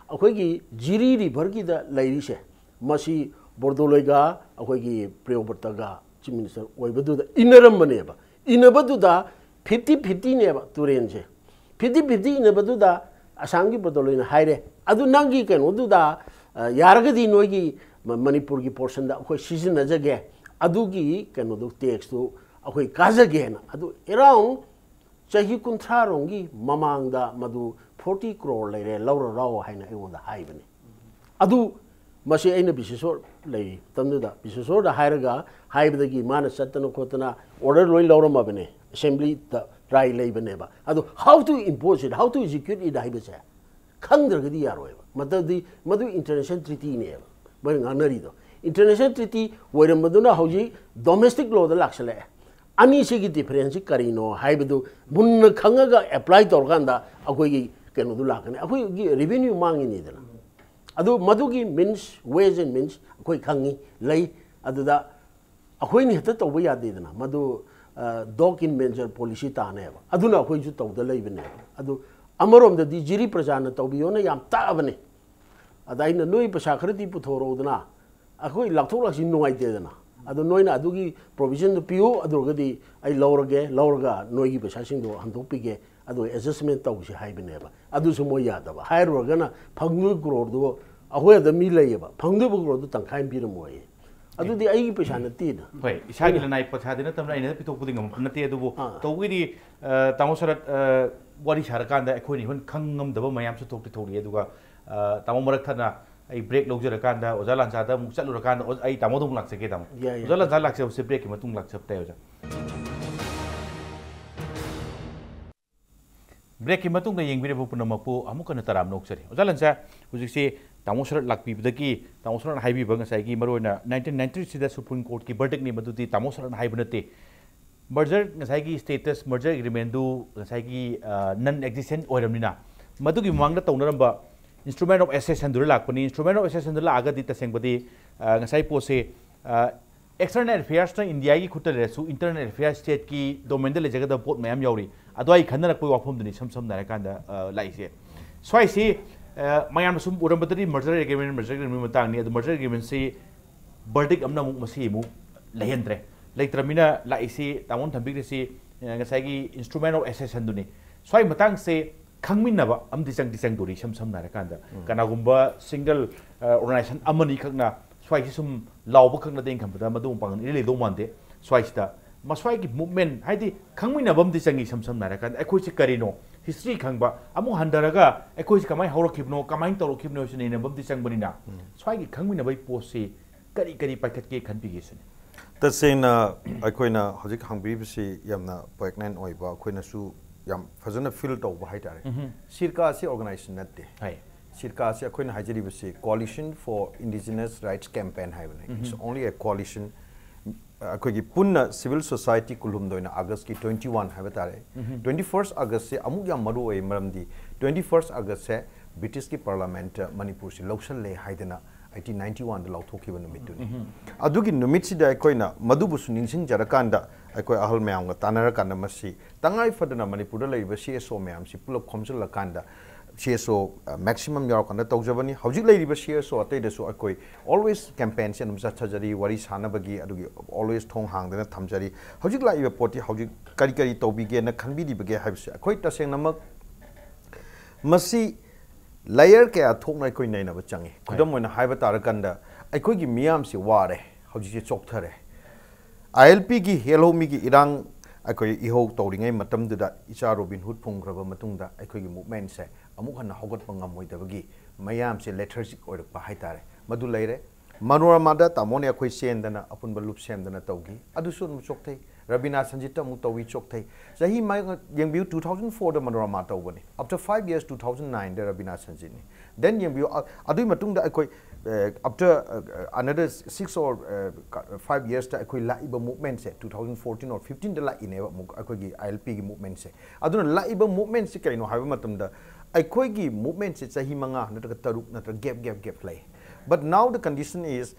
ꯑꯩꯈꯣꯏꯒꯤ ꯖꯤꯔꯤ ꯔꯤꯚꯔꯒꯤꯗ ꯂꯩꯔꯤꯁꯦ, ꯃꯁꯤ ꯕꯣꯔꯗꯣꯂꯣꯏꯒ ꯑꯩꯈꯣꯏꯒꯤ ꯄ꯭ꯔꯤꯌꯣꯕ꯭ꯔꯇꯒ ꯆꯤꯐ ꯃꯤꯅꯤꯁꯇꯔ ꯑꯣꯏꯕꯗꯨꯗ ꯏꯟꯅꯔꯝꯕꯅꯦꯕ꯫ ꯏꯟꯅꯕꯗꯨꯗ ꯐꯤꯐꯇꯤ ꯐꯤꯐꯇꯤꯅꯦꯕ ꯇꯨꯔꯦꯟꯁꯦ꯫ ꯐꯤꯐꯇꯤ ꯐꯤꯐꯇꯤ ꯏꯟꯅꯕꯗꯨꯗ ꯑꯁꯥꯝꯒꯤ ꯕꯣꯔꯗꯣꯂꯣꯏꯅ ꯍꯥꯏꯔꯦ, "ꯑꯗꯨ ꯅꯪꯒꯤ ꯀꯩꯅꯣꯗꯨꯗ, ꯑ, ꯌꯥꯔꯒꯗꯤ ꯅꯣꯏꯒꯤ ꯃ-, ꯃꯅꯤꯄꯨꯔꯒꯤ ꯄꯣꯔꯁꯟꯗ ꯑꯩꯈꯣꯏ ꯁꯤꯖꯤꯟꯅꯖꯒꯦ, ꯑꯗꯨꯒꯤ ꯀꯩꯅꯣꯗꯨ, ꯇꯦꯛꯁꯇꯨ ꯑꯩꯈꯣꯏ ꯀꯥꯖꯒꯦꯅ"꯫ ꯑꯗꯨ ꯑꯦꯔꯥꯎꯟ ꯆꯍꯤ ꯀꯨꯟꯊ꯭ꯔꯥꯔꯣꯝꯒꯤ ꯃꯃꯥꯡꯗ ꯃꯗꯨ ꯐꯣꯔꯇꯤ ꯀ꯭ꯔꯣꯔ ꯂꯩꯔꯦ, ꯂꯧꯔꯔꯥꯎ ꯍꯥꯏꯅ ꯑꯩꯉꯣꯟꯗ ꯍꯥꯏꯕꯅꯤ꯫ ꯑꯗꯨ ꯃꯁꯤ ꯑꯩꯅ ꯕꯤꯁꯦꯁꯣꯔ ꯂꯩꯔꯤ ꯃꯇꯝꯗꯨꯗ, ꯕꯤꯁꯦꯁꯣꯔꯗ ꯍꯥꯏꯔꯒ, ꯍꯥꯏꯕꯗꯒꯤ ꯃꯥꯅ ꯆꯠꯇꯅ ꯈꯣꯠꯇꯅ ꯑꯣꯔꯗꯔ ꯂꯣꯏ ꯂꯧꯔꯝꯃꯕꯅꯦ, ꯑꯦꯁꯦꯝꯕ꯭ꯂꯤꯗ ꯔꯥꯏ ꯂꯩꯕꯅꯦꯕ꯫ ꯑꯗꯨ how to impose it, how to execute it ꯍꯥꯏꯕꯁꯦ ꯈꯪꯗ꯭ꯔꯒꯗꯤ ꯌꯥꯔꯣꯏꯕ꯫ ꯃꯗꯨꯗꯤ, ꯃꯗꯨ ꯏꯟꯇꯔꯅꯦꯁꯅꯦꯜ ꯇ꯭ꯔꯤꯇꯤꯅꯦꯕ ꯃꯣꯏꯅ ꯉꯥꯡꯅꯔꯤꯗꯣ꯫ ꯏꯟꯇꯔꯅꯦꯁꯅꯦꯜ ꯇ꯭ꯔꯤꯇꯤ ꯑꯣꯏꯔꯝꯕꯗꯨꯅ ꯍꯧꯖꯤꯛ ꯗꯣꯃꯦꯁꯇꯤꯛ ꯂꯣꯗ ꯂꯥꯛꯁꯜꯂꯛꯑꯦ꯫ ꯑꯅꯤꯁꯤꯒꯤ ꯗꯤꯐꯔꯦꯟꯁꯁꯤ ꯀꯔꯤꯅꯣ ꯍꯥꯏꯕꯗꯨ ꯃꯨꯟꯅ ꯈꯪꯉꯒ ꯑꯦꯄ꯭ꯂꯥꯏ ꯇꯧꯔꯀꯥꯟꯗ ꯑꯩꯈꯣꯏꯒꯤ ꯀꯩꯅꯣꯗꯨ ꯂꯥꯛꯀꯅꯤ, ꯑꯩꯈꯣꯏꯒꯤ ꯔꯦꯚꯤꯅ꯭ꯌꯨ ꯃꯥꯡꯉꯤꯅꯤꯗꯅ꯫ ꯑꯗꯨ ꯃꯗꯨꯒꯤ means, ways and means ꯑꯩꯈꯣꯏ ꯈꯪꯉꯤ, ꯂꯩ꯫ ꯑꯗꯨꯗ ꯑꯩꯈꯣꯏꯅ ꯍꯦꯛꯇ ꯇꯧꯕ ꯌꯥꯗꯦꯗꯅ, ꯃꯗꯨ, ꯑ, dog in manger policy ꯇꯥꯅꯦꯕ꯫ ꯑꯗꯨꯅ ꯑꯩꯈꯣꯏꯁꯨ ꯇꯧꯗ ꯂꯩꯕꯅꯦꯕ꯫ ꯑꯗꯨ ꯑꯃꯔꯣꯝꯗꯗꯤ ꯖꯤꯔꯤ ꯄ꯭ꯔꯖꯥꯅ ꯇꯧꯕꯤꯌꯣꯅ ꯌꯥꯝ ꯇꯥꯛꯑꯕꯅꯦ꯫ ꯑꯗ ꯑꯩꯅ, "ꯅꯣꯏ ꯄꯩꯁꯥ ꯈꯔꯗꯤ ꯄꯨꯊꯣꯔꯛꯎꯗꯅ, ꯑꯩꯈꯣꯏ ꯂꯥꯛꯊꯣꯛ ꯂꯥꯛꯁꯤꯟ ꯅꯨꯡꯉꯥꯏꯇꯦꯗꯅ꯫ ꯑꯗꯣ ꯅꯣꯏꯅ ꯑꯗꯨꯒꯤ ꯄ꯭ꯔꯣꯚꯤꯖꯟꯗꯨ ꯄꯤꯌꯨ, ꯑꯗꯨ ꯑꯣꯏꯔꯒꯗꯤ ꯑꯩ ꯂꯧꯔꯒꯦ, ꯂꯧꯔꯒ ꯅꯣꯏꯒꯤ ꯄꯩꯁꯥꯁꯤꯡꯗꯣ ꯍꯟꯗꯣꯛꯄꯤꯒꯦ, ꯑꯗꯨꯒ ꯑꯦꯗꯖꯁꯃꯦꯟ ꯇꯧꯁꯤ" ꯍꯥꯏꯕꯅꯦꯕ꯫ ꯑꯗꯨꯁꯨ ꯃꯣꯏ ꯌꯥꯗꯕ꯫ ꯍꯥꯏꯔꯨꯔꯒꯅ ꯐꯪꯗꯣꯏ ꯀ꯭ꯔꯣꯔꯗꯨ, ꯑꯩꯈꯣꯏ ꯑꯗ ꯃꯤ ꯂꯩꯌꯦꯕ, ꯐꯪꯗꯣꯏꯕ ꯀ꯭ꯔꯣꯔꯗꯨ ꯇꯪꯈꯥꯏ ꯑꯃ ꯄꯤꯔꯝꯃꯣꯏꯌꯦ꯫ ꯑꯗꯨꯗꯤ ꯑꯩꯒꯤ ꯄꯩꯁꯥ ꯅꯠꯇꯦꯅ꯫ ꯍꯣꯏ, ꯏꯁꯥꯒꯤ ꯂꯅꯥꯏ ꯄꯩꯁꯥꯗꯤ ꯅꯠꯇꯕꯅ ꯑꯩꯅ ꯄꯤꯊꯣꯛꯄꯗꯤ ꯉꯝꯕ ꯅꯠꯇꯦ꯫ ꯑꯗꯨꯕꯨ ꯑꯥ꯫ ꯇꯧꯕꯒꯤꯗꯤ, ꯑ, ꯇꯥꯃꯣ ꯁꯔꯠ, ꯑ, ꯋꯥꯔꯤ ꯁꯥꯔꯀꯥꯟꯗ ꯑꯩꯈꯣꯏꯅ even ꯈꯪ ꯉꯝꯗꯕ ꯃꯌꯥꯝꯁꯨ ꯊꯣꯛꯇꯤ ꯊꯣꯛꯂꯛꯑꯦ꯫ ꯑꯗꯨꯒ, ꯑ, ꯇꯥꯃꯣ ꯃꯔꯛ ꯊꯠꯅ ꯑꯩ ꯕ꯭ꯔꯦꯛ ꯂꯧꯖꯔꯀꯥꯟꯗ ꯑꯣꯖꯥ ꯂꯥꯟꯁꯥꯗ ꯑꯃꯨꯛ ꯆꯠꯂꯨꯔꯀꯥꯟꯗ ꯑꯣꯖꯥ- ꯑꯩ ꯇꯥꯃꯣꯗ ꯑꯃꯨꯛ ꯂꯥꯛꯆꯒꯦ, ꯇꯥꯃꯣ꯫ ꯌꯥꯏ, ꯌꯥꯏ꯫ ꯑꯣꯖꯥ ꯂꯥꯟꯁꯥ ꯂꯥꯛꯆꯕꯁꯦ ꯕ꯭ꯔꯦꯛꯀꯤ ꯃꯇꯨꯡ ꯂꯥꯛꯆꯕ ꯇꯥꯏ, ꯑꯣꯖꯥ꯫ ꯕ꯭ꯔꯦꯛꯀꯤ ꯃꯇꯨꯡꯗ ꯌꯦꯡꯕꯤꯔꯤꯕ ꯄꯨꯝꯅꯃꯛꯄꯨ ꯑꯃꯨꯛ ꯍꯟꯅ ꯇꯔꯥꯝꯅ ꯑꯣꯛꯆꯔꯤ꯫ ꯑꯣꯖꯥ ꯂꯥꯟꯁꯥ, ꯍꯧꯖꯤꯛꯁꯦ ꯇꯥꯃꯣ ꯁꯔꯠ ꯂꯥꯛꯄꯤꯕꯗꯒꯤ, ꯇꯥꯃꯣ ꯁꯔꯠꯅ ꯍꯥꯏꯕꯤꯕ ꯉꯁꯥꯏꯒꯤ ꯃꯔꯨꯑꯣꯏꯅ ꯅꯥꯏꯟꯇꯤꯟ ꯅꯥꯏꯟꯇꯤ ꯊ꯭ꯔꯤꯗ ꯁꯨꯄ꯭ꯔꯤꯝ ꯀꯣꯔꯠꯀꯤ ꯕꯔꯗꯤꯛꯅꯤ ꯃꯗꯨꯗꯤ ꯇꯥꯃꯣ ꯁꯔꯠꯅ ꯍꯥꯏꯕ ꯅꯠꯇꯦ꯫ ꯃꯔꯖꯔ, ꯉꯁꯥꯏꯒꯤ ꯁ꯭ꯇꯦꯇꯁ ꯃꯔꯖꯔ ꯑꯦꯒ꯭ꯔꯤꯃꯦꯟꯗꯨ ꯉꯁꯥꯏꯒꯤ ꯅꯟ ꯑꯦꯛꯖꯤꯁꯇꯦꯟ ꯑꯣꯏꯔꯕꯅꯤꯅ, ꯃꯗꯨꯒꯤ ꯃꯃꯥꯡꯗ ꯇꯧꯅꯔꯝꯕ ꯏꯟꯁꯇ꯭ꯔꯨꯃꯦꯟ ꯑꯣꯐ ꯑꯦꯁꯦꯁꯟꯗꯨꯗ ꯂꯥꯛꯄꯅꯤ꯫ ꯏꯟꯁꯇ꯭ꯔꯨꯃꯦꯟ ꯑꯣꯐ ꯑꯦꯁꯦꯁꯟꯗ ꯂꯥꯛꯑꯒꯗꯤ ꯇꯁꯦꯡꯕꯗꯤ, ꯑ, ꯉꯁꯥꯏ ꯄꯣꯠꯁꯦ, ꯑ, ꯑꯦꯛꯁꯇꯔꯅꯦꯜ ꯑꯦꯐꯤꯌꯔꯁꯅ ꯏꯟꯗꯤꯌꯥꯒꯤ ꯈꯨꯠꯇ ꯂꯩꯔꯁꯨ, ꯏꯟꯇꯔꯅꯦꯜ ꯑꯦꯐꯤꯌꯔꯁ ꯁ꯭ꯇꯦꯠꯀꯤ ꯗꯣꯃꯦꯟꯗ ꯂꯩꯖꯒꯗꯕ ꯄꯣꯠ ꯃꯌꯥꯝ ꯌꯥꯎꯔꯤ꯫ ꯑꯗꯣ ꯑꯩ ꯈꯟꯅꯔꯛꯄꯒꯤ ꯋꯥꯐꯝꯗꯨꯅꯤ ꯏꯁꯝ ꯁꯝꯅ ꯍꯥꯏꯔꯀꯥꯟꯗ, ꯑ, ꯂꯥꯛꯏꯁꯦ꯫ ꯁ꯭ꯋꯥꯏꯁꯤ, ꯑ, ꯃꯌꯥꯝꯅ ꯁꯨꯝ ꯎꯔꯝꯕꯗꯗꯤ ꯃꯔꯖꯔ ꯑꯦꯒ꯭ꯔꯤꯃꯦꯟ, ꯃꯔꯖꯔ ꯑꯦꯒ꯭ꯔꯤꯃꯦꯟ ꯃꯇꯥꯡꯅꯤ꯫ ꯑꯗꯨ ꯃꯔꯖꯔ ꯑꯦꯒ꯭ꯔꯤꯃꯦꯟꯁꯤ ꯕꯔꯗꯤꯛ ꯑꯃꯅ ꯑꯃꯨꯛ ꯃꯁꯤ ꯑꯃꯨꯛ ꯂꯩꯍꯟꯗ꯭ꯔꯦ꯫ ꯂꯩꯇ꯭ꯔꯃꯤꯅ ꯂꯥꯛꯏꯁꯤ, ꯇꯥꯃꯣꯅ ꯊꯝꯕꯤꯈ꯭ꯔꯤꯁꯤ, ꯑ, ꯉꯁꯥꯏꯒꯤ ꯏꯟꯁꯇ꯭ꯔꯨꯃꯦꯟ ꯑꯣꯐ ꯑꯦꯁꯦꯁꯟꯗꯨꯅꯤ꯫ ꯁ꯭ꯋꯥꯏ ꯃꯇꯥꯡꯁꯦ ꯈꯪꯃꯤꯟꯅꯕ ꯑꯃꯗꯤ ꯆꯪꯗꯤ ꯆꯪꯗꯣꯔꯤ, ꯏꯁꯝ ꯁꯝꯅ ꯍꯥꯏꯔꯀꯥꯟꯗ꯫ ꯀꯅꯥꯒꯨꯝꯕ ꯁꯤꯡꯒꯜ, ꯑ, ꯑꯣꯔꯒꯅꯥꯏꯖꯦꯁꯟ ꯑꯃꯅꯤ ꯈꯛꯅ ꯁ꯭ꯋꯥꯏꯁꯤ ꯁꯨꯝ ꯂꯥꯎꯕ ꯈꯛꯅꯗꯤ ꯑꯩꯅ ꯈꯟꯕꯗ ꯃꯗꯨ ꯃꯄꯥꯡꯒꯜ ꯏꯔꯩ ꯂꯩꯗꯧ ꯃꯥꯟꯗꯦ꯫ ꯁ꯭ꯋꯥꯏꯁꯤꯗ ꯃꯁ꯭ꯋꯥꯏꯒꯤ ꯃꯨꯞꯃꯦꯟ, ꯍꯥꯏꯗꯤ ꯈꯪꯃꯤꯟꯅꯕ ꯑꯃꯗꯤ ꯆꯪꯉꯤ, ꯏꯁꯝ ꯁꯝꯅ ꯍꯥꯏꯔꯀꯥꯟꯗ꯫ ꯑꯩꯈꯣꯏꯁꯤ ꯀꯔꯤꯅꯣ? ꯍꯤꯁꯇ꯭ꯔꯤ ꯈꯪꯕ, ꯑꯃꯨꯛ ꯍꯟꯊꯔꯒ ꯑꯩꯈꯣꯏꯁꯤ ꯀꯃꯥꯏꯅ ꯍꯧꯔꯛꯈꯤꯕꯅꯣ, ꯀꯃꯥꯏꯅ ꯇꯧꯔꯛꯈꯤꯕꯅꯣ ꯍꯥꯏꯕꯁꯤ ꯅꯩꯅꯕ ꯑꯃꯗꯤ ꯆꯪꯕꯅꯤꯅ, ꯁ꯭ꯋꯥꯏꯒꯤ ꯈꯪꯃꯤꯟꯅꯕꯒꯤ ꯄꯣꯠꯁꯤ ꯀꯔꯤ ꯀꯔꯤ ꯄꯥꯏꯈꯠꯀꯦ ꯈꯟꯕꯤꯒꯦ ꯁꯤꯅꯤ꯫ ꯇꯁꯦꯡꯅ ꯑꯩꯈꯣꯏꯅ ꯍꯧꯖꯤꯛ ꯍꯪꯕꯤꯔꯤꯕꯁꯤ ꯌꯥꯝꯅ ꯄꯣꯏꯒꯅꯦꯟ ꯑꯣꯏꯕ, ꯑꯩꯈꯣꯏꯅꯁꯨ ꯌꯥꯝ ꯐꯖꯅ ꯐꯤꯜ ꯇꯧꯕ ꯍꯥꯏꯇꯥꯔꯦ꯫ ꯁꯤꯔꯀꯥ ꯑꯁꯤ ꯑꯣꯔꯒꯅꯥꯏꯖꯦꯁꯟ ꯅꯠꯇꯦ꯫ ꯍꯥꯏ꯫ ꯁꯤꯔꯀꯥ ꯑꯁꯤ ꯑꯩꯈꯣꯏꯅ ꯍꯥꯏꯖꯔꯤꯕꯁꯤ Coalition for Indigenous Rights Campaign ꯍꯥꯏꯕꯅꯤ꯫ It's only a coalition. ꯑꯩꯈꯣꯏꯒꯤ ꯄꯨꯟꯅ ꯁꯤꯚꯤꯜ ꯁꯣꯁꯥꯏꯇꯤ ꯀꯨꯜꯍꯨꯝꯗꯣꯏꯅ ꯑꯥꯒꯁꯀꯤ ꯇ꯭ꯋꯦꯟꯇꯤ ꯋꯥꯟ ꯍꯥꯏꯕ ꯇꯥꯔꯦ, ꯇ꯭ꯋꯦꯟꯇꯤ ꯐꯥꯔꯁ ꯑꯥꯒꯁꯁꯦ ꯑꯃꯨꯛ ꯌꯥꯝ ꯃꯔꯨ ꯑꯣꯏ, ꯃꯔꯝꯗꯤ ꯇ꯭ꯋꯦꯟꯇꯤ ꯐꯥꯔꯁ ꯑꯥꯒꯁꯁꯦ ꯕ꯭ꯔꯤꯇꯤꯁꯀꯤ ꯄꯥꯔꯂꯥꯃꯦꯟꯠꯇ ꯃꯅꯤꯄꯨꯔꯁꯤ ꯂꯧꯁꯜꯂꯦ ꯍꯥꯏꯗꯅ ꯑꯩꯇꯤꯟ ꯅꯥꯏꯟꯇꯤ ꯋꯥꯟꯗ ꯂꯥꯎꯊꯣꯛꯈꯤꯕ ꯅꯨꯃꯤꯠꯇꯨꯅꯤ꯫ ꯑꯗꯨꯒꯤ ꯅꯨꯃꯤꯠꯁꯤꯗ ꯑꯩꯈꯣꯏꯅ ꯃꯗꯨꯕꯨꯁꯨ ꯅꯤꯡꯁꯤꯡꯖꯔꯀꯥꯟꯗ, ꯑꯩꯈꯣꯏ ꯑꯍꯜ ꯃꯌꯥꯝꯒ ꯇꯥꯟꯅꯔꯀꯥꯟꯗ ꯃꯁꯤ ꯇꯉꯥꯏ ꯐꯗꯅ ꯃꯅꯤꯄꯨꯔꯗ ꯂꯩꯔꯤꯕ ꯁꯤ ꯑꯦꯁ ꯑꯣ ꯃꯌꯥꯝꯁꯤ ꯄꯨꯂꯞ ꯈꯣꯝꯖꯤꯜꯂꯀꯥꯟꯗ, ꯁꯤ ꯑꯦꯁ ꯑꯣ ꯃꯦꯛꯁꯤꯃꯝ ꯌꯥꯎꯔꯀꯥꯟꯗ ꯇꯧꯖꯕꯅꯤ꯫ ꯍꯧꯖꯤꯛ ꯂꯩꯔꯤꯕ ꯁꯤ ꯑꯦꯁ ꯑꯣ ꯑꯇꯩꯗꯁꯨ ꯑꯩꯈꯣꯏ ꯑꯣꯜꯋꯦꯁ ꯀꯦꯝꯄꯦꯟꯁꯤ ꯑꯗꯨꯝ ꯆꯠꯊꯖꯔꯤ, ꯋꯥꯔꯤ ꯁꯥꯟꯅꯕꯒꯤ, ꯑꯗꯨꯒꯤ ꯑꯣꯜꯋꯦꯁ ꯊꯣꯡ ꯍꯥꯡꯗꯅ ꯊꯝꯖꯔꯤ꯫ ꯍꯧꯖꯤꯛ ꯂꯥꯛꯏꯕ ꯄꯣꯠꯇꯤ ꯍꯧꯖꯤꯛ ꯀꯔꯤ ꯀꯔꯤ ꯇꯧꯕꯤꯒꯦꯅ ꯈꯟꯕꯤꯔꯤꯕꯒꯦ ꯍꯥꯏꯕꯁꯤ ꯑꯩꯈꯣꯏ ꯇꯁꯦꯡꯅꯃꯛ ꯃꯁꯤ ꯂꯦꯌꯔ ꯀꯌꯥ ꯊꯣꯛꯅ ꯑꯩꯈꯣꯏ ꯅꯩꯅꯕ ꯆꯪꯉꯤ꯫ ꯈꯨꯗꯝ ꯑꯣꯏꯅ ꯍꯥꯏꯕ ꯇꯥꯔꯀꯥꯟꯗ, ꯑꯩꯈꯣꯏꯒꯤ ꯃꯤꯌꯥꯝꯁꯤ ꯋꯥꯔꯦ, ꯍꯧꯖꯤꯛꯁꯤ ꯆꯣꯛꯊꯔꯦ꯫ ꯑꯥꯏ ꯑꯦꯜ ꯄꯤꯒꯤ ꯍꯦꯜꯍꯧꯃꯤꯒꯤ ꯏꯔꯥꯡ, ꯑꯩꯈꯣꯏ ꯏꯍꯧ ꯇꯧꯔꯤꯉꯩ ꯃꯇꯝꯗꯨꯗ ꯏꯆꯥ ꯔꯣꯕꯤꯟ ꯍꯨꯗ ꯐꯨꯝꯈ꯭ꯔꯕ ꯃꯇꯨꯡꯗ ꯑꯩꯈꯣꯏꯒꯤ ꯃꯨꯞꯃꯦꯟꯁꯦ ꯑꯃꯨꯛ ꯍꯟꯅ ꯍꯧꯒꯠꯄ ꯉꯝꯃꯣꯏꯗꯕꯒꯤ ꯃꯌꯥꯝꯁꯦ lethargic ꯑꯣꯏꯔꯛꯄ ꯍꯥꯏꯇꯥꯔꯦ, ꯃꯗꯨ ꯂꯩꯔꯦ꯫ ꯃꯅꯣꯔꯃꯥꯗ ꯇꯥꯃꯣꯅꯦ ꯑꯩꯈꯣꯏ ꯆꯦꯟꯗꯅ ꯑꯄꯨꯟꯕ ꯂꯨꯞ ꯁꯦꯝꯗꯅ ꯇꯧꯈꯤ, ꯑꯗꯨꯁꯨ ꯑꯗꯨꯝ ꯆꯣꯛꯊꯩ꯫ ꯔꯕꯤꯅꯥ ꯁꯟꯖꯤꯠꯇ ꯑꯃꯨꯛ ꯇꯧꯏ, ꯆꯣꯛꯊꯩ꯫ ꯆꯍꯤ ꯃ-, ꯌꯦꯡꯕꯤꯌꯨ, two thousand fourꯗ ꯃꯅꯣꯔꯃꯥ ꯇꯧꯕꯅꯤ, after five years two thousand nineꯗ Rabina ꯁꯟꯖꯤꯠꯅꯤ꯫ Then ꯌꯦꯡꯕꯤꯌꯨ, ꯑ-, ꯑꯗꯨꯒꯤ ꯃꯇꯨꯡꯗ ꯑꯩꯈꯣꯏ, ꯑ, after, ꯑ, another six or, ꯑ, ꯀ-, five yearsꯇ ꯑꯩꯈꯣꯏ ꯂꯥꯛꯏꯕ movementꯁꯦ two thousand fourteen or fifteenꯗ ꯂꯥꯛꯏꯅꯦꯕ ꯑꯃꯨꯛ ꯑꯩꯈꯣꯏꯒꯤ ILPꯒꯤ movementꯁꯦ꯫ ꯑꯗꯨꯅ ꯂꯥꯛꯏꯕ movementꯁꯦ ꯀꯩꯅꯣ ꯍꯥꯏꯕ ꯃꯇꯝꯗ ꯑꯩꯈꯣꯏꯒꯤ movementꯁꯦ ꯆꯍꯤ ꯃꯉꯥ ꯅꯠꯇ꯭ꯔꯒ ꯇꯔꯨꯛ ꯅꯠꯇ꯭ꯔꯒ gap, gap, gap ꯂꯩ꯫ But now the condition is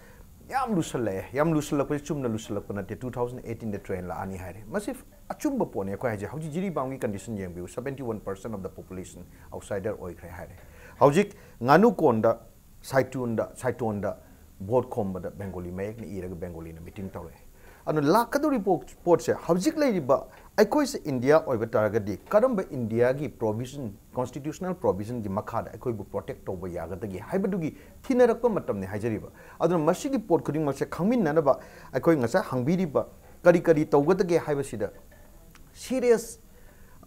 ꯌꯥꯝ ꯂꯨꯁꯜꯂꯛꯑꯦ꯫ ꯌꯥꯝ ꯂꯨꯁꯜꯂꯛꯄꯁꯦ ꯆꯨꯝꯅ ꯂꯨꯁꯜꯂꯛꯄ ꯅꯠꯇꯦ, two thousand eighteenꯗ train ꯂꯥꯛꯑꯅꯤ ꯍꯥꯏꯔꯦ꯫ ꯃꯁꯤ ꯑꯆꯨꯝꯕ ꯄꯣꯠꯅꯤ꯫ ꯑꯩꯈꯣꯏ ꯍꯧꯖꯤꯛ, ꯍꯧꯖꯤꯛ ꯖꯤꯔꯤꯕꯥꯝꯒꯤ condition ꯌꯦꯡꯕꯤꯌꯨ, seventy one percent of the population outsider ꯑꯣꯏꯈ꯭ꯔꯦ ꯍꯥꯏꯔꯦ꯫ ꯍꯧꯖꯤꯛ ꯉꯥꯅꯨꯀꯣꯟꯗ ꯁꯥꯏꯇꯣꯟꯗ, ꯁꯥꯏꯇꯣꯟꯗ vote ꯈꯣꯝꯕꯗ Bengaliꯃꯌꯦꯛꯅ ꯏꯔꯒ Bengaliꯅ meeting ꯇꯧꯔꯛꯑꯦ꯫ ꯑꯗꯨꯅ ꯂꯥꯛꯀꯗꯧꯔꯤꯕ ꯄꯣꯠ-, ꯄꯣꯠꯁꯦ ꯍꯧꯖꯤꯛ ꯂꯩꯔꯤꯕ ꯑꯩꯈꯣꯏꯁꯦ India ꯑꯣꯏꯕ ꯇꯥꯔꯒꯗꯤ ꯀꯔꯝꯕ Indiaꯒꯤ provision, constitutional provisionꯒꯤ ꯃꯈꯥꯗ ꯑꯩꯈꯣꯏꯕꯨ protect ꯇꯧꯕ ꯌꯥꯒꯗꯒꯦ ꯍꯥꯏꯕꯗꯨꯒꯤ ꯊꯤꯅꯔꯛꯄ ꯃꯇꯝꯅꯤ ꯍꯥꯏꯖꯔꯤꯕ꯫ ꯑꯗꯨꯅ ꯃꯁꯤꯒꯤ ꯄꯣꯠ ꯈꯨꯗꯤꯡꯃꯛꯁꯦ ꯈꯪꯃꯤꯟꯅꯅꯕ ꯑꯩꯈꯣꯏ ꯉꯁꯥꯏ ꯍꯪꯕꯤꯔꯤꯕ ꯀꯔꯤ ꯀꯔꯤ ꯇꯧꯒꯗꯒꯦ ꯍꯥꯏꯕꯁꯤꯗ serious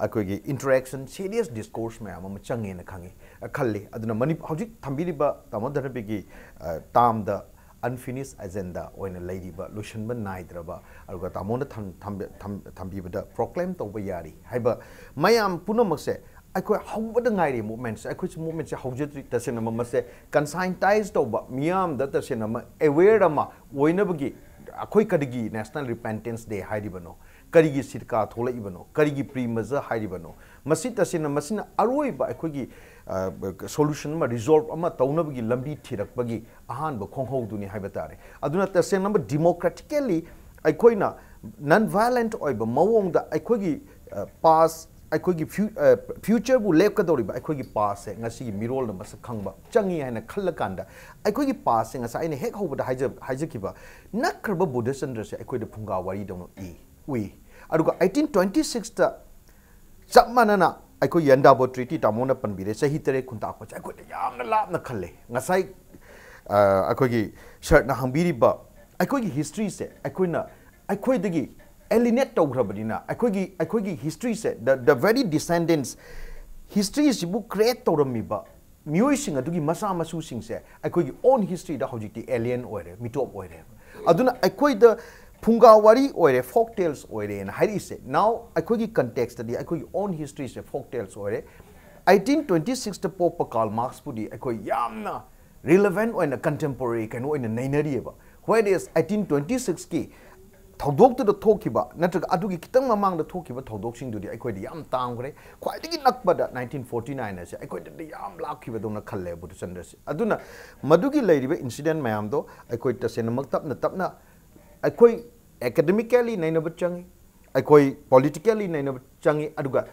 ꯑꯩꯈꯣꯏꯒꯤ interaction, serious discourse ꯃꯌꯥꯝ ꯑꯃ ꯆꯪꯉꯦꯅ ꯈꯪꯉꯤ, ꯈꯜꯂꯤ꯫ ꯑꯗꯨꯅ ꯃꯅꯤ-, ꯍꯧꯖꯤꯛ ꯊꯝꯕꯤꯔꯤꯕ ꯇꯥꯃꯣ ꯙꯅꯕꯤꯔꯒꯤ, ꯑ, termꯗ unfinished agenda ꯑꯣꯏꯅ ꯂꯩꯔꯤꯕ, ꯂꯣꯏꯁꯤꯟꯕ ꯅꯥꯏꯗ꯭ꯔꯕ, ꯑꯗꯨꯒ ꯇꯥꯃꯣꯅ ꯊꯝ-, ꯊꯝꯕꯤ-, ꯊꯝ-, ꯊꯝꯕꯤꯕꯗ proclaim ꯇꯧꯕ ꯌꯥꯔꯤ ꯍꯥꯏꯕ ꯃꯌꯥꯝ ꯄꯨꯝꯅꯃꯛꯁꯦ ꯑꯩꯈꯣꯏ ꯍꯧꯕꯗ ꯉꯥꯏꯔꯤ movementꯁꯦ꯫ ꯑꯩꯈꯣꯏꯁꯨ movementꯁꯦ ꯍꯧꯖꯗ꯭ꯔꯤ꯫ ꯇꯁꯦꯡꯅ ꯃꯁꯦ conscientize ꯇꯧꯕ, ꯃꯤꯌꯥꯝꯗ ꯇꯁꯦꯡꯅ ꯑꯃ aware ꯑꯃ ꯑꯣꯏꯅꯕꯒꯤ ꯑꯩꯈꯣꯏ ꯀꯔꯤꯒꯤ National Repentance Day ꯍꯥꯏꯔꯤꯕꯅꯣ? ꯀꯔꯤꯒꯤ ꯁꯤꯗꯀꯥ ꯊꯣꯛꯂꯛꯏꯕꯅꯣ? ꯀꯔꯤꯒꯤ ꯄ꯭ꯔꯤꯃꯖ ꯍꯥꯏꯔꯤꯕꯅꯣ? ꯃꯁꯤ ꯇꯁꯦꯡꯅ ꯃꯁꯤꯅ ꯑꯔꯣꯏꯕ ꯑꯩꯈꯣꯏꯒꯤ, ꯑ, solution ꯑꯃ, resolve ꯑꯃ ꯇꯧꯅꯕꯒꯤ ꯂꯝꯕꯤ ꯊꯤꯔꯛꯄꯒꯤ ꯑꯍꯥꯟꯕ ꯈꯣꯡꯍꯧꯗꯨꯅꯤ ꯍꯥꯏꯕ ꯇꯥꯔꯦ꯫ ꯑꯗꯨꯅ ꯇꯁꯦꯡꯅ ꯑꯃ democratically ꯑꯩꯈꯣꯏꯅ non violent ꯑꯣꯏꯕ ꯃꯑꯣꯡꯗ ꯑꯩꯈꯣꯏꯒꯤ, ꯑ, past, ꯑꯩꯈꯣꯏꯒꯤ ꯐ꯭ꯌꯨ-, ꯑ, futureꯕꯨ ꯂꯦꯞꯀꯗꯧꯔꯤꯕ ꯑꯩꯈꯣꯏꯒꯤ pastꯁꯦ ꯉꯁꯤꯒꯤ ꯃꯤꯔꯣꯜꯅ ꯃꯁꯛ ꯈꯪꯕ ꯆꯪꯉꯤ ꯍꯥꯏꯅ ꯈꯜꯂꯀꯥꯟꯗ, ꯑꯩꯈꯣꯏꯒꯤ pastꯁꯦ ꯉꯁꯥꯏ ꯑꯩꯅ ꯍꯦꯛ ꯍꯧꯕꯗ ꯍꯥꯏꯖ-, ꯍꯥꯏꯖꯈꯤꯕ ꯅꯛꯈ꯭ꯔꯕ ꯕꯨꯙꯆꯟꯗ꯭ꯔꯁꯦ ꯑꯩꯈꯣꯏꯗ ꯐꯨꯡꯒꯥ ꯋꯥꯔꯤꯗꯧꯅ ꯏ, ꯎꯏ꯫ ꯑꯗꯨꯒ eighteen twenty sixꯇ ꯆꯞ ꯃꯥꯟꯅꯅ ꯑꯩꯈꯣꯏ Yandabo Treaty ꯇꯥꯃꯣꯅ ꯄꯟꯕꯤꯔꯦ, ꯆꯍꯤ ꯇꯔꯦꯠ ꯈꯨꯟꯇꯥꯛꯄꯁꯦ ꯑꯩꯈꯣꯏꯗ ꯌꯥꯝꯅ ꯂꯥꯞꯅ ꯈꯜꯂꯦ꯫ ꯉꯁꯥꯏ, ꯑ, ꯑꯩꯈꯣꯏꯒꯤ sirꯅ ꯍꯪꯕꯤꯔꯤꯕ ꯑꯩꯈꯣꯏꯒꯤ historyꯁꯦ ꯑꯩꯈꯣꯏꯅ, ꯑꯩꯈꯣꯏꯗꯒꯤ alienate ꯇꯧꯈ꯭ꯔꯕꯅꯤꯅ ꯑꯩꯈꯣꯏꯒꯤ, ꯑꯩꯈꯣꯏꯒꯤ historyꯁꯦ, the, the very descendants, historyꯁꯤꯕꯨ create ꯇꯧꯔꯝꯃꯤꯕ ꯃꯤꯑꯣꯏꯁꯤꯡ ꯑꯗꯨꯒꯤ ꯃꯆꯥ ꯃꯁꯨꯁꯤꯡꯁꯦ ꯑꯩꯈꯣꯏꯒꯤ own historyꯗ ꯍꯧꯖꯤꯛꯇꯤ alien ꯑꯣꯏꯔꯦ, ꯃꯤꯇꯣꯞ ꯑꯣꯏꯔꯦ꯫ ꯑꯗꯨꯅ ꯑꯩꯈꯣꯏꯗ ꯐꯨꯡꯒꯥ ꯋꯥꯔꯤ ꯑꯣꯏꯔꯦ, folk tales ꯑꯣꯏꯔꯦꯅ ꯍꯥꯏꯔꯛꯏꯁꯦ꯫ Now ꯑꯩꯈꯣꯏꯒꯤ contextꯇꯗꯤ ꯑꯩꯈꯣꯏꯒꯤ own historyꯁꯦ folk tales ꯑꯣꯏꯔꯦ꯫ Eighteen twenty sixꯇ ꯄꯣꯛꯄ Karl Marxꯄꯨꯗꯤ ꯑꯩꯈꯣꯏ ꯌꯥꯝꯅ relevant ꯑꯣꯏꯅ contemporary ꯀꯩꯅꯣ ꯑꯣꯏꯅ ꯅꯩꯅꯔꯤꯑꯕ꯫ Whereas eighteen twenty sixꯀꯤ ꯊꯧꯗꯣꯛꯇꯨꯗ ꯊꯣꯛꯈꯤꯕ ꯅꯠꯇ꯭ꯔꯒ ꯑꯗꯨꯒꯤ ꯈꯤꯇꯪ ꯃꯃꯥꯡꯗ ꯊꯣꯛꯈꯤꯕ ꯊꯧꯗꯣꯛꯁꯤꯡꯗꯨꯗꯤ ꯑꯩꯈꯣꯏꯗ ꯌꯥꯝ ꯇꯥꯡꯈ꯭ꯔꯦ꯫ ꯈ꯭ꯋꯥꯏꯗꯒꯤ ꯅꯛꯄꯗ nineteen forty nine ꯑꯁꯦ ꯑꯩꯈꯣꯏꯗꯗꯤ ꯌꯥꯝ ꯂꯥꯞꯈꯤꯕꯗꯧꯅ ꯈꯜꯂꯦ ꯕꯨꯙꯆꯟꯗ꯭ꯔꯁꯦ꯫ ꯑꯗꯨꯅ ꯃꯗꯨꯒꯤ ꯂꯩꯔꯤꯕ incident ꯃꯌꯥꯝꯗꯣ ꯑꯩꯈꯣꯏ ꯇꯁꯦꯡꯅꯃꯛ ꯇꯞꯅ ꯇꯞꯅ ꯑꯩꯈꯣꯏ academically ꯅꯩꯅꯕ ꯆꯪꯉꯤ, ꯑꯩꯈꯣꯏ politically ꯅꯩꯅꯕ ꯆꯪꯉꯤ, ꯑꯗꯨꯒ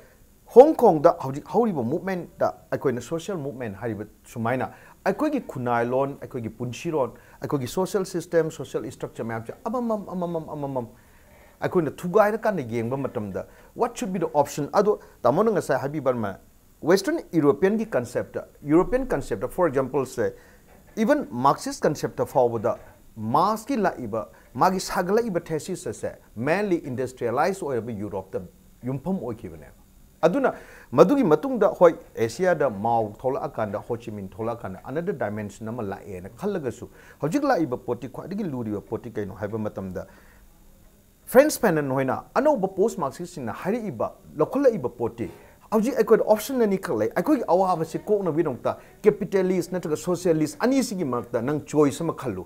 ꯍꯣꯡ ꯀꯣꯡꯗ ꯍꯧꯖꯤꯛ ꯍꯧꯔꯤꯕ movementꯇ ꯑꯩꯈꯣꯏꯅ social movement ꯍꯥꯏꯔꯤꯕ ꯁꯨꯃꯥꯏꯅ ꯑꯩꯈꯣꯏꯒꯤ ꯈꯨꯟꯅꯥꯏꯂꯣꯟ, ꯑꯩꯈꯣꯏꯒꯤ ꯄꯨꯟꯁꯤꯔꯣꯟ, ꯑꯩꯈꯣꯏꯒꯤ social system, social structure ꯃꯌꯥꯝꯁꯦ ꯑꯃꯃꯝ ꯑꯃꯃꯝ ꯑꯃꯃꯝ ꯑꯩꯈꯣꯏꯅ ꯊꯨꯒꯥꯏꯔꯀꯥꯟꯗ ꯌꯦꯡꯕ ꯃꯇꯝꯗ what should be the option? ꯑꯗꯣ ꯇꯥꯃꯣꯅ ꯉꯁꯥꯏ ꯍꯥꯏꯕꯤꯕ ꯑꯃ, Western Europeanꯒꯤ conceptꯇ, European conceptꯇ, for example say, even Marxist conceptꯇ ꯐꯥꯎꯕꯗ Marxꯀꯤ ꯂꯥꯛꯏꯕ ꯃꯥꯒꯤ ꯁꯥꯒꯠꯂꯛꯏꯕ thesis ꯑꯁꯦ mainly industrialized ꯑꯣꯏꯔꯕ Europeꯇ ꯌꯨꯝꯐꯝ ꯑꯣꯏꯈꯤꯕꯅꯦꯕ꯫ ꯑꯗꯨꯅ ꯃꯗꯨꯒꯤ ꯃꯇꯨꯡꯗ ꯍꯣꯏ Asiaꯗ Mao ꯊꯣꯛꯂꯛꯑꯀꯥꯟꯗ, Ho Chi Minh ꯊꯣꯛꯂꯛꯑꯀꯥꯟꯗ another dimension ꯑꯃ ꯂꯥꯛꯑꯦꯅ ꯈꯜꯂꯒꯁꯨ, ꯍꯧꯖꯤꯛ ꯂꯥꯛꯏꯕ ꯄꯣꯠꯇꯤ ꯈ꯭ꯋꯥꯏꯗꯒꯤ ꯂꯨꯔꯤꯕ ꯄꯣꯠꯇꯤ ꯀꯩꯅꯣ ꯍꯥꯏꯕ ꯃꯇꯝꯗ, Frantz Fanon ꯍꯣꯏꯅ ꯑꯅꯧꯕ post Marxistꯁꯤꯡꯅ ꯍꯥꯏꯔꯛꯏꯕ, ꯂꯧꯈꯠꯂꯛꯏꯕ ꯄꯣꯠꯇꯤ ꯍꯧꯖꯤꯛ ꯑꯩꯈꯣꯏꯗ option ꯑꯅꯤꯈꯛ ꯂꯩ꯫ ꯑꯩꯈꯣꯏꯒꯤ ꯑꯋꯥꯕꯁꯤ ꯀꯣꯛꯅꯕꯒꯤꯗꯃꯛꯇ capitalist ꯅꯠꯇ꯭ꯔꯒ socialist ꯑꯅꯤꯁꯤꯒꯤ ꯃꯔꯛꯇ ꯅꯪ choice ꯑꯃ ꯈꯜꯂꯨ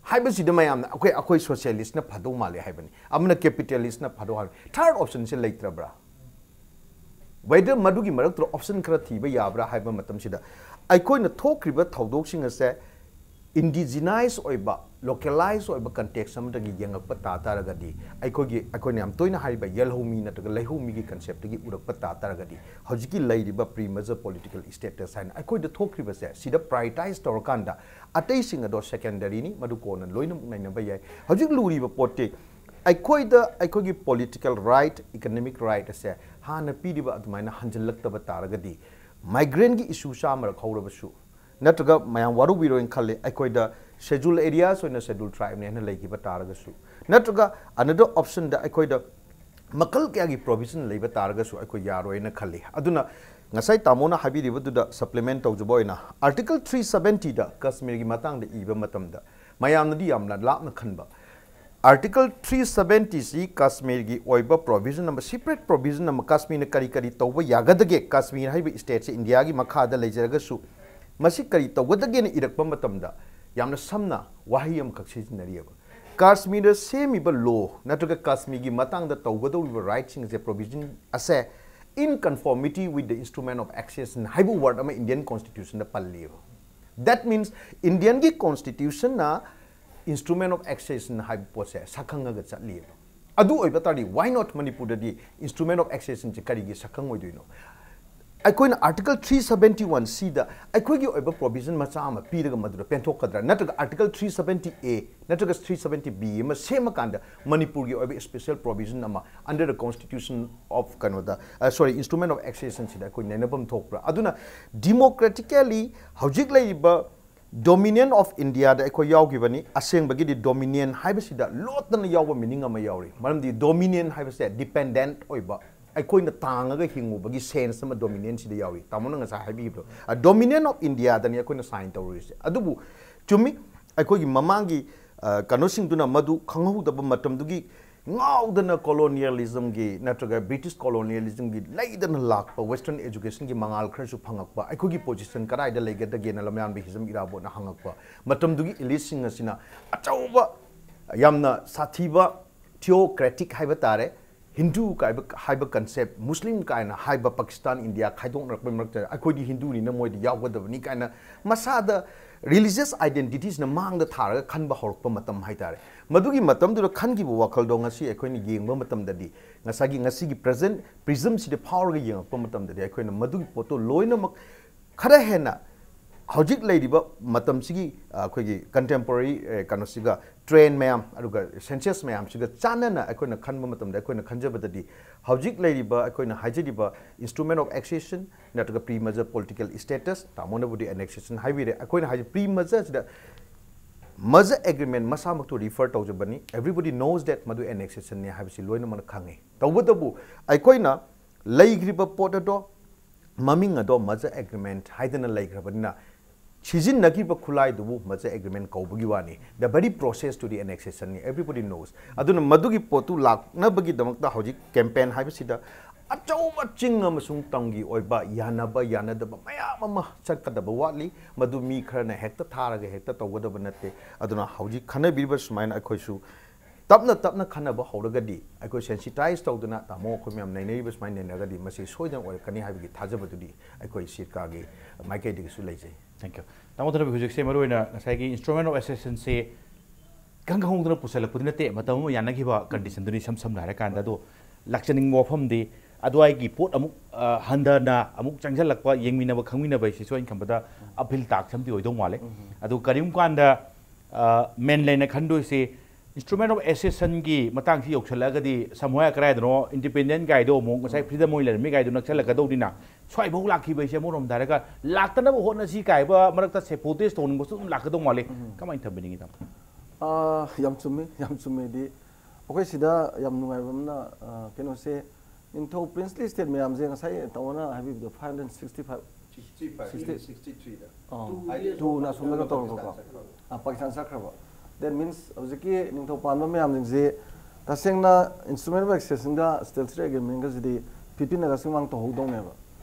ꯍꯥꯏꯕꯁꯤꯗ ꯃꯌꯥꯝꯅ ꯑꯩꯈꯣꯏ, ꯑꯩꯈꯣꯏ socialistꯅ ꯐꯗꯧ ꯃꯥꯜꯂꯦ ꯍꯥꯏꯕꯅꯤ, ꯑꯃꯅ capitalistꯅ ꯐꯗꯧ ꯍꯥꯏꯕꯅꯤ꯫ Third optionꯁꯦ ꯂꯩꯇ꯭ꯔꯕ꯭ꯔꯥ? Whether ꯃꯗꯨꯒꯤ ꯃꯔꯛꯇꯨꯗ option ꯈꯔ ꯊꯤꯕ ꯌꯥꯕ꯭ꯔꯥ ꯍꯥꯏꯕ ꯃꯇꯝꯁꯤꯗ, ꯑꯩꯈꯣꯏꯅ ꯊꯣꯛꯈ꯭ꯔꯤꯕ ꯊꯧꯗꯣꯛꯁꯤꯡ ꯑꯁꯦ indigenized ꯑꯣꯏꯕ, localized ꯑꯣꯏꯕ context ꯑꯃꯗꯒꯤ ꯌꯦꯡꯉꯛꯄ ꯇꯥ ꯇꯥꯔꯒꯗꯤ, ꯑꯩꯈꯣꯏꯒꯤ, ꯑꯩꯈꯣꯏꯅ ꯌꯥꯝ ꯇꯣꯏꯅ ꯍꯥꯏꯔꯤꯕ ꯌꯦꯜꯍꯧꯃꯤ ꯅꯠꯇ꯭ꯔꯒ ꯂꯩꯍꯧꯃꯤꯒꯤ conceptꯇꯒꯤ ꯎꯔꯛꯄ ꯇꯥ ꯇꯥꯔꯒꯗꯤ, ꯍꯧꯖꯤꯛꯀꯤ ꯂꯩꯔꯤꯕ pre-merger political status ꯍꯥꯏꯅ ꯑꯩꯈꯣꯏꯗ ꯊꯣꯛꯈ꯭ꯔꯤꯕꯁꯦ, ꯁꯤꯗ prioritize ꯇꯧꯔꯀꯥꯟꯗ ꯑꯇꯩꯁꯤꯡ ꯑꯗꯣ secondaryꯅꯤ, ꯃꯗꯨ ꯀꯣꯟꯅ ꯂꯣꯏꯅꯃꯛ ꯅꯩꯅꯕ ꯌꯥꯏ꯫ ꯍꯧꯖꯤꯛ ꯂꯨꯔꯤꯕ ꯄꯣꯠꯇꯤ ꯑꯩꯈꯣꯏꯗ, ꯑꯩꯈꯣꯏꯒꯤ political right, economic right ꯑꯁꯦ ꯍꯥꯟꯅ ꯄꯤꯔꯤꯕ ꯑꯗꯨꯃꯥꯏꯅ ꯍꯟꯖꯤꯜꯂꯛꯇꯕ ꯇꯥꯔꯒꯗꯤ, migrantꯀꯤ issue ꯆꯥꯝꯃꯔꯛ ꯍꯧꯔꯕꯁꯨ, ꯅꯠꯇ꯭ꯔꯒ ꯃꯌꯥꯝ ꯋꯥꯔꯧꯕꯤꯔꯣꯏꯅ ꯈꯜꯂꯤ, ꯑꯩꯈꯣꯏꯗ schedule areas ꯑꯣꯏꯅ schedule tribeꯅ ꯍꯦꯟꯅ ꯂꯩꯈꯤꯕ ꯇꯥꯔꯒꯁꯨ, ꯅꯠꯇ꯭ꯔꯒ another optionꯗ ꯑꯩꯈꯣꯏꯗ ꯃꯈꯜ ꯀꯌꯥꯒꯤ provision ꯂꯩꯕ ꯇꯥꯔꯒꯁꯨ ꯑꯩꯈꯣꯏ ꯌꯥꯔꯣꯏꯅ ꯈꯜꯂꯤ꯫ ꯑꯗꯨꯅ ꯉꯁꯥꯏ ꯇꯥꯃꯣꯅ ꯍꯥꯏꯕꯤꯔꯤꯕꯗꯨꯗ supplement ꯇꯧꯖꯕ ꯑꯣꯏꯅ Article three seventy ꯗ ꯀꯥꯁꯃꯤꯔꯒꯤ ꯃꯇꯥꯡꯗ ꯏꯕ ꯃꯇꯝꯗ ꯃꯌꯥꯝꯅꯗꯤ ꯌꯥꯝꯅ ꯂꯥꯞꯅ ꯈꯟꯕ, Article three seventy ꯁꯤ ꯀꯥꯁꯃꯤꯔꯒꯤ ꯑꯣꯏꯕ provision ꯑꯃ, separate provision ꯑꯃ, ꯀꯥꯁꯃꯤꯔꯅ ꯀꯔꯤ ꯀꯔꯤ ꯇꯧꯕ ꯌꯥꯒꯗꯒꯦ, ꯀꯥꯁꯃꯤꯔ ꯍꯥꯏꯕ state ꯁꯦ ꯏꯟꯗꯤꯌꯥꯒꯤ ꯃꯈꯥꯗ ꯂꯩꯖꯔꯒꯁꯨ ꯃꯁꯤ ꯀꯔꯤ ꯇꯧꯒꯗꯒꯦꯅ ꯏꯔꯛꯄ ꯃꯇꯝꯗ ꯌꯥꯝꯅ ꯁꯝꯅ ꯋꯥꯍꯩ ꯑꯃꯈꯛ ꯁꯤꯖꯤꯟꯅꯔꯤꯑꯕ꯫ ꯀꯥꯁꯃꯤꯔꯗ ꯁꯦꯝꯃꯤꯕ law ꯅꯠꯇ꯭ꯔꯒ ꯀꯥꯁꯃꯤꯔꯒꯤ ꯃꯇꯥꯡꯗ ꯇꯧꯒꯗꯧꯔꯤꯕ right ꯁꯤꯡꯁꯦ, provision ꯑꯁꯦ in conformity with the Instrument of Accession ꯍꯥꯏꯕ word ꯑꯃ Indian Constitution ꯗ ꯄꯜꯂꯤꯕ꯫ That means Indian ꯒꯤ Constitution ꯅ Instrument of Accession ꯍꯥꯏꯕ ꯄꯣꯠꯁꯦ ꯁꯛꯈꯪꯉꯒ ꯆꯠꯂꯤꯕ꯫ ꯑꯗꯨ ꯑꯣꯏꯕ ꯇꯥꯔꯗꯤ why not ꯃꯅꯤꯄꯨꯔꯗꯗꯤ Instrument of Accession ꯁꯦ ꯀꯔꯤꯒꯤ ꯁꯛꯈꯪꯉꯣꯏꯗꯣꯏꯅꯣ? ꯑꯩꯈꯣꯏꯅ Article three seventy one C ꯗ ꯑꯩꯈꯣꯏꯒꯤ ꯑꯣꯏꯕ provision ꯃꯆꯥ ꯑꯃ ꯄꯤꯔꯒ ꯃꯗꯨꯗ ꯄꯦꯟꯊꯣꯛꯀꯗ꯭ꯔꯥ? ꯅꯠꯇ꯭ꯔꯒ Article three seventy A ꯅꯠꯇ꯭ꯔꯒ three seventy B ꯑꯃ ꯁꯦꯝꯃꯀꯥꯟꯗ ꯃꯅꯤꯄꯨꯔꯒꯤ ꯑꯣꯏꯕ special provision ꯑꯃ under the Constitution of ꯀꯩꯅꯣꯗ, sorry, Instrument of Accession ꯁꯤꯗ ꯑꯩꯈꯣꯏ ꯅꯩꯅꯐꯝ ꯊꯣꯛꯄ꯭ꯔꯥ? ꯑꯗꯨꯅ democratically ꯍꯧꯖꯤꯛ ꯂꯩꯔꯤꯕ Dominion of India ꯗ ꯑꯩꯈꯣꯏ ꯌꯥꯎꯈꯤꯕꯅꯤ꯫ ꯑꯁꯦꯡꯕꯒꯤꯗꯤ Dominion ꯍꯥꯏꯕꯁꯤꯗ ꯂꯣꯠꯇꯅ ꯌꯥꯎꯕ meaning ꯑꯃ ꯌꯥꯎꯔꯤ꯫ ꯃꯔꯝꯗꯤ Dominion ꯍꯥꯏꯕꯁꯦ dependent ꯑꯣꯏꯕ, ꯑꯩꯈꯣꯏꯅ ꯇꯥꯡꯉꯒ ꯍꯤꯡꯉꯨꯕꯒꯤ sense ꯑꯃ Dominion ꯁꯤꯗ ꯌꯥꯎꯔꯤ꯫ ꯇꯥꯃꯣꯅ ꯉꯁꯥꯏ ꯍꯥꯏꯕꯤꯈꯤꯕꯗꯣ, ꯑ, Dominion of India ꯗꯅꯤ ꯑꯩꯈꯣꯏꯅ sign ꯇꯧꯔꯨꯔꯤꯁꯦ꯫ ꯑꯗꯨꯕꯨ ꯆꯨꯝꯃꯤ, ꯑꯩꯈꯣꯏꯒꯤ ꯃꯃꯥꯡꯒꯤ, ꯑ, ꯀꯩꯅꯣꯁꯤꯡꯗꯨꯅ ꯃꯗꯨ ꯈꯪꯍꯧꯗꯕ ꯃꯇꯝꯗꯨꯒꯤ ꯉꯥꯎꯗꯅ colonialism ꯒꯤ ꯅꯠꯇ꯭ꯔꯒ British colonialism ꯒꯤ ꯂꯩꯗꯅ ꯂꯥꯛꯄ Western education ꯒꯤ ꯃꯉꯥꯜ ꯈꯔꯁꯨ ꯐꯪꯉꯛꯄ, ꯑꯩꯈꯣꯏꯒꯤ position ꯀꯗꯥꯏꯗ ꯂꯩꯒꯗꯒꯦꯅ ꯂꯝꯌꯥꯟꯕ ꯍꯤꯖꯝ ꯏꯔꯥꯕꯣꯠꯅ ꯍꯪꯉꯛꯄ ꯃꯇꯝꯗꯨꯒꯤ elite ꯁꯤꯡ ꯑꯁꯤꯅ ꯑꯆꯧꯕ, ꯌꯥꯝꯅ ꯁꯥꯊꯤꯕ theocratic ꯍꯥꯏꯕ ꯇꯥꯔꯦ, ꯍꯤꯟꯗꯨ ꯀꯥꯏꯕ, ꯍꯥꯏꯕ concept, ꯃꯨꯁꯂꯤꯝ ꯀꯥꯏꯅ ꯍꯥꯏꯕ ꯄꯥꯀꯤꯁꯇꯥꯟ, ꯏꯟꯗꯤꯌꯥ ꯈꯥꯏꯗꯣꯛꯅꯔꯛꯄꯒꯤ ꯃꯔꯛꯇ ꯑꯩꯈꯣꯏꯗꯤ ꯍꯤꯟꯗꯨꯅꯤꯅ ꯃꯣꯏꯗꯤ ꯌꯥꯎꯒꯗꯕꯅꯤ ꯀꯥꯏꯅ ꯃꯁꯥꯗ religious identity ꯁꯤꯅ ꯃꯥꯡꯗ ꯊꯥꯔꯒ ꯈꯟꯕ ꯍꯧꯔꯛꯄ ꯃꯇꯝ ꯍꯥꯏꯇꯥꯔꯦ꯫ ꯃꯗꯨꯒꯤ ꯃꯇꯝꯗꯨꯗ ꯈꯟꯈꯤꯕ ꯋꯥꯈꯜꯗꯣ ꯉꯁꯤ ꯑꯩꯈꯣꯏꯅ ꯌꯦꯡꯕ ꯃꯇꯝꯗꯗꯤ, ꯉꯁꯥꯏꯒꯤ, ꯉꯁꯤꯒꯤ present prism ꯁꯤꯗ ꯐꯥꯎꯔꯒ ꯌꯦꯡꯉꯛꯄ ꯃꯇꯝꯗꯗꯤ ꯑꯩꯈꯣꯏꯅ ꯃꯗꯨꯒꯤ ꯄꯣꯠꯇꯣ ꯂꯣꯏꯅꯃꯛ ꯈꯔ ꯍꯦꯟꯅ ꯍꯧꯖꯤꯛ ꯂꯩꯔꯤꯕ ꯃꯇꯝꯁꯤꯒꯤ, ꯑ, ꯑꯩꯈꯣꯏꯒꯤ contemporary, ꯑ, ꯀꯩꯅꯣꯁꯤꯒ, trend ꯃꯌꯥꯝ, ꯑꯗꯨꯒ census ꯃꯌꯥꯝꯁꯤꯒ ꯆꯥꯟꯅꯅ ꯑꯩꯈꯣꯏꯅ ꯈꯟꯕ ꯃꯇꯝꯗ ꯑꯩꯈꯣꯏꯅ ꯈꯟꯖꯕꯗꯗꯤ ꯍꯧꯖꯤꯛ ꯂꯩꯔꯤꯕ ꯑꯩꯈꯣꯏꯅ ꯍꯥꯏꯖꯔꯤꯕ Instrument of Accession ꯅꯠꯇ꯭ꯔꯒ pre merger political status, ꯇꯥꯃꯣꯅꯕꯨꯗꯤ annexation ꯍꯥꯏꯕꯤꯔꯦ, ꯑꯩꯈꯣꯏꯅ ꯍꯥꯏꯖ pre merger ꯁꯤꯗ Merger Agreement ꯃꯁꯥꯃꯛꯇꯨ refer ꯇꯧꯖꯕꯅꯤ꯫ Everybody knows that ꯃꯗꯨ annexation ꯅꯤ ꯍꯥꯏꯕꯁꯤ ꯂꯣꯏꯅꯃꯛꯅ ꯈꯪꯉꯤ꯫ ꯇꯧꯕꯇꯕꯨ ꯑꯩꯈꯣꯏꯅ ꯂꯩꯈ꯭ꯔꯤꯕ ꯄꯣꯠ ꯑꯗꯣ, ꯃꯃꯤꯡ ꯑꯗꯣ Merger Agreement ꯍꯥꯏꯗꯅ ꯂꯩꯈ꯭ꯔꯕꯅꯤꯅ, ꯁꯤꯖꯤꯟꯅꯈꯤꯕ ꯈꯨꯠꯂꯥꯏꯗꯨꯕꯨ Merger Agreement ꯀꯧꯕꯒꯤ ꯋꯥꯅꯤ꯫ The very process to the annexation ꯅꯤ, everybody knows꯫ ꯑꯗꯨꯅ ꯃꯗꯨꯒꯤ ꯄꯣꯠꯇꯨ ꯂꯥꯛꯅꯕꯒꯤꯗꯃꯛꯇ ꯍꯧꯖꯤꯛ campaign ꯍꯥꯏꯕꯁꯤꯗ ꯑꯆꯧꯕ ꯆꯤꯡ ꯑꯃꯁꯨꯡ ꯇꯝꯒꯤ ꯑꯣꯏꯕ ꯌꯥꯅꯕ ꯌꯥꯅꯗꯕ ꯃꯌꯥꯝ ꯑꯃ ꯆꯠꯀꯗꯕ ꯋꯥꯠꯂꯤ꯫ ꯃꯗꯨ ꯃꯤ ꯈꯔꯅ ꯍꯦꯛꯇ ꯊꯥꯔꯒ ꯍꯦꯛꯇ ꯇꯧꯒꯗꯕ ꯅꯠꯇꯦ꯫ ꯑꯗꯨꯅ ꯍꯧꯖꯤꯛ ꯈꯟꯅꯕꯤꯔꯤꯕ ꯁꯨꯃꯥꯏꯅ ꯑꯩꯈꯣꯏꯁꯨ ꯇꯞꯅ ꯇꯞꯅ ꯈꯟꯅꯕ ꯍꯧꯔꯒꯗꯤ, ꯑꯩꯈꯣꯏ sensitize ꯇꯧꯗꯅ ꯇꯥꯃꯣ ꯑꯩꯈꯣꯏ ꯃꯌꯥꯝ ꯅꯩꯅꯔꯤꯕ ꯁꯨꯃꯥꯏꯅ ꯅꯩꯅꯔꯒꯗꯤ ꯃꯁꯤ ꯁꯣꯏꯗꯅ ꯑꯣꯏꯔꯛꯀꯅꯤ ꯍꯥꯏꯕꯒꯤ ꯊꯥꯖꯕꯗꯨꯗꯤ ꯑꯩꯈꯣꯏ ꯁꯤꯔꯀꯥꯒꯤ ꯃꯥꯏꯀꯩꯗꯒꯤꯁꯨ ꯂꯩꯖꯩ꯫ Thank you꯫ ꯇꯥꯃꯣ ꯊꯣꯏꯅꯕꯤ, ꯍꯧꯖꯤꯛꯁꯦ ꯃꯔꯨꯑꯣꯏꯅ ꯉꯁꯥꯏꯒꯤ Instrument of Accession ꯁꯦ ꯏꯈꯪ ꯈꯪꯍꯧꯗꯅ ꯄꯨꯁꯜꯂꯛꯄꯗꯤ ꯅꯠꯇꯦ, ꯃꯇꯝ ꯑꯃ ꯌꯥꯅꯈꯤꯕ condition ꯗꯨꯅꯤ, ꯏꯁꯝ ꯁꯝꯅ ꯍꯥꯏꯔꯀꯥꯟꯗ꯫ ꯑꯗꯣ ꯂꯥꯛꯆꯅꯤꯡꯕ ꯋꯥꯐꯝꯗꯤ, ꯑꯗꯨꯋꯥꯏꯒꯤ ꯄꯣꯠ ꯑꯃꯨꯛ, ꯑ, ꯍꯟꯊꯅ ꯑꯃꯨꯛ ꯆꯪꯁꯤꯜꯂꯛꯄ, ꯌꯦꯡꯃꯤꯟꯅꯕ ꯈꯪꯃꯤꯟꯅꯕ ꯍꯥꯏꯁꯤꯁꯨ ꯑꯩꯅ ꯈꯟꯕꯗ ꯑꯄꯤꯜ ꯇꯥꯛꯁ ꯑꯃꯗꯤ ꯑꯣꯏꯗꯧ ꯃꯥꯜꯂꯦ꯫ ꯑꯗꯨ ꯀꯔꯤꯒꯨꯝꯕ ꯀꯥꯟꯗ, ꯑ, mainland ꯅ ꯈꯟꯗꯣꯏꯁꯦ, Instrument of Accession ꯒꯤ ꯃꯇꯥꯡꯁꯤ ꯌꯧꯁꯜꯂꯛꯑꯒꯗꯤ, ꯁꯝꯍꯣꯏ ꯀꯗꯥꯏꯗꯅꯣ independent ꯒꯥꯏꯗꯣ ꯑꯃꯨꯛ ꯉꯁꯥꯏ freedom ꯑꯣꯏꯅ ꯂꯩꯔꯝꯃꯤ ꯒꯥꯏꯗꯣ ꯅꯛꯁꯜꯂꯛꯀꯗꯧꯅꯤꯅ, ꯁ꯭ꯋꯥꯏꯐꯥꯎ ꯂꯥꯛꯈꯤꯕ ꯍꯥꯏꯁꯦ ꯑꯃꯔꯣꯝꯗ ꯍꯥꯏꯔꯒ ꯂꯥꯛꯇꯅꯕ ꯍꯣꯠꯅꯁꯤ ꯀꯥꯏꯕ ꯃꯔꯛꯇ sabotage ꯇꯧꯅꯤꯡꯕꯁꯨ ꯑꯗꯨꯝ ꯂꯥꯛꯀꯗꯧ ꯃꯥꯜꯂꯤ꯫ ꯀꯃꯥꯏꯅ ꯊꯝꯕꯤꯅꯤꯡꯉꯤ, ꯇꯥꯃꯣ? ꯑꯥ, ꯌꯥꯝ ꯆꯨꯝꯃꯤ, ꯌꯥꯝ ꯆꯨꯝꯃꯦꯗꯤ꯫ ꯑꯩꯈꯣꯏ ꯁꯤꯗ ꯌꯥꯝ ꯅꯨꯡꯉꯥꯏꯕ ꯑꯃꯅ, ꯑꯥ, ꯀꯩꯅꯣꯁꯦ, ꯅꯤꯡꯊꯧ princely state ꯃꯌꯥꯝꯁꯦ ꯉꯁꯥꯏ ꯇꯥꯃꯣꯅ ꯍꯥꯏꯕꯤꯕꯗꯣ five hundred sixty five, sixty five, sixty, sixty three ꯗ꯫ ꯑꯥ, two ꯅ ꯑꯁꯣꯝꯗꯒ ꯇꯧꯔꯒꯀꯣ꯫ ꯄꯥꯀꯤꯁꯇꯥꯟ ꯆꯠꯈ꯭ꯔꯕ꯫ ꯑꯥ, ꯄꯥꯀꯤꯁꯇꯥꯟ ꯆꯠꯈ꯭ꯔꯕ꯫ That means ꯍꯧꯖꯤꯛꯀꯤ ꯅꯤꯡꯊꯧ ꯄꯥꯟꯕ ꯃꯌꯥꯝꯁꯤꯡꯁꯦ ꯇꯁꯦꯡꯅ Instrument of Accession ꯒ Statutory Agreement ꯒꯁꯤꯗꯤ fifteen August ꯃꯃꯥꯡ ꯇꯧꯍꯧꯗꯧꯅꯦꯕ꯫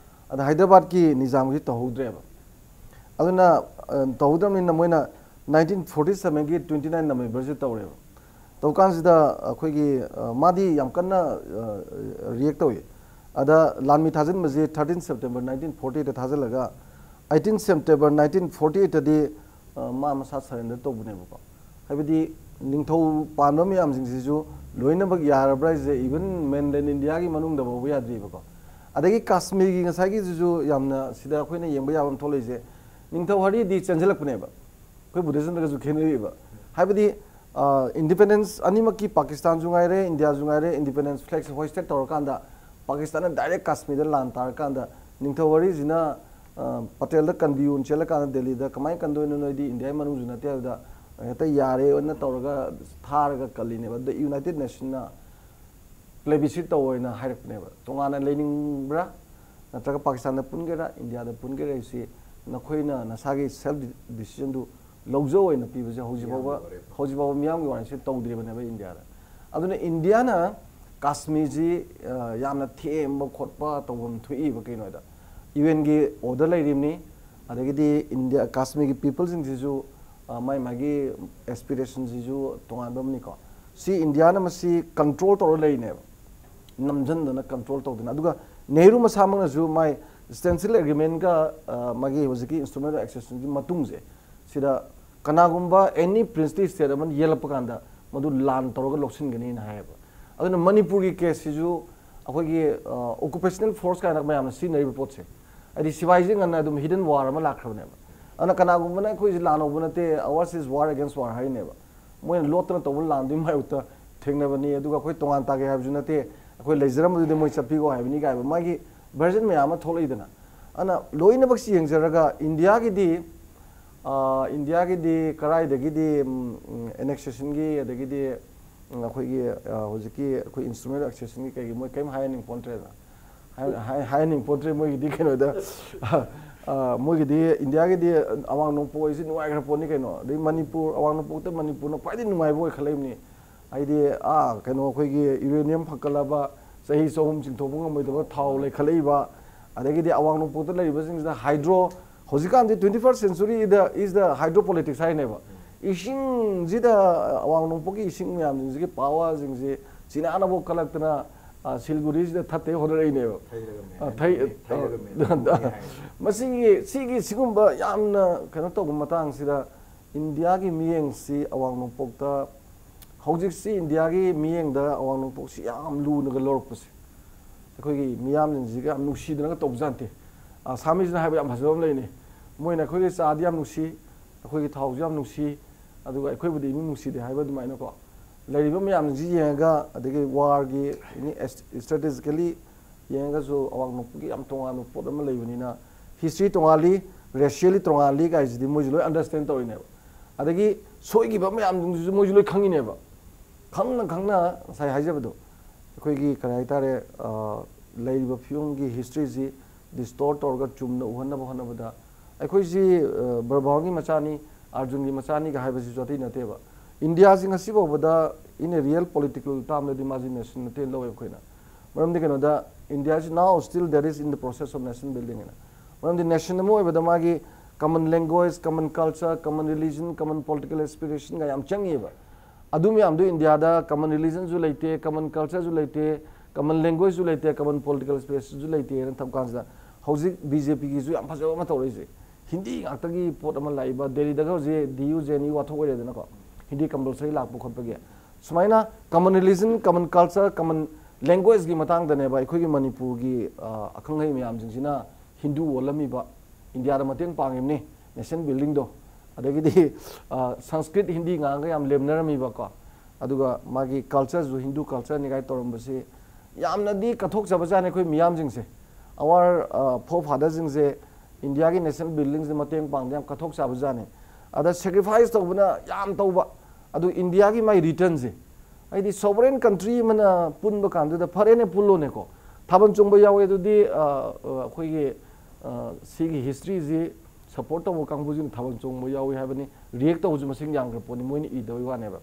ꯑꯗ ꯍꯥꯏꯗ꯭ꯔꯕꯥꯗꯀꯤ ꯅꯤꯖꯥꯝꯒꯤ ꯇꯧꯍꯧꯗ꯭ꯔꯦꯕ꯫ ꯑꯗꯨꯅ, ꯑ, ꯇꯧꯍꯧꯗ꯭ꯔꯕꯅꯤꯅ ꯃꯣꯏꯅ nineteen forty seven ꯒꯤ twenty nine November ꯁꯤ ꯇꯧꯔꯦꯕ꯫ ꯇꯧꯀꯥꯟꯁꯤꯗ ꯑꯩꯈꯣꯏꯒꯤ, ꯑ, ꯃꯥꯗꯤ ꯌꯥꯝ ꯀꯟꯅ, ꯑ, react ꯇꯧꯏ꯫ ꯑꯗ ꯂꯥꯟꯃꯤ ꯊꯥꯖꯤꯟꯕꯁꯤ thirteen September nineteen forty eight ꯊꯥꯖꯤꯜꯂꯒ eighteen September nineteen forty eight ꯇꯗꯤ, ꯑ, ꯃꯥ ꯃꯁꯥ surrender ꯇꯧꯕꯅꯦꯕꯀꯣ꯫ ꯍꯥꯏꯕꯗꯤ ꯅꯤꯡꯊꯧ ꯄꯥꯟꯕ ꯃꯌꯥꯝꯁꯤꯡꯁꯤꯁꯨ ꯂꯣꯏꯅꯃꯛ ꯌꯥꯔꯕ꯭ꯔꯥ ꯍꯥꯏꯁꯦ, even mainland India ꯒꯤ ꯃꯅꯨꯡꯗ ꯐꯥꯎꯕ ꯌꯥꯗ꯭ꯔꯤꯕꯀꯣ꯫ ꯑꯗꯒꯤ ꯀꯥꯁꯃꯤꯔꯒꯤ ꯉꯁꯥꯏꯒꯤꯁꯤꯁꯨ ꯌꯥꯝꯅ ꯁꯤꯗ ꯑꯩꯈꯣꯏꯅ ꯌꯦꯡꯕ ꯌꯥꯕ ꯑꯃ ꯊꯣꯛꯂꯛꯏꯁꯦ, ꯅꯤꯡꯊꯧ ꯍꯔꯤꯗꯤ ꯆꯦꯟꯁꯤꯜꯂꯛꯄꯅꯦꯕ꯫ ꯑꯩꯈꯣꯏ Buddhism ꯗꯒꯁꯨ ꯈꯦꯠꯅꯔꯤꯕ꯫ ꯍꯥꯏꯕꯗꯤ, ꯑ, independence ꯑꯅꯤꯃꯛꯀꯤ, ꯄꯥꯀꯤꯁꯇꯥꯟꯁꯨ ꯉꯥꯏꯔꯦ, ꯏꯟꯗꯤꯌꯥꯁꯨ ꯉꯥꯏꯔꯦ, independence flag ꯁꯦ hoisted ꯇꯧꯔꯀꯥꯟꯗ, ꯄꯥꯀꯤꯁꯇꯥꯟꯅ direct ꯀꯥꯁꯃꯤꯔꯗ ꯂꯥꯟ ꯇꯥꯔꯀꯥꯟꯗ, ꯅꯤꯡꯊꯧ ꯍꯔꯤꯁꯤꯅ, ꯑ, ꯄꯇꯦꯜꯗ ꯀꯟꯕꯤꯌꯨꯅ ꯆꯦꯜꯂꯀꯥꯟꯗ ꯗꯦꯜꯂꯤꯗ, "ꯀꯃꯥꯏꯅ ꯀꯟꯗꯣꯏꯅꯣ, ꯅꯣꯏꯗꯤ ꯏꯟꯗꯤꯌꯥꯒꯤ ꯃꯅꯨꯡꯁꯨ ꯅꯠꯇꯦ" ꯍꯥꯏꯕꯗ, ꯍꯦꯛꯇ ꯌꯥꯔꯦꯅ ꯇꯧꯔꯒ ꯊꯥꯔꯒ ꯀꯜꯂꯤꯅꯦꯕ꯫ ꯑꯗꯨꯗ ꯌꯨꯅꯥꯏꯇꯦꯠ ꯅꯦꯁꯟꯅ ꯄ꯭ꯂꯦꯕꯤꯁꯤꯠ ꯇꯧꯑꯣꯅ ꯍꯥꯏꯔꯛꯄꯅꯦꯕ꯫ ꯇꯣꯉꯥꯟꯅ ꯂꯩꯅꯤꯡꯕ꯭ꯔꯥ, ꯅꯠꯇ꯭ꯔꯒ ꯄꯥꯀꯤꯁꯇꯥꯟꯗ ꯄꯨꯟꯒꯦꯔꯥ, ꯏꯟꯗꯤꯌꯥꯗ ꯄꯨꯟꯒꯦꯔꯥ ꯍꯥꯏꯁꯤ ꯅꯈꯣꯏꯅ ꯅꯁꯥꯒꯤ ꯁꯦꯜꯐ ꯗꯤꯁꯤꯖꯟꯗꯨ ꯂꯧꯖꯧ ꯍꯥꯏꯅ ꯄꯤꯕꯁꯦ ꯍꯧꯖꯤꯛ ꯐꯥꯎꯕ, ꯃꯤꯌꯥꯝꯒꯤ ꯋꯥꯔꯦꯞ꯫ ꯍꯧꯖꯤꯛ ꯐꯥꯎꯕ ꯃꯤꯌꯥꯝꯒꯤ ꯋꯥꯔꯦꯞꯁꯦ ꯇꯧꯗ꯭ꯔꯤꯕꯅꯦꯕ ꯏꯟꯗꯤꯌꯥꯗ꯫ ꯑꯗꯨꯅ ꯏꯟꯗꯤꯌꯥꯅ ꯀꯥꯁꯃꯤꯔꯁꯤ, ꯑ, ꯌꯥꯝꯅ ꯊꯦꯝꯕ ꯈꯣꯠꯄ ꯇꯧꯐꯝ ꯊꯣꯛꯏꯕ꯫ ꯀꯩꯅꯣꯗ ꯌꯨ ꯑꯦꯟꯒꯤ ꯑꯣꯔꯗꯔ ꯂꯩꯔꯤꯕꯅꯤ, ꯑꯗꯒꯤꯗꯤ ꯏꯟꯗꯤꯌꯥ ꯀꯥꯁꯃꯤꯔꯒꯤ ꯄꯤꯄꯜꯁꯤꯡꯁꯤꯁꯨ, ꯑ, ꯃꯥꯏ ꯃꯥꯒꯤ ꯑꯦꯁꯄꯤꯔꯦꯁꯟꯁꯤꯁꯨ ꯇꯣꯉꯥꯟꯕ ꯑꯃꯅꯤꯀꯣ꯫ ꯁꯤ ꯏꯟꯗꯤꯌꯥꯅ ꯃꯁꯤ ꯀꯟꯇ꯭ꯔꯣꯜ ꯇꯧꯔ ꯂꯩꯔꯤꯅꯦꯕ, ꯅꯝꯖꯟꯗꯅ ꯀꯟꯇ꯭ꯔꯣꯜ ꯇꯧꯗꯅ꯫ ꯑꯗꯨꯒ ꯅꯦꯍꯔꯨ ꯃꯁꯥꯃꯛꯅꯁꯨ ꯃꯥꯏ ꯁ꯭ꯇꯦꯟꯁꯤꯜ ꯑꯦꯒ꯭ꯔꯤꯃꯦꯟꯒ, ꯑ, ꯃꯥꯒꯤ ꯍꯧꯖꯤꯛꯀꯤ ꯏꯟꯁꯇ꯭ꯔꯨꯃꯦꯟ ꯑꯦꯛꯁꯦꯁꯟꯒꯤ ꯃꯇꯨꯡꯁꯦ, ꯁꯤꯗ ꯀꯅꯥꯒꯨꯝꯕ ꯑꯦꯅꯤ ꯄ꯭ꯔꯤꯟꯁꯂꯤ ꯁ꯭ꯇꯦꯠ ꯑꯃꯅ ꯌꯦꯜꯂꯛꯄ ꯀꯥꯟꯗ ꯃꯗꯨ ꯂꯥꯟ ꯇꯧꯔꯒ ꯂꯧꯁꯤꯟꯒꯅꯤꯅ ꯍꯥꯏꯌꯦꯕ꯫ ꯑꯗꯨꯅ ꯃꯅꯤꯄꯨꯔꯒꯤ ꯀꯦꯁꯁꯤꯁꯨ ꯑꯩꯈꯣꯏꯒꯤ, ꯑ, ꯑꯣꯀꯨꯄꯦꯁꯅꯦꯜ ꯐꯣꯔꯁ ꯀꯥꯏꯅ ꯃꯌꯥꯝꯅ ꯁꯤꯖꯤꯟꯅꯔꯤꯕ ꯄꯣꯠꯁꯦ, ꯍꯥꯏꯗꯤ ꯁꯤꯐꯥꯏꯁꯦ ꯉꯟꯅ ꯑꯗꯨꯝ ꯍꯤꯗꯟ ꯋꯥꯔ ꯑꯃ ꯂꯥꯛꯈ꯭ꯔꯕꯅꯦꯕ꯫ ꯑꯗꯨꯅ ꯀꯅꯥꯒꯨꯝꯕꯅ ꯑꯩꯈꯣꯏꯁꯦ ꯂꯥꯟ ꯍꯧꯕ ꯅꯠꯇꯦ, ours is war against war ꯍꯥꯏꯔꯤꯅꯦꯕ꯫ ꯃꯣꯏꯅ ꯂꯣꯠꯇꯅ ꯇꯧꯕ ꯂꯥꯟꯗꯨꯒꯤ ꯃꯥꯌꯣꯛꯇ ꯊꯦꯡꯅꯕꯅꯤ, ꯑꯗꯨꯒ ꯑꯩꯈꯣꯏ ꯇꯣꯉꯥꯟ ꯇꯥꯒꯦ ꯍꯥꯏꯕꯁꯨ ꯅꯠꯇꯦ, ꯑꯩꯈꯣꯏ ꯂꯩꯖꯔꯝꯕꯗꯨꯗꯤ ꯃꯣꯏ ꯆꯠꯄꯤꯈꯣ ꯍꯥꯏꯕꯅꯤ ꯀꯥꯏꯕ ꯃꯥꯒꯤ ꯚꯔꯖꯟ ꯃꯌꯥꯝ ꯑꯃ ꯊꯣꯛꯂꯛꯏꯗꯅ꯫ ꯑꯗꯨꯅ ꯂꯣꯏꯅꯃꯛꯁꯤ ꯌꯦꯡꯖꯔꯒ ꯏꯟꯗꯤꯌꯥꯒꯤꯗꯤ, ꯑ, ꯏꯟꯗꯤꯌꯥꯒꯤꯗꯤ ꯀꯔꯥꯏꯗꯒꯤꯗꯤ, ꯎꯝ, ꯎꯝ, ꯑꯦꯅꯦꯛꯁꯦꯁꯟꯒꯤ, ꯑꯗꯒꯤꯗꯤ, ꯎꯝ, ꯑꯩꯈꯣꯏꯒꯤ, ꯑ, ꯍꯧꯖꯤꯛꯀꯤ ꯑꯩꯈꯣꯏ ꯏꯟꯁꯇ꯭ꯔꯨꯃꯦꯟ ꯑꯦꯛꯁꯦꯁꯟꯒꯤ ꯀꯩꯒꯤ ꯃꯣꯏ ꯀꯔꯤꯝ ꯍꯥꯏꯍꯟꯅꯤꯡ ꯄꯣꯟꯇ꯭ꯔꯦꯗꯅ꯫ ꯍꯥꯏ-, ꯍꯥꯏ-, ꯍꯥꯏꯍꯟꯅꯤꯡ ꯄꯣꯟꯇ꯭ꯔꯦ ꯃꯣꯏꯒꯤꯗꯤ ꯀꯩꯅꯣꯗ꯫ ꯑ, ꯃꯣꯏꯒꯤꯗꯤ ꯏꯟꯗꯤꯌꯥꯒꯤꯗꯤ ꯑꯋꯥꯡ ꯅꯣꯡꯄꯣꯛ ꯍꯥꯏꯁꯤ ꯅꯨꯡꯉꯥꯏꯈ꯭ꯔ ꯄꯣꯠꯅꯤ ꯀꯩꯅꯣ꯫ ꯑꯗꯩ ꯃꯅꯤꯄꯨꯔ, ꯑꯋꯥꯡ ꯅꯣꯡꯄꯣꯛꯇ ꯃꯅꯤꯄꯨꯔꯅ ꯈ꯭ꯋꯥꯏꯗꯒꯤ ꯅꯨꯡꯉꯥꯏꯕ ꯑꯣꯏꯈꯠꯂꯛꯏꯕꯅꯤ꯫ ꯍꯥꯏꯗꯤ, ꯑꯥ, ꯀꯩꯅꯣ, ꯑꯩꯈꯣꯏꯒꯤ ꯌꯨꯔꯦꯅꯤꯌꯝ ꯐꯪꯀꯠꯂꯕ, ꯆꯍꯤ ꯆꯍꯨꯝ ꯆꯤꯡꯊꯣꯛꯄ ꯉꯝꯃꯣꯏꯗꯕ ꯊꯥꯎ ꯂꯩꯈꯠꯂꯛꯏꯕ, ꯑꯗꯒꯤꯗꯤ ꯑꯋꯥꯡ ꯅꯣꯡꯄꯣꯛꯇ ꯂꯩꯔꯤꯕꯁꯤꯡꯁꯤꯗ ꯍꯥꯏꯗ꯭ꯔꯣ, ꯍꯧꯖꯤꯛꯀꯥꯟꯗꯤ twenty first century is the hydro politics ꯍꯥꯏꯅꯦꯕ꯫ ꯏꯁꯤꯡꯁꯤꯗ, ꯑꯋꯥꯡ ꯅꯣꯡꯄꯣꯛꯀꯤ ꯏꯁꯤꯡ ꯃꯌꯥꯝꯁꯤꯡꯁꯤꯒꯤ ꯄꯥꯋꯔꯁꯤꯡꯁꯤ ꯆꯤꯅꯥꯅꯐꯥꯎ ꯀꯜꯂꯛꯇꯅ, ꯑ, ꯁꯤꯜꯒꯨꯔꯤꯁꯤꯗ ꯊꯠꯇꯦ ꯍꯣꯠꯅꯔꯛꯏꯅꯦꯕ꯫ ꯊꯩꯔꯒ ꯑ, ꯃꯦꯟ-, ꯊꯩ-, ꯊꯩꯔꯒ ꯑ, ꯃꯦꯟ-, ꯃꯦꯟ-, ꯃꯦꯟ-, ꯃꯁꯤꯒꯤ, ꯁꯤꯒꯤ ꯁꯤꯒꯨꯝꯕ ꯌꯥꯝꯅ ꯀꯩꯅꯣ ꯇꯧꯕ ꯃꯇꯥꯡꯁꯤꯗ ꯏꯟꯗꯤꯌꯥꯒꯤ ꯃꯤꯠꯌꯦꯡꯁꯤ ꯑꯋꯥꯡ ꯅꯣꯡꯄꯣꯛꯇ, ꯍꯧꯖꯤꯛꯁꯤ ꯏꯟꯗꯤꯌꯥꯒꯤ ꯃꯤꯠꯌꯦꯡꯗ ꯑꯋꯥꯡ ꯅꯣꯡꯄꯣꯛꯁꯤ ꯌꯥꯝ ꯂꯨꯅꯒ ꯂꯧꯔꯛꯄꯁꯦ ꯑꯩꯈꯣꯏꯒꯤ ꯃꯤꯌꯥꯝꯁꯤꯡꯁꯤꯒ ꯌꯥꯝ ꯅꯨꯡꯁꯤꯗꯅꯒ ꯇꯧꯕꯖꯥꯠ ꯅꯠꯇꯦ꯫ ꯑꯁꯥꯃꯤꯁꯅ ꯍꯥꯏꯕ ꯌꯥꯝ ꯐꯖꯕ ꯑꯃ ꯂꯩꯅꯤ, ꯃꯣꯏꯅ ꯑꯩꯈꯣꯏꯒꯤ ꯆꯥꯗꯤ ꯌꯥꯝ ꯅꯨꯡꯁꯤ, ꯑꯩꯈꯣꯏꯒꯤ ꯊꯥꯎꯁꯨ ꯌꯥꯝ ꯅꯨꯡꯁꯤ, ꯑꯗꯨꯒ ꯑꯩꯈꯣꯏꯕꯨꯗꯤ ꯏꯅꯨꯡ ꯅꯨꯡꯁꯤꯗꯦ ꯍꯥꯏꯕ ꯑꯗꯨꯃꯥꯏꯅꯀꯣ꯫ ꯂꯩꯔꯤꯕ ꯃꯌꯥꯝꯁꯤ ꯌꯦꯡꯉꯒ, ꯑꯗꯒꯤ ꯋꯥꯔꯒꯤ ꯑꯦꯅꯤ ꯏꯁꯇ꯭ꯔꯦꯇꯦꯖꯤꯀꯦꯂꯤ ꯌꯦꯡꯉꯒꯁꯨ ꯑꯋꯥꯡ ꯅꯣꯡꯄꯣꯛꯀꯤ ꯌꯥꯝ ꯇꯣꯉꯥꯟꯕ ꯄꯣꯠ ꯑꯃ ꯂꯩꯕꯅꯤꯅ, ꯍꯤꯁꯇ꯭ꯔꯤ ꯇꯣꯉꯥꯜꯂꯤ, ꯔꯦꯁꯤꯌꯦꯜꯂꯤ ꯇꯣꯉꯥꯜꯂꯤ ꯀꯥꯏꯁꯤꯗꯤ ꯃꯣꯏꯁꯨ ꯂꯣꯏ ꯑꯟꯗꯔꯁꯇꯦꯟ ꯇꯧꯔꯤꯅꯦꯕ꯫ ꯑꯗꯒꯤ ꯁꯣꯏꯈꯤꯕ ꯃꯌꯥꯝꯁꯤꯡꯗꯨꯁꯨ ꯃꯣꯏꯁꯨ ꯂꯣꯏ ꯈꯪꯉꯤꯅꯦꯕ꯫ ꯈꯪꯅ ꯈꯪꯅ ꯉꯁꯥꯏ ꯍꯥꯏꯖꯕꯗꯣ, ꯑꯩꯈꯣꯏꯒꯤ ꯀꯔꯤ ꯍꯥꯏꯇꯥꯔꯦ, ꯑ, ꯂꯩꯔꯤꯕ ꯐꯤꯕꯝꯒꯤ historyꯁꯤ distort ꯇꯧꯔꯒ ꯆꯨꯝꯅ ꯎꯍꯟꯅꯕ ꯍꯣꯠꯅꯕꯗ, ꯑꯩꯈꯣꯏꯁꯤ, ꯑ, ꯕ꯭ꯔꯍ꯭ꯃꯒꯤ ꯃꯆꯥꯅꯤ, ꯑꯥꯔꯖꯨꯟꯒꯤ ꯃꯆꯥꯅꯤꯒ ꯍꯥꯏꯕꯁꯤꯁꯨ ꯑꯇꯩ ꯅꯠꯇꯦꯕ꯫ ꯏꯟꯗꯤꯌꯥꯁꯤ ꯉꯁꯤ ꯐꯥꯎꯕꯗ in a real political termꯗꯗꯤ ꯃꯥꯁꯤ nation ꯅꯠꯇꯦꯅ ꯂꯧꯋꯦꯕ ꯑꯩꯈꯣꯏꯅ꯫ ꯃꯔꯝꯗꯤ ꯀꯩꯅꯣꯗ, India is now still there is in the process of nation building ꯍꯥꯏꯅ꯫ ꯃꯔꯝꯗꯤ nation ꯑꯃ ꯑꯣꯏꯕꯗ ꯃꯥꯒꯤ common language, common culture, common religion, common political aspirationꯒ ꯌꯥꯝ ꯆꯪꯉꯤꯕ꯫ ꯑꯗꯨ ꯃꯌꯥꯝꯗꯨ ꯏꯟꯗꯤꯌꯥꯗ common religionꯁꯨ ꯂꯩꯇꯦ, common cultureꯁꯨ ꯂꯩꯇꯦ, common languageꯁꯨ ꯂꯩꯇꯦ, common political aspirationꯁꯨ ꯂꯩꯇꯦꯅ ꯊꯝ ꯀꯥꯟꯁꯤꯗ, ꯍꯧꯖꯤꯛ BJPꯒꯤꯁꯨ ꯌꯥꯝ ꯐꯖꯕ ꯑꯃ ꯇꯧꯔꯛꯏꯁꯦ, ꯍꯤꯟꯗꯤ ꯉꯥꯛꯇꯒꯤ ꯄꯣꯠ ꯑꯃ ꯂꯥꯛꯏꯕ꯫ ꯗꯦꯜꯂꯤꯗꯒ ꯍꯧꯖꯤꯛ DU JNU ꯋꯥꯊꯣꯛ ꯑꯣꯏꯔꯦꯗꯅꯀꯣ, ꯍꯤꯟꯗꯤ compulsory ꯂꯥꯛꯄ ꯈꯣꯠꯄꯒꯤ꯫ ꯁꯨꯃꯥꯏꯅ common religion, common culture, common languageꯀꯤ ꯃꯇꯥꯡꯗꯅꯦꯕ ꯑꯩꯈꯣꯏꯒꯤ ꯃꯅꯤꯄꯨꯔꯒꯤ, ꯑ, ꯑꯈꯪ ꯑꯍꯩ ꯃꯌꯥꯝꯁꯤꯡꯁꯤꯅ ꯍꯤꯟꯗꯨ ꯑꯣꯜꯂꯝꯃꯤꯕ, ꯏꯟꯗꯤꯌꯥꯗ ꯃꯇꯦꯡ ꯄꯥꯡꯉꯤꯕꯅꯤ nation buildingꯗꯣ꯫ ꯑꯗꯒꯤꯗꯤ, ꯑ, ꯁꯪꯁꯀ꯭ꯔꯤꯠ ꯍꯤꯟꯗꯤ ꯉꯥꯡꯉꯒ ꯌꯥꯝ ꯂꯦꯝꯅꯔꯝꯃꯤꯕꯀꯣ꯫ ꯑꯗꯨꯒ ꯃꯥꯒꯤ cultureꯁꯨ ꯍꯤꯟꯗꯨ cultureꯅꯤ ꯀꯥꯏ ꯇꯧꯔꯝꯕꯁꯤ ꯌꯥꯝꯅꯗꯤ ꯀꯠꯊꯣꯛꯆꯕꯖꯥꯠꯅꯤ ꯑꯩꯈꯣꯏ ꯃꯤꯌꯥꯝꯁꯤꯡꯁꯦ꯫ Our, ꯑ, forefatherꯁꯤꯡꯁꯦ ꯏꯟꯗꯤꯌꯥꯒꯤ nation buildingꯁꯤꯗ ꯃꯇꯦꯡ ꯄꯥꯡꯕꯗ ꯌꯥꯝ ꯀꯠꯊꯣꯛꯆꯕꯖꯥꯠꯅꯤ꯫ ꯑꯗ sacrifice ꯇꯧꯕꯅ ꯌꯥꯝ ꯇꯧꯕ, ꯑꯗꯨ ꯏꯟꯗꯤꯌꯥꯒꯤ ꯃꯥꯏ returnꯁꯦ, ꯍꯥꯏꯗꯤ sovereign country ꯑꯃꯅ ꯄꯨꯟꯕ ꯀꯥꯟꯗꯨꯗ ꯐꯔꯦꯅꯦ ꯄꯨꯜꯂꯣꯅꯦꯀꯣ, ꯊꯥꯕꯜ ꯆꯣꯡꯕ ꯌꯥꯎꯋꯦ ꯑꯗꯨꯗꯤ, ꯑ, ꯑ, ꯑꯩꯈꯣꯏꯒꯤ, ꯑ, ꯁꯤꯒꯤ historyꯁꯤ support ꯇꯧꯕ ꯀꯥꯡꯕꯨꯁꯤꯡꯅ ꯊꯥꯕꯜ ꯆꯣꯡꯕ ꯌꯥꯎꯋꯤ ꯍꯥꯏꯕꯅꯤ, react ꯇꯧꯕꯁꯨ ꯃꯁꯤꯡ ꯌꯥꯝꯈ꯭ꯔ ꯄꯣꯠꯅꯤ, ꯃꯣꯏꯅ ꯏꯗꯕꯩ ꯋꯥꯅꯦꯕ꯫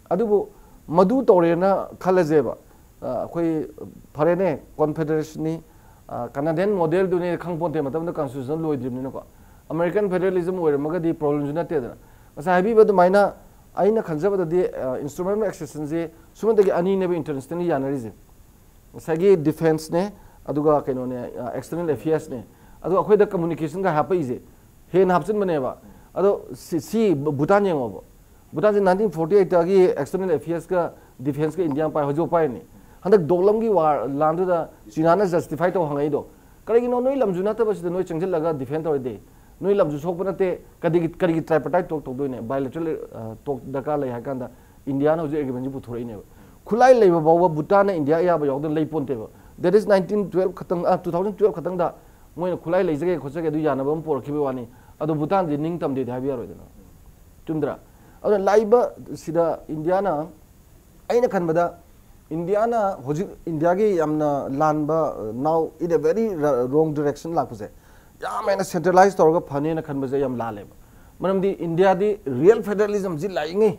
ꯑꯗꯨꯕꯨ ꯃꯗꯨ ꯇꯧꯔꯦꯅ ꯈꯜꯂꯁꯦꯕ, ꯑ, ꯑꯩꯈꯣꯏ ꯐꯔꯦꯅꯦ, confederationꯅꯤ, ꯑ, Canadian modelꯗꯨꯅꯦ ꯈꯪꯄꯣꯟꯇꯦ, ꯃꯇꯝꯗ constitution ꯂꯣꯏꯗ꯭ꯔꯤꯕꯅꯤꯅꯀꯣ꯫ American federalism ꯑꯣꯏꯔꯝꯃꯒꯗꯤ problemꯁꯨ ꯅꯠꯇꯦꯗꯅ꯫ ꯉꯁꯥꯏ ꯍꯥꯏꯕꯤꯕ ꯑꯗꯨꯃꯥꯏꯅ ꯑꯩꯅ ꯈꯟꯖꯕꯗꯗꯤ, ꯑ, instrument of accessionꯁꯦ ꯁꯨꯞꯅꯇꯒꯤ ꯑꯅꯤꯅꯦꯕ internationally ꯌꯥꯅꯔꯤꯁꯦ꯫ ꯉꯁꯥꯏꯒꯤ defenceꯅꯦ, ꯑꯗꯨꯒ ꯀꯩꯅꯣꯅꯦ, ꯑ, external affairsꯅꯦ, ꯑꯗꯨꯒ ꯑꯩꯈꯣꯏꯗ communicationꯒ ꯍꯥꯞꯄꯛꯏꯁꯦ ꯍꯦꯟꯅ ꯍꯥꯞꯆꯤꯟꯕꯅꯦꯕ꯫ ꯑꯗꯣ ꯁꯤ, ꯁꯤ ꯚꯨ-, ꯚꯨꯇꯥꯟ ꯌꯦꯡꯉꯣꯕ꯫ ꯚꯨꯇꯥꯟꯁꯦ nineteen forty eightꯇꯒꯤ external affairsꯀ defenceꯀ ꯏꯟꯗꯤꯌꯥ ꯄꯥꯏ, ꯍꯧꯖꯤꯛꯐꯥꯎ ꯄꯥꯏꯔꯤꯅꯤ꯫ ꯍꯟꯗꯛ ꯗꯣꯛꯂꯝꯒꯤ war ꯂꯥꯟꯗꯨꯗ ꯆꯤꯅꯥꯅ justify ꯇꯧ ꯍꯪꯉꯛꯏꯗꯣ ꯀꯔꯤꯒꯤꯅꯣ? ꯅꯣꯏ ꯂꯝꯁꯨ ꯅꯠꯇꯕꯁꯤꯗ ꯅꯣꯏ ꯆꯪꯁꯤꯜꯂꯒ defend ꯇꯧꯔꯗꯤ, ꯅꯣꯏ ꯂꯝꯁꯨ ꯁꯣꯛꯄ ꯅꯠꯇꯦ, ꯀꯔꯤꯒꯤ, ꯀꯔꯤꯒꯤ tripartite talk ꯇꯧꯗꯣꯏꯅꯦ? Bilateral, ꯑ, talk ꯗꯔꯀꯥꯔ ꯂꯩ ꯍꯥꯏ ꯀꯥꯟꯗ ꯏꯟꯗꯤꯌꯥꯅ ꯍꯧꯖꯤꯛ agreementꯁꯤ ꯄꯨꯊꯣꯔꯛꯏꯅꯦꯕ꯫ ꯈꯨꯠꯂꯥꯏ ꯂꯩꯕ ꯐꯥꯎꯕ ꯚꯨꯇꯥꯟꯅ ꯏꯟꯗꯤꯌꯥ ꯑꯌꯥꯕ ꯌꯥꯎꯗꯅ ꯂꯩ ꯄꯣꯟꯇꯦꯕ꯫ That is nineteen twelve ꯈꯛꯇꯪ, ꯑ, two thousand twelve ꯈꯛꯇꯪꯗ ꯃꯣꯏꯅ ꯈꯨꯠꯂꯥꯏ ꯂꯩꯖꯒꯦ ꯈꯣꯠꯆꯒꯦ ꯑꯗꯨ ꯌꯥꯅꯕ ꯑꯃ ꯄꯨꯔꯛꯈꯤꯕꯒꯤ ꯋꯥꯅꯤ꯫ ꯑꯗꯣ ꯚꯨꯇꯥꯟꯁꯦ ꯅꯤꯡ ꯇꯝꯗꯦꯗꯤ ꯍꯥꯏꯕ ꯌꯥꯔꯣꯏꯗꯅ꯫ ꯆꯨꯝꯗ꯭ꯔꯥ? ꯑꯗꯨꯅ ꯂꯥꯛꯏꯕ ꯁꯤꯗ ꯏꯟꯗꯤꯌꯥꯅ, ꯑꯩꯅ ꯈꯟꯕꯗ ꯏꯟꯗꯤꯌꯥꯅ ꯍꯧꯖꯤꯛ ꯏꯟꯗꯤꯌꯥꯒꯤ ꯌꯥꯝꯅ ꯂꯥꯟꯕ, now in a very wrong direction ꯂꯥꯛꯄꯁꯦ, ꯌꯥꯝ ꯍꯦꯟꯅ ꯁꯦꯟꯇ꯭ꯔꯦꯂꯥꯏꯁ ꯇꯧꯔꯒ ꯐꯅꯦꯅ ꯈꯟꯕꯁꯦ ꯌꯥꯝ ꯂꯥꯜꯂꯦꯕ. ꯃꯔꯝꯗꯤ ꯏꯟꯗꯤꯌꯥꯗꯤ ꯔꯤꯌꯦꯜ ꯐꯦꯗꯔꯦꯂꯤꯖꯝꯁꯤ ꯂꯥꯛꯏꯉꯩ,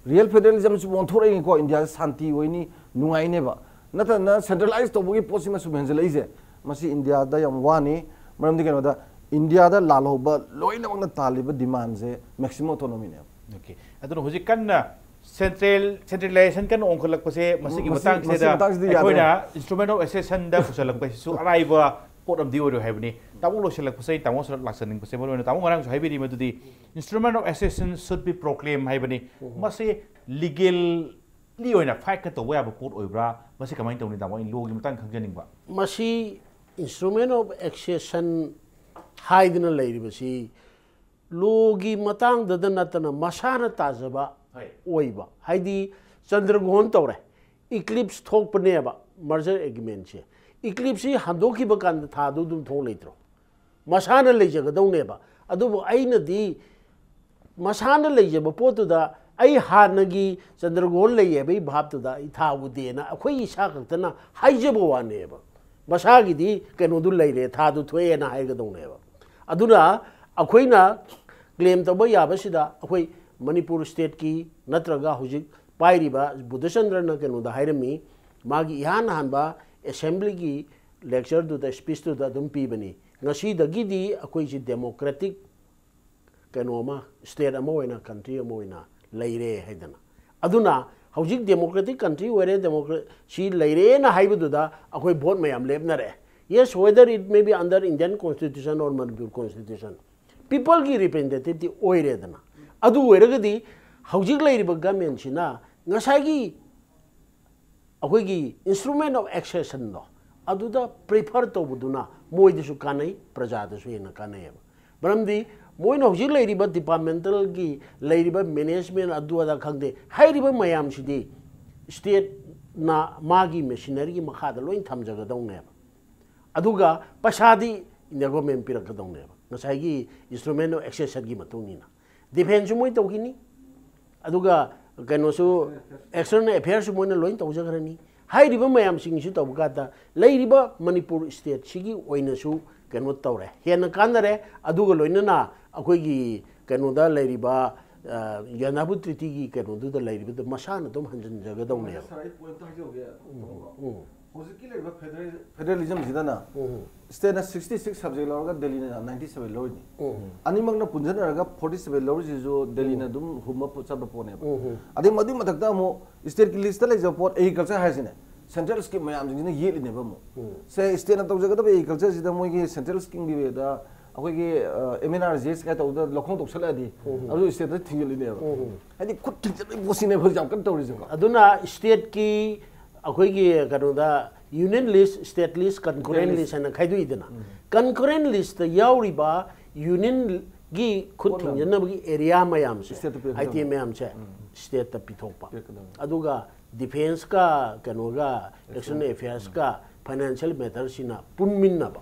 ꯔꯤꯌꯦꯜ ꯐꯦꯗꯔꯦꯂꯤꯖꯝꯁꯤꯕꯨ ꯑꯣꯟꯊꯣꯔꯛꯏꯉꯩꯀꯣ, ꯏꯟꯗꯤꯌꯥꯁꯦ ꯁꯥꯟꯇꯤ ꯑꯣꯏꯅꯤ, ꯅꯨꯡꯉꯥꯏꯅꯦꯕ꯫ ꯅꯠꯇꯅ ꯁꯦꯟꯇ꯭ꯔꯦꯂꯥꯏꯁ ꯇꯧꯕꯒꯤ ꯄꯣꯠꯁꯤꯃ ꯁꯨꯝ ꯍꯦꯟꯖꯜꯂꯛꯏꯁꯦ, ꯃꯁꯤ ꯏꯟꯗꯤꯌꯥꯗ ꯌꯥꯝ ꯋꯥꯅꯤ꯫ ꯃꯔꯝꯗꯤ ꯀꯩꯅꯣꯗ, ꯏꯟꯗꯤꯌꯥꯗ ꯂꯥꯜꯍꯧꯕ ꯂꯣꯏꯅꯃꯛꯅ ꯇꯥꯜꯂꯤꯕ ꯗꯤꯃꯥꯟꯁꯦ ꯃꯦꯛꯁꯤꯃꯝ ꯑꯣꯇꯣꯅꯣꯃꯤꯅꯦꯕ꯫ ꯑꯣꯀꯦ꯫ ꯑꯗꯨꯅ ꯍꯧꯖꯤꯛ ꯀꯟꯅ ꯁꯦꯟꯇ꯭ꯔꯦꯜ ꯁꯦꯟꯇ꯭ꯔꯦꯂꯥꯏꯖꯦꯁꯟ ꯀꯟꯅ ꯑꯣꯟꯈꯠꯂꯛꯄꯁꯦ, ꯃꯁꯤꯒꯤ ꯃꯁꯤ- ꯃꯁꯤ ꯃꯇꯥꯡꯁꯤꯗ ꯃꯇꯥꯡꯁꯤꯗꯤ ꯌꯥꯗ꯭ꯔꯦ꯫ ꯑꯩꯈꯣꯏꯅ ꯏꯟꯁꯇ꯭ꯔꯨꯃꯦꯟ ꯑꯣꯐ ꯑꯦꯛꯁꯦꯁꯟꯗ ꯄꯨꯁꯜꯂꯛꯄꯁꯤꯁꯨ ꯑꯔꯥꯏꯕ ꯄꯣꯠ ꯑꯃꯗꯤ ꯑꯣꯏꯔꯣꯏ ꯍꯥꯏꯕꯅꯤ꯫ ꯇꯥꯃꯣ ꯂꯣꯏꯁꯤꯜꯂꯛꯄꯁꯦ, ꯇꯥꯃꯣ ꯁꯔꯨꯛ ꯂꯥꯛꯆꯅꯤꯡꯕꯁꯦ, ꯃꯔꯨ ꯑꯣꯏꯅ ꯇꯥꯃꯣ ꯉꯔꯥꯡꯁꯨ ꯍꯥꯏꯕꯤꯔꯤ ꯃꯗꯨꯗꯤ, instrument of accession should be proclaimed ꯍꯥꯏꯕꯅꯤ꯫ ꯃꯁꯤ ꯂꯤꯒꯦꯜꯂꯤ ꯑꯣꯏꯅ ꯐꯥꯏꯠꯀ ꯇꯧꯕ ꯌꯥꯕ ꯄꯣꯠ ꯑꯣꯏꯕ꯭ꯔꯥ? ꯃꯁꯤ ꯀꯃꯥꯏꯅ ꯇꯧꯅꯤ, ꯇꯥꯃꯣ? ꯑꯩ ꯂꯣꯒꯤ ꯃꯇꯥꯡ ꯈꯪꯖꯅꯤꯡꯕ꯫ ꯃꯁꯤ instrument of accession ꯍꯥꯏꯗꯅ ꯂꯩꯔꯤꯕꯁꯤ ꯂꯣꯒꯤ ꯃꯇꯥꯡꯗꯗ ꯅꯠꯇꯅ ꯃꯁꯥꯅ ꯇꯥꯖꯕ ꯍꯣꯏ꯫ ꯑꯣꯏꯕ꯫ ꯍꯥꯏꯗꯤ, ꯆꯟꯗ꯭ꯔꯒ꯭ꯔꯍꯣꯟ ꯇꯧꯔꯦ, ꯏꯀ꯭ꯂꯤꯞꯁ ꯊꯣꯛꯄꯅꯦꯕ ꯃꯔꯖꯔ ꯑꯦꯒ꯭ꯔꯤꯃꯦꯟꯁꯦ꯫ ꯏꯀ꯭ꯂꯤꯞꯁꯁꯤ ꯍꯟꯗꯣꯛꯈꯤꯕ ꯀꯥꯟꯗ ꯊꯥꯗꯨ ꯑꯗꯨꯝ ꯊꯣꯛ ꯂꯩꯇ꯭ꯔꯣ? ꯃꯁꯥꯅ ꯂꯩꯖꯒꯗꯧꯅꯦꯕ꯫ ꯑꯗꯨꯕꯨ ꯑꯩꯅꯗꯤ ꯃꯁꯥꯅ ꯂꯩꯖꯕ ꯄꯣꯠꯇꯨꯗ, ꯑꯩ ꯍꯥꯟꯅꯒꯤ ꯆꯟꯗ꯭ꯔꯒ꯭ꯔꯍꯣꯟ ꯂꯩ ꯍꯥꯏꯕꯒꯤ ꯚꯥꯞꯇꯨꯗ ꯑꯩ ꯊꯥ ꯎꯗꯦꯅ ꯑꯩꯈꯣꯏ ꯏꯁꯥ ꯈꯛꯇꯅ ꯍꯥꯏꯖꯕ ꯋꯥꯅꯦꯕ꯫ ꯃꯁꯥꯒꯤꯗꯤ ꯀꯩꯅꯣꯗꯨ ꯂꯩꯔꯦ, ꯊꯥꯗꯨ ꯊꯣꯛꯑꯦꯅ ꯍꯥꯏꯒꯗꯧꯅꯦꯕ꯫ ꯑꯗꯨꯅ ꯑꯩꯈꯣꯏꯅ ꯀ꯭ꯂꯦꯝ ꯇꯧꯕ ꯌꯥꯕꯁꯤꯗ ꯑꯩꯈꯣꯏ ꯃꯅꯤꯄꯨꯔ ꯁ꯭ꯇꯦꯠꯀꯤ ꯅꯠꯇ꯭ꯔꯒ ꯍꯧꯖꯤꯛ ꯄꯥꯏꯔꯤꯕ ꯕꯨꯙꯆꯟꯗ꯭ꯔꯅ ꯀꯩꯅꯣꯗ ꯍꯥꯏꯔꯝꯃꯤ, ꯃꯥꯒꯤ ꯏꯍꯥꯟ ꯍꯥꯟꯕ ꯑꯦꯁꯦꯝꯕ꯭ꯂꯤꯒꯤ ꯂꯦꯛꯆꯔꯗꯨꯗ, ꯁ꯭ꯄꯤꯆꯇꯨꯗ ꯑꯗꯨꯝ ꯄꯤꯕꯅꯤ, ꯉꯁꯤꯗꯒꯤꯗꯤ ꯑꯩꯈꯣꯏꯁꯤ ꯗꯦꯃꯣꯀ꯭ꯔꯦꯇꯤꯛ ꯀꯩꯅꯣ ꯑꯃ, ꯁ꯭ꯇꯦꯠ ꯑꯃ ꯑꯣꯏꯅ, ꯀꯟꯇ꯭ꯔꯤ ꯑꯃ ꯑꯣꯏꯅ ꯂꯩꯔꯦ ꯍꯥꯏꯗꯅ꯫ ꯑꯗꯨꯅ ꯍꯧꯖꯤꯛ ꯗꯦꯃꯣꯀ꯭ꯔꯦꯇꯤꯛ ꯀꯟꯇ꯭ꯔꯤ ꯑꯣꯏꯔꯦ, ꯗꯦꯃꯣꯀ꯭ꯔꯦꯁꯤ ꯂꯩꯔꯦꯅ ꯍꯥꯏꯕꯗꯨꯗ ꯑꯩꯈꯣꯏ ꯚꯣꯠ ꯃꯌꯥꯝ ꯂꯦꯞꯅꯔꯦ꯫ Yes, whether it may be under Indian constitution or Manipur constitution, ꯄꯤꯄꯜꯒꯤ ꯔꯤꯄ꯭ꯔꯖꯦꯟꯇꯦꯇꯤꯞꯇꯤ ꯑꯣꯏꯔꯦꯗꯅ꯫ ꯑꯗꯨ ꯑꯣꯏꯔꯒꯗꯤ ꯍꯧꯖꯤꯛ ꯂꯩꯔꯤꯕ ꯒꯃꯦꯟꯁꯤꯅ ꯉꯁꯥꯏꯒꯤ ꯑꯩꯈꯣꯏꯒꯤ instrument of accessionꯗꯣ ꯑꯗꯨꯗ ꯄ꯭ꯔꯤꯐꯔ ꯇꯧꯕꯗꯨꯅ ꯃꯣꯏꯗꯁꯨ ꯀꯥꯟꯅꯩ, ꯄ꯭ꯔꯖꯥꯗꯁꯨ ꯍꯦꯟꯅ ꯀꯥꯟꯅꯩꯌꯦꯕ꯫ ꯃꯔꯝꯗꯤ ꯃꯣꯏꯅ ꯍꯧꯖꯤꯛ ꯂꯩꯔꯤꯕ ꯗꯤꯄꯥꯔꯠꯃꯦꯟꯇꯦꯜꯒꯤ ꯂꯩꯔꯤꯕ ꯃꯦꯅꯦꯖꯃꯦꯟ ꯑꯗꯨ ꯑꯗꯥ ꯈꯪꯗꯦ, ꯍꯥꯏꯔꯤꯕ ꯃꯌꯥꯝꯁꯤꯗꯤ ꯁ꯭ꯇꯦꯠꯅ ꯃꯥꯒꯤ ꯃꯦꯁꯤꯅꯔꯤꯒꯤ ꯃꯈꯥꯗ ꯂꯣꯏ ꯊꯝꯖꯒꯗꯧꯅꯦꯕ꯫ ꯑꯗꯨꯒ ꯄꯩꯁꯥꯗꯤ ꯏꯟꯗꯤꯌꯥ ꯒꯣꯔꯃꯦꯟ ꯄꯤꯔꯛꯀꯗꯧꯅꯦꯕ, ꯉꯁꯥꯏꯒꯤ instrument of accessionꯒꯤ ꯃꯇꯨꯡ ꯏꯟꯅ꯫ ꯗꯤꯐꯦꯟꯁꯁꯨ ꯃꯣꯏ ꯇꯧꯈꯤꯅꯤ, ꯑꯗꯨꯒ ꯀꯩꯅꯣꯁꯨ, ꯑꯦꯛꯁꯇꯔꯅꯦꯜ ꯑꯦꯐꯤꯌꯔꯁꯨ ꯃꯣꯏꯅ ꯂꯣꯏ ꯇꯧꯖꯈ꯭ꯔꯅꯤ꯫ ꯍꯥꯏꯔꯤꯕ ꯃꯌꯥꯝꯁꯤꯡꯁꯤ ꯇꯧꯕ ꯀꯥꯟꯗ ꯂꯩꯔꯤꯕ ꯃꯅꯤꯄꯨꯔ ꯁ꯭ꯇꯦꯠꯁꯤꯒꯤ ꯑꯣꯏꯅꯁꯨ ꯀꯩꯅꯣ ꯇꯧꯔꯦ, ꯍꯦꯟꯅ ꯀꯥꯟꯅꯔꯦ꯫ ꯑꯗꯨꯒ ꯂꯣꯏꯅꯅ ꯑꯩꯈꯣꯏꯒꯤ ꯀꯩꯅꯣꯗ ꯂꯩꯔꯤꯕ, ꯑ, ꯌꯥꯅꯥꯕꯨ ꯇ꯭ꯔꯤꯇꯤꯒꯤ ꯀꯩꯅꯣꯗꯨꯗ ꯂꯩꯔꯤꯕꯗ ꯃꯁꯥꯅ ꯑꯗꯨꯝ ꯍꯟꯖꯤꯟꯖꯒꯗꯧꯅꯦꯕ꯫ ꯁꯥꯔ, ꯑꯩ ꯄꯣꯏꯟꯠ ꯑꯝꯇ ꯍꯥꯏꯖꯍꯧꯒꯦ꯫ ꯎꯝ꯫ ꯍꯧꯖꯤꯛꯀꯤ ꯂꯩꯔꯤꯕ ꯐꯦꯗꯔꯦ-, ꯐꯦꯗꯔꯦꯂꯤꯖꯝꯁꯤꯗꯅ ꯎꯝ꯫ ꯁ꯭ꯇꯦꯠꯅ sixty six subject ꯂꯧꯔꯒ ꯗꯦꯜꯂꯤꯅ ninety seven ꯂꯧꯔꯤꯅꯤ꯫ ꯎꯝ꯫ ꯑꯅꯤꯃꯛꯅ ꯄꯨꯟꯁꯤꯟꯅꯔꯒ forty seven ꯂꯧꯔꯤꯁꯤꯁꯨ ꯗꯦꯜꯂꯤꯅ ꯑꯗꯨꯝ ꯍꯨꯝꯕ ꯄꯣ-, ꯆꯠꯄ ꯄꯣꯠꯅꯦꯕ꯫ ꯎꯝ꯫ ꯑꯗꯩ ꯃꯗꯨꯒꯤ ꯃꯊꯛꯇ ꯑꯃꯨꯛ ꯁ꯭ꯇꯦꯠꯀꯤ ꯂꯤꯁꯇ ꯂꯩꯖꯕ ꯄꯣꯠ ꯑꯦꯒ꯭ꯔꯤꯀꯜꯆꯔ ꯍꯥꯏꯁꯤꯅꯦ, ꯁꯦꯟꯇ꯭ꯔꯦꯜ ꯁ꯭ꯀꯤꯝ ꯃꯌꯥꯝꯁꯤꯡꯁꯤꯅ ꯌꯦꯠꯂꯤꯅꯦꯕ ꯑꯃꯨꯛ꯫ ꯎꯝ꯫ ꯁꯦ, ꯁ꯭ꯇꯦꯠꯅ ꯇꯧꯖꯒꯗꯕ ꯑꯦꯒ꯭ꯔꯤꯀꯜꯆꯔꯁꯤꯗ ꯃꯣꯏꯒꯤ ꯁꯦꯟꯇ꯭ꯔꯦꯜ ꯁ꯭ꯀꯤꯝꯒꯤ ꯋꯦꯗ ꯑꯩꯈꯣꯏꯒꯤ, ꯑ, M N R G S ꯀꯥꯏ ꯇꯧꯕꯗ ꯂꯧꯈꯣꯡ ꯇꯧꯁꯜꯂꯛꯑꯗꯤ ꯎꯝ꯫ ꯑꯗꯨ ꯁ꯭ꯇꯦꯠꯇ ꯊꯤꯡꯖꯤꯜꯂꯤꯅꯦꯕ꯫ ꯎꯝ꯫ ꯍꯥꯏꯗꯤ ꯈꯨꯠ ꯊꯤꯡꯖꯤꯜꯂꯛꯏ ꯄꯣꯠꯁꯤꯅꯦꯕ ꯍꯧꯖꯤꯛ ꯌꯥꯝ ꯀꯟꯅ ꯇꯧꯔꯤꯁꯦꯀꯣ꯫ ꯑꯗꯨꯅ ꯁ꯭ꯇꯦꯠꯀꯤ ꯑꯩꯈꯣꯏꯒꯤ ꯀꯩꯅꯣꯗ ꯌꯨꯅꯤꯌꯟ ꯂꯤꯁ, ꯁ꯭ꯇꯦꯠ ꯂꯤꯁ, ꯀꯟꯀꯔꯦꯟ ꯌꯨꯅꯤꯌꯟ ꯂꯤꯁ ꯍꯥꯏꯅ ꯈꯥꯏꯗꯣꯛꯏꯗꯅ, ꯀꯟꯀꯔꯦꯟ ꯂꯤꯁꯇ ꯌꯥꯎꯔꯤꯕ ꯌꯨꯅꯤꯌꯟꯒꯤ ꯈꯨꯠ ꯄꯣꯠ ꯊꯤꯡꯖꯤꯟꯅꯕꯒꯤ ꯑꯦꯔꯤꯌꯥ ꯃꯌꯥꯝꯁꯦ, ꯁ꯭ꯇꯦꯠꯇ ꯄꯤꯔꯛꯀꯗꯕꯅꯤ꯫ ꯑꯥꯏꯇꯦꯝ ꯃꯌꯥꯝꯁꯦ ꯎꯝ꯫ ꯁ꯭ꯇꯦꯠꯇ ꯄꯤꯊꯣꯛꯄ꯫ ꯄꯤꯔꯛꯀꯗꯕꯅꯤ꯫ ꯑꯗꯨꯒ ꯗꯤꯐꯦꯟꯁꯀ ꯀꯩꯅꯣꯒ ꯑꯦꯛꯁꯇꯔꯅꯦꯜ ꯑꯦꯐꯤꯌꯔꯁꯀ ꯐꯥꯏꯅꯥꯟꯁꯤꯌꯦꯜ ꯃꯦꯇꯔꯁꯤꯅ ꯄꯨꯟꯃꯤꯟꯅꯕ꯫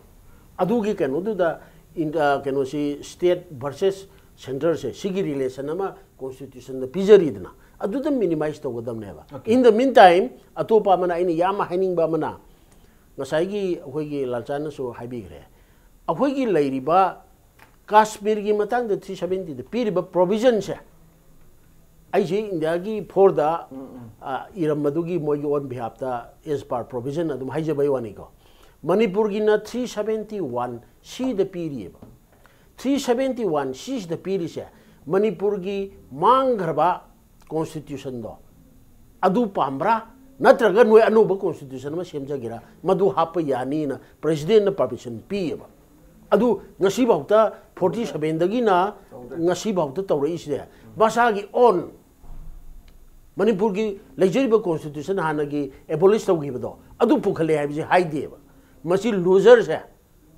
ꯑꯗꯨꯒꯤ ꯀꯩꯅꯣꯗꯨꯗ ꯏꯟ-, ꯑ, ꯀꯩꯅꯣꯁꯤ ꯁ꯭ꯇꯦꯠ ꯚꯔꯁꯦꯁ ꯁꯦꯟꯇꯔꯁꯦ, ꯁꯤꯒꯤ ꯔꯤꯂꯦꯁꯟ ꯑꯃ ꯀꯣꯟꯁꯇꯤꯇ꯭ꯌꯨꯁꯟꯗ ꯄꯤꯖꯔꯤꯗꯅ, ꯑꯗꯨꯗ ꯃꯤꯅꯤꯃꯥꯏꯁ ꯇꯧꯒꯗꯕꯅꯦꯕ꯫ Okay. In the meantime, ꯑꯇꯣꯞꯄ ꯑꯃꯅ, ꯑꯩꯅ ꯌꯥꯝ ꯍꯥꯏꯅꯤꯡꯕ ꯑꯃꯅ, ꯉꯁꯥꯏꯒꯤ ꯑꯩꯈꯣꯏꯒꯤ ꯂꯥꯜꯆꯥꯅꯁꯨ ꯍꯥꯏꯕꯤꯈ꯭ꯔꯦ, ꯑꯩꯈꯣꯏꯒꯤ ꯂꯩꯔꯤꯕ ꯀꯥꯁꯃꯤꯔꯒꯤ ꯃꯇꯥꯡꯗ three seventy ꯗ ꯄꯤꯔꯤꯕ ꯄ꯭ꯔꯣꯚꯤꯖꯟꯁꯦ, ꯑꯩꯁꯦ ꯏꯟꯗꯤꯌꯥꯒꯤ ꯐꯣꯔꯗ, ꯑ, ꯏꯔꯝꯕꯗꯨꯒꯤ ꯃꯣꯏꯒꯤ ꯑꯣꯟ ꯕꯤꯍꯥꯞꯇ as per provision ꯑꯗꯨꯝ ꯍꯥꯏꯖꯕꯩ ꯋꯥꯅꯤꯀꯣ꯫ ꯃꯅꯤꯄꯨꯔꯒꯤꯅ three seventy one C ꯗ ꯄꯤꯔꯤꯑꯕ꯫ Three seventy one C ꯁꯤꯗ ꯄꯤꯔꯤꯁꯦ ꯃꯅꯤꯄꯨꯔꯒꯤ ꯃꯥꯡꯈ꯭ꯔꯕ ꯀꯣꯟꯁꯇꯤꯇ꯭ꯌꯨꯁꯟꯗꯣ ꯑꯗꯨ ꯄꯥꯝꯕ꯭ꯔꯥ, ꯅꯠꯇ꯭ꯔꯒ ꯅꯣꯏ ꯑꯅꯧꯕ ꯀꯣꯟꯁꯇꯤꯇ꯭ꯌꯨꯁꯟ ꯑꯃ ꯁꯦꯝꯖꯒꯦꯔꯥ, ꯃꯗꯨ ꯍꯥꯞꯄ ꯌꯥꯅꯤꯅ ꯄ꯭ꯔꯦꯁꯤꯗꯦꯟꯠꯅ ꯄꯔꯃꯤꯁꯟ ꯄꯤꯌꯦꯕ꯫ ꯑꯗꯨ ꯉꯁꯤꯐꯥꯎꯗ forty seven ꯗꯒꯤꯅ ꯉꯁꯤꯐꯥꯎꯗ ꯇꯧꯔꯛꯏꯁꯦ ꯃꯁꯥꯒꯤ ꯑꯣꯟ ꯃꯅꯤꯄꯨꯔꯒꯤ ꯂꯩꯖꯔꯤꯕ ꯀꯣꯟꯁꯇꯤꯇ꯭ꯌꯨꯁꯟ ꯍꯥꯟꯅꯒꯤ ꯑꯦꯕꯣꯂꯤꯁ ꯇꯧꯈꯤꯕꯗꯣ ꯑꯗꯨ ꯄꯨꯈꯠꯂꯦ ꯍꯥꯏꯕꯁꯤ ꯍꯥꯏꯗꯦꯕ꯫ ꯃꯁꯤ ꯂꯨꯖꯔꯁꯦ,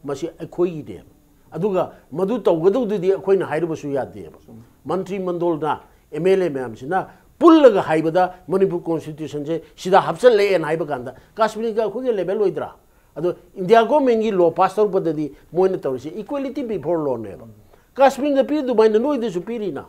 ꯃꯁꯤ ꯑꯩꯈꯣꯏꯒꯤꯅꯦꯕ꯫ ꯑꯗꯨꯒ ꯃꯗꯨ ꯇꯧꯒꯗꯧꯗꯨꯗꯤ ꯑꯩꯈꯣꯏꯅ ꯍꯥꯏꯔꯨꯕꯁꯨ ꯌꯥꯗꯦꯕ꯫ ꯃꯟꯇ꯭ꯔꯤ ꯃꯟꯗꯣꯜꯅ, ꯑꯦꯝ ꯑꯦꯜ ꯑꯦ ꯃꯌꯥꯝꯁꯤꯅ ꯄꯨꯜꯂꯒ ꯍꯥꯏꯕꯗ ꯃꯅꯤꯄꯨꯔ ꯀꯣꯟꯁꯇꯤꯇ꯭ꯌꯨꯁꯟꯁꯦ ꯁꯤꯗ ꯍꯥꯞꯆꯜꯂꯛꯑꯦꯅ ꯍꯥꯏꯕ ꯀꯥꯟꯗ ꯀꯥꯁꯃꯤꯔꯒ ꯑꯩꯈꯣꯏꯒ ꯂꯦꯕꯦꯜ ꯑꯣꯏꯗ꯭ꯔꯥ? ꯑꯗꯣ ꯏꯟꯗꯤꯌꯥ ꯒꯣꯔꯃꯦꯟꯒꯤ ꯂꯣ ꯄꯥꯁ ꯇꯧꯔꯛꯄꯗꯗꯤ ꯃꯣꯏꯅ ꯇꯧꯔꯤꯁꯦ equality before law ꯅꯦꯕ꯫ ꯀꯥꯁꯃꯤꯔꯗ ꯄꯤꯔꯤ ꯑꯗꯨꯃꯥꯏꯅ ꯅꯣꯏꯗꯁꯨ ꯄꯤꯔꯤꯅ꯫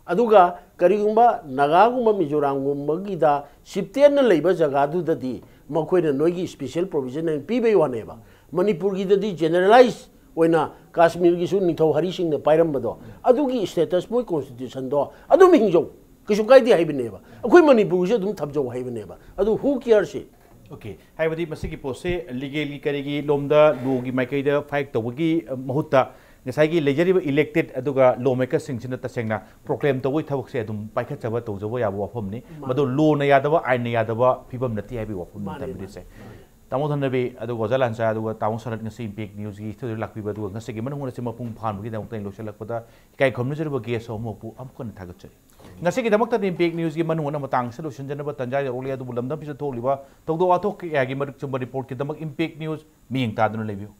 ꯑꯗꯨꯒ ꯀꯔꯤꯒꯨꯝꯕ ꯅꯥꯒꯥꯒꯨꯝꯕ ꯃꯤꯖꯣꯔꯥꯝꯒꯨꯝꯕꯒꯤꯗ ꯁꯤꯞꯇꯦꯟꯅ ꯂꯩꯕ ꯖꯒꯥꯗꯨꯗꯗꯤ ꯃꯈꯣꯏꯅ ꯅꯣꯏꯒꯤ ꯁ꯭ꯄꯤꯁꯦꯜ ꯄ꯭ꯔꯣꯕꯤꯖꯟ ꯍꯥꯏꯅ ꯄꯤꯕꯩ ꯋꯥꯅꯦꯕ꯫ ꯃꯅꯤꯄꯨꯔꯒꯤꯗꯗꯤ ꯖꯦꯅꯔꯦꯂꯥꯏꯁ ꯑꯣꯏꯅ ꯀꯥꯁꯃꯤꯔꯒꯤꯁꯨ ꯅꯤꯡꯊꯧ ꯍꯔꯤꯁꯤꯡꯅ ꯄꯥꯏꯔꯝꯕꯗꯣ ꯑꯗꯨꯒꯤ ꯁ꯭ꯇꯦꯇꯁ ꯃꯣꯏ ꯀꯣꯟꯁꯇꯤꯇ꯭ꯌꯨꯁꯟꯗꯣ ꯑꯗꯨꯝ ꯍꯤꯡꯖꯧ, ꯀꯩꯁꯨ ꯀꯥꯏꯗꯦ ꯍꯥꯏꯕꯅꯦꯕ꯫ ꯑꯩꯈꯣꯏ ꯃꯅꯤꯄꯨꯔꯒꯤꯁꯨ ꯑꯗꯨꯝ ꯊꯝꯖꯧ ꯍꯥꯏꯕꯅꯦꯕ꯫ ꯑꯗꯨ who cares? ꯑꯣꯀꯦ, ꯍꯥꯏꯕꯗꯤ ꯃꯁꯤꯒꯤ ꯄꯣꯠꯁꯦ ꯂꯤꯒꯦꯜꯒꯤ ꯀꯔꯤꯒꯤ ꯂꯣꯝꯗ, ꯂꯣꯒꯤ ꯃꯥꯏꯀꯩꯗ ꯐꯥꯏꯠ ꯇꯧꯕꯒꯤ ꯃꯍꯨꯠꯇ ꯉꯁꯥꯏꯒꯤ ꯂꯩꯖꯔꯤꯕ ꯏꯂꯦꯛꯇꯦꯠ ꯑꯗꯨꯒ ꯂꯣ ꯃꯦꯀꯔꯁꯤꯡꯁꯤꯅ ꯇꯁꯦꯡꯅ ꯄ꯭ꯔꯣꯀ꯭ꯂꯦꯝ ꯇꯧꯕꯒꯤ ꯊꯕꯛꯁꯦ ꯑꯗꯨꯝ ꯄꯥꯏꯈꯠꯆꯕ ꯇꯧꯖꯕ ꯌꯥꯕ ꯋꯥꯐꯝꯅꯤ꯫ ꯃꯗꯨ ꯂꯣꯅ ꯌꯥꯗꯕ, ꯑꯥꯏꯟꯅ ꯌꯥꯗꯕ ꯐꯤꯕꯝ ꯅꯠꯇꯦ ꯍꯥꯏꯕꯒꯤ ꯋꯥꯐꯝꯅꯤ ꯃꯥꯅꯦ, ꯊꯝꯕꯤꯔꯤꯁꯦ꯫ ꯃꯥꯅꯦ꯫ ꯇꯥꯃꯣ ꯊꯟꯗꯕꯤ, ꯑꯗꯨꯒ ꯑꯣꯖꯥ ꯂꯥꯟꯆꯥ, ꯑꯗꯨꯒ ꯇꯥꯃꯣ ꯁꯅꯠ ꯉꯁꯤ ꯏꯝꯄꯦꯛ ꯅ꯭ꯌꯨꯁꯀꯤ ꯏꯁꯇꯨꯗꯤꯑꯣꯗ ꯂꯥꯛꯄꯤꯕ, ꯑꯗꯨꯒ ꯉꯁꯤꯒꯤ ꯃꯅꯨꯡ ꯑꯁꯤ ꯃꯄꯨꯡ ꯐꯥꯍꯟꯕꯒꯤꯗꯃꯛꯇ ꯑꯩ ꯂꯣꯏꯁꯤꯜꯂꯛꯄꯗ ꯏꯀꯥꯏ ꯈꯨꯝꯅꯖꯔꯤꯕ ꯒꯦꯁ ꯑꯍꯨꯝꯃꯛꯄꯨ ꯑꯃꯨꯛ ꯍꯟꯅ ꯊꯥꯒꯠꯆꯔꯤ꯫ ꯉꯁꯤꯒꯤꯗꯃꯛꯇꯗꯤ ꯏꯝꯄꯦꯛ ꯅ꯭ꯌꯨꯁꯀꯤ ꯃꯅꯨꯡ ꯑꯣꯏꯅ ꯃꯇꯥꯡ ꯑꯁꯤꯗ ꯂꯣꯏꯁꯤꯟꯖꯅꯕ ꯇꯥꯟꯖꯥ ꯌꯧꯔꯛꯂꯤ, ꯑꯗꯨꯕꯨ ꯂꯝꯗꯝꯁꯤꯗ ꯊꯣꯛꯂꯤꯕ ꯊꯧꯗꯣꯛ ꯋꯥꯊꯣꯛ ꯀꯌꯥꯒꯤ ꯃꯔꯤꯛ ꯆꯨꯝꯕ ꯔꯤꯄꯣꯔꯠꯀꯤꯗꯃꯛ ꯏꯝꯄꯦꯛ ꯅ꯭ꯌꯨꯁ ꯃꯤꯠꯌꯦꯡ ꯇꯥꯗꯨꯅ ꯂꯩꯕꯤꯌꯨ꯫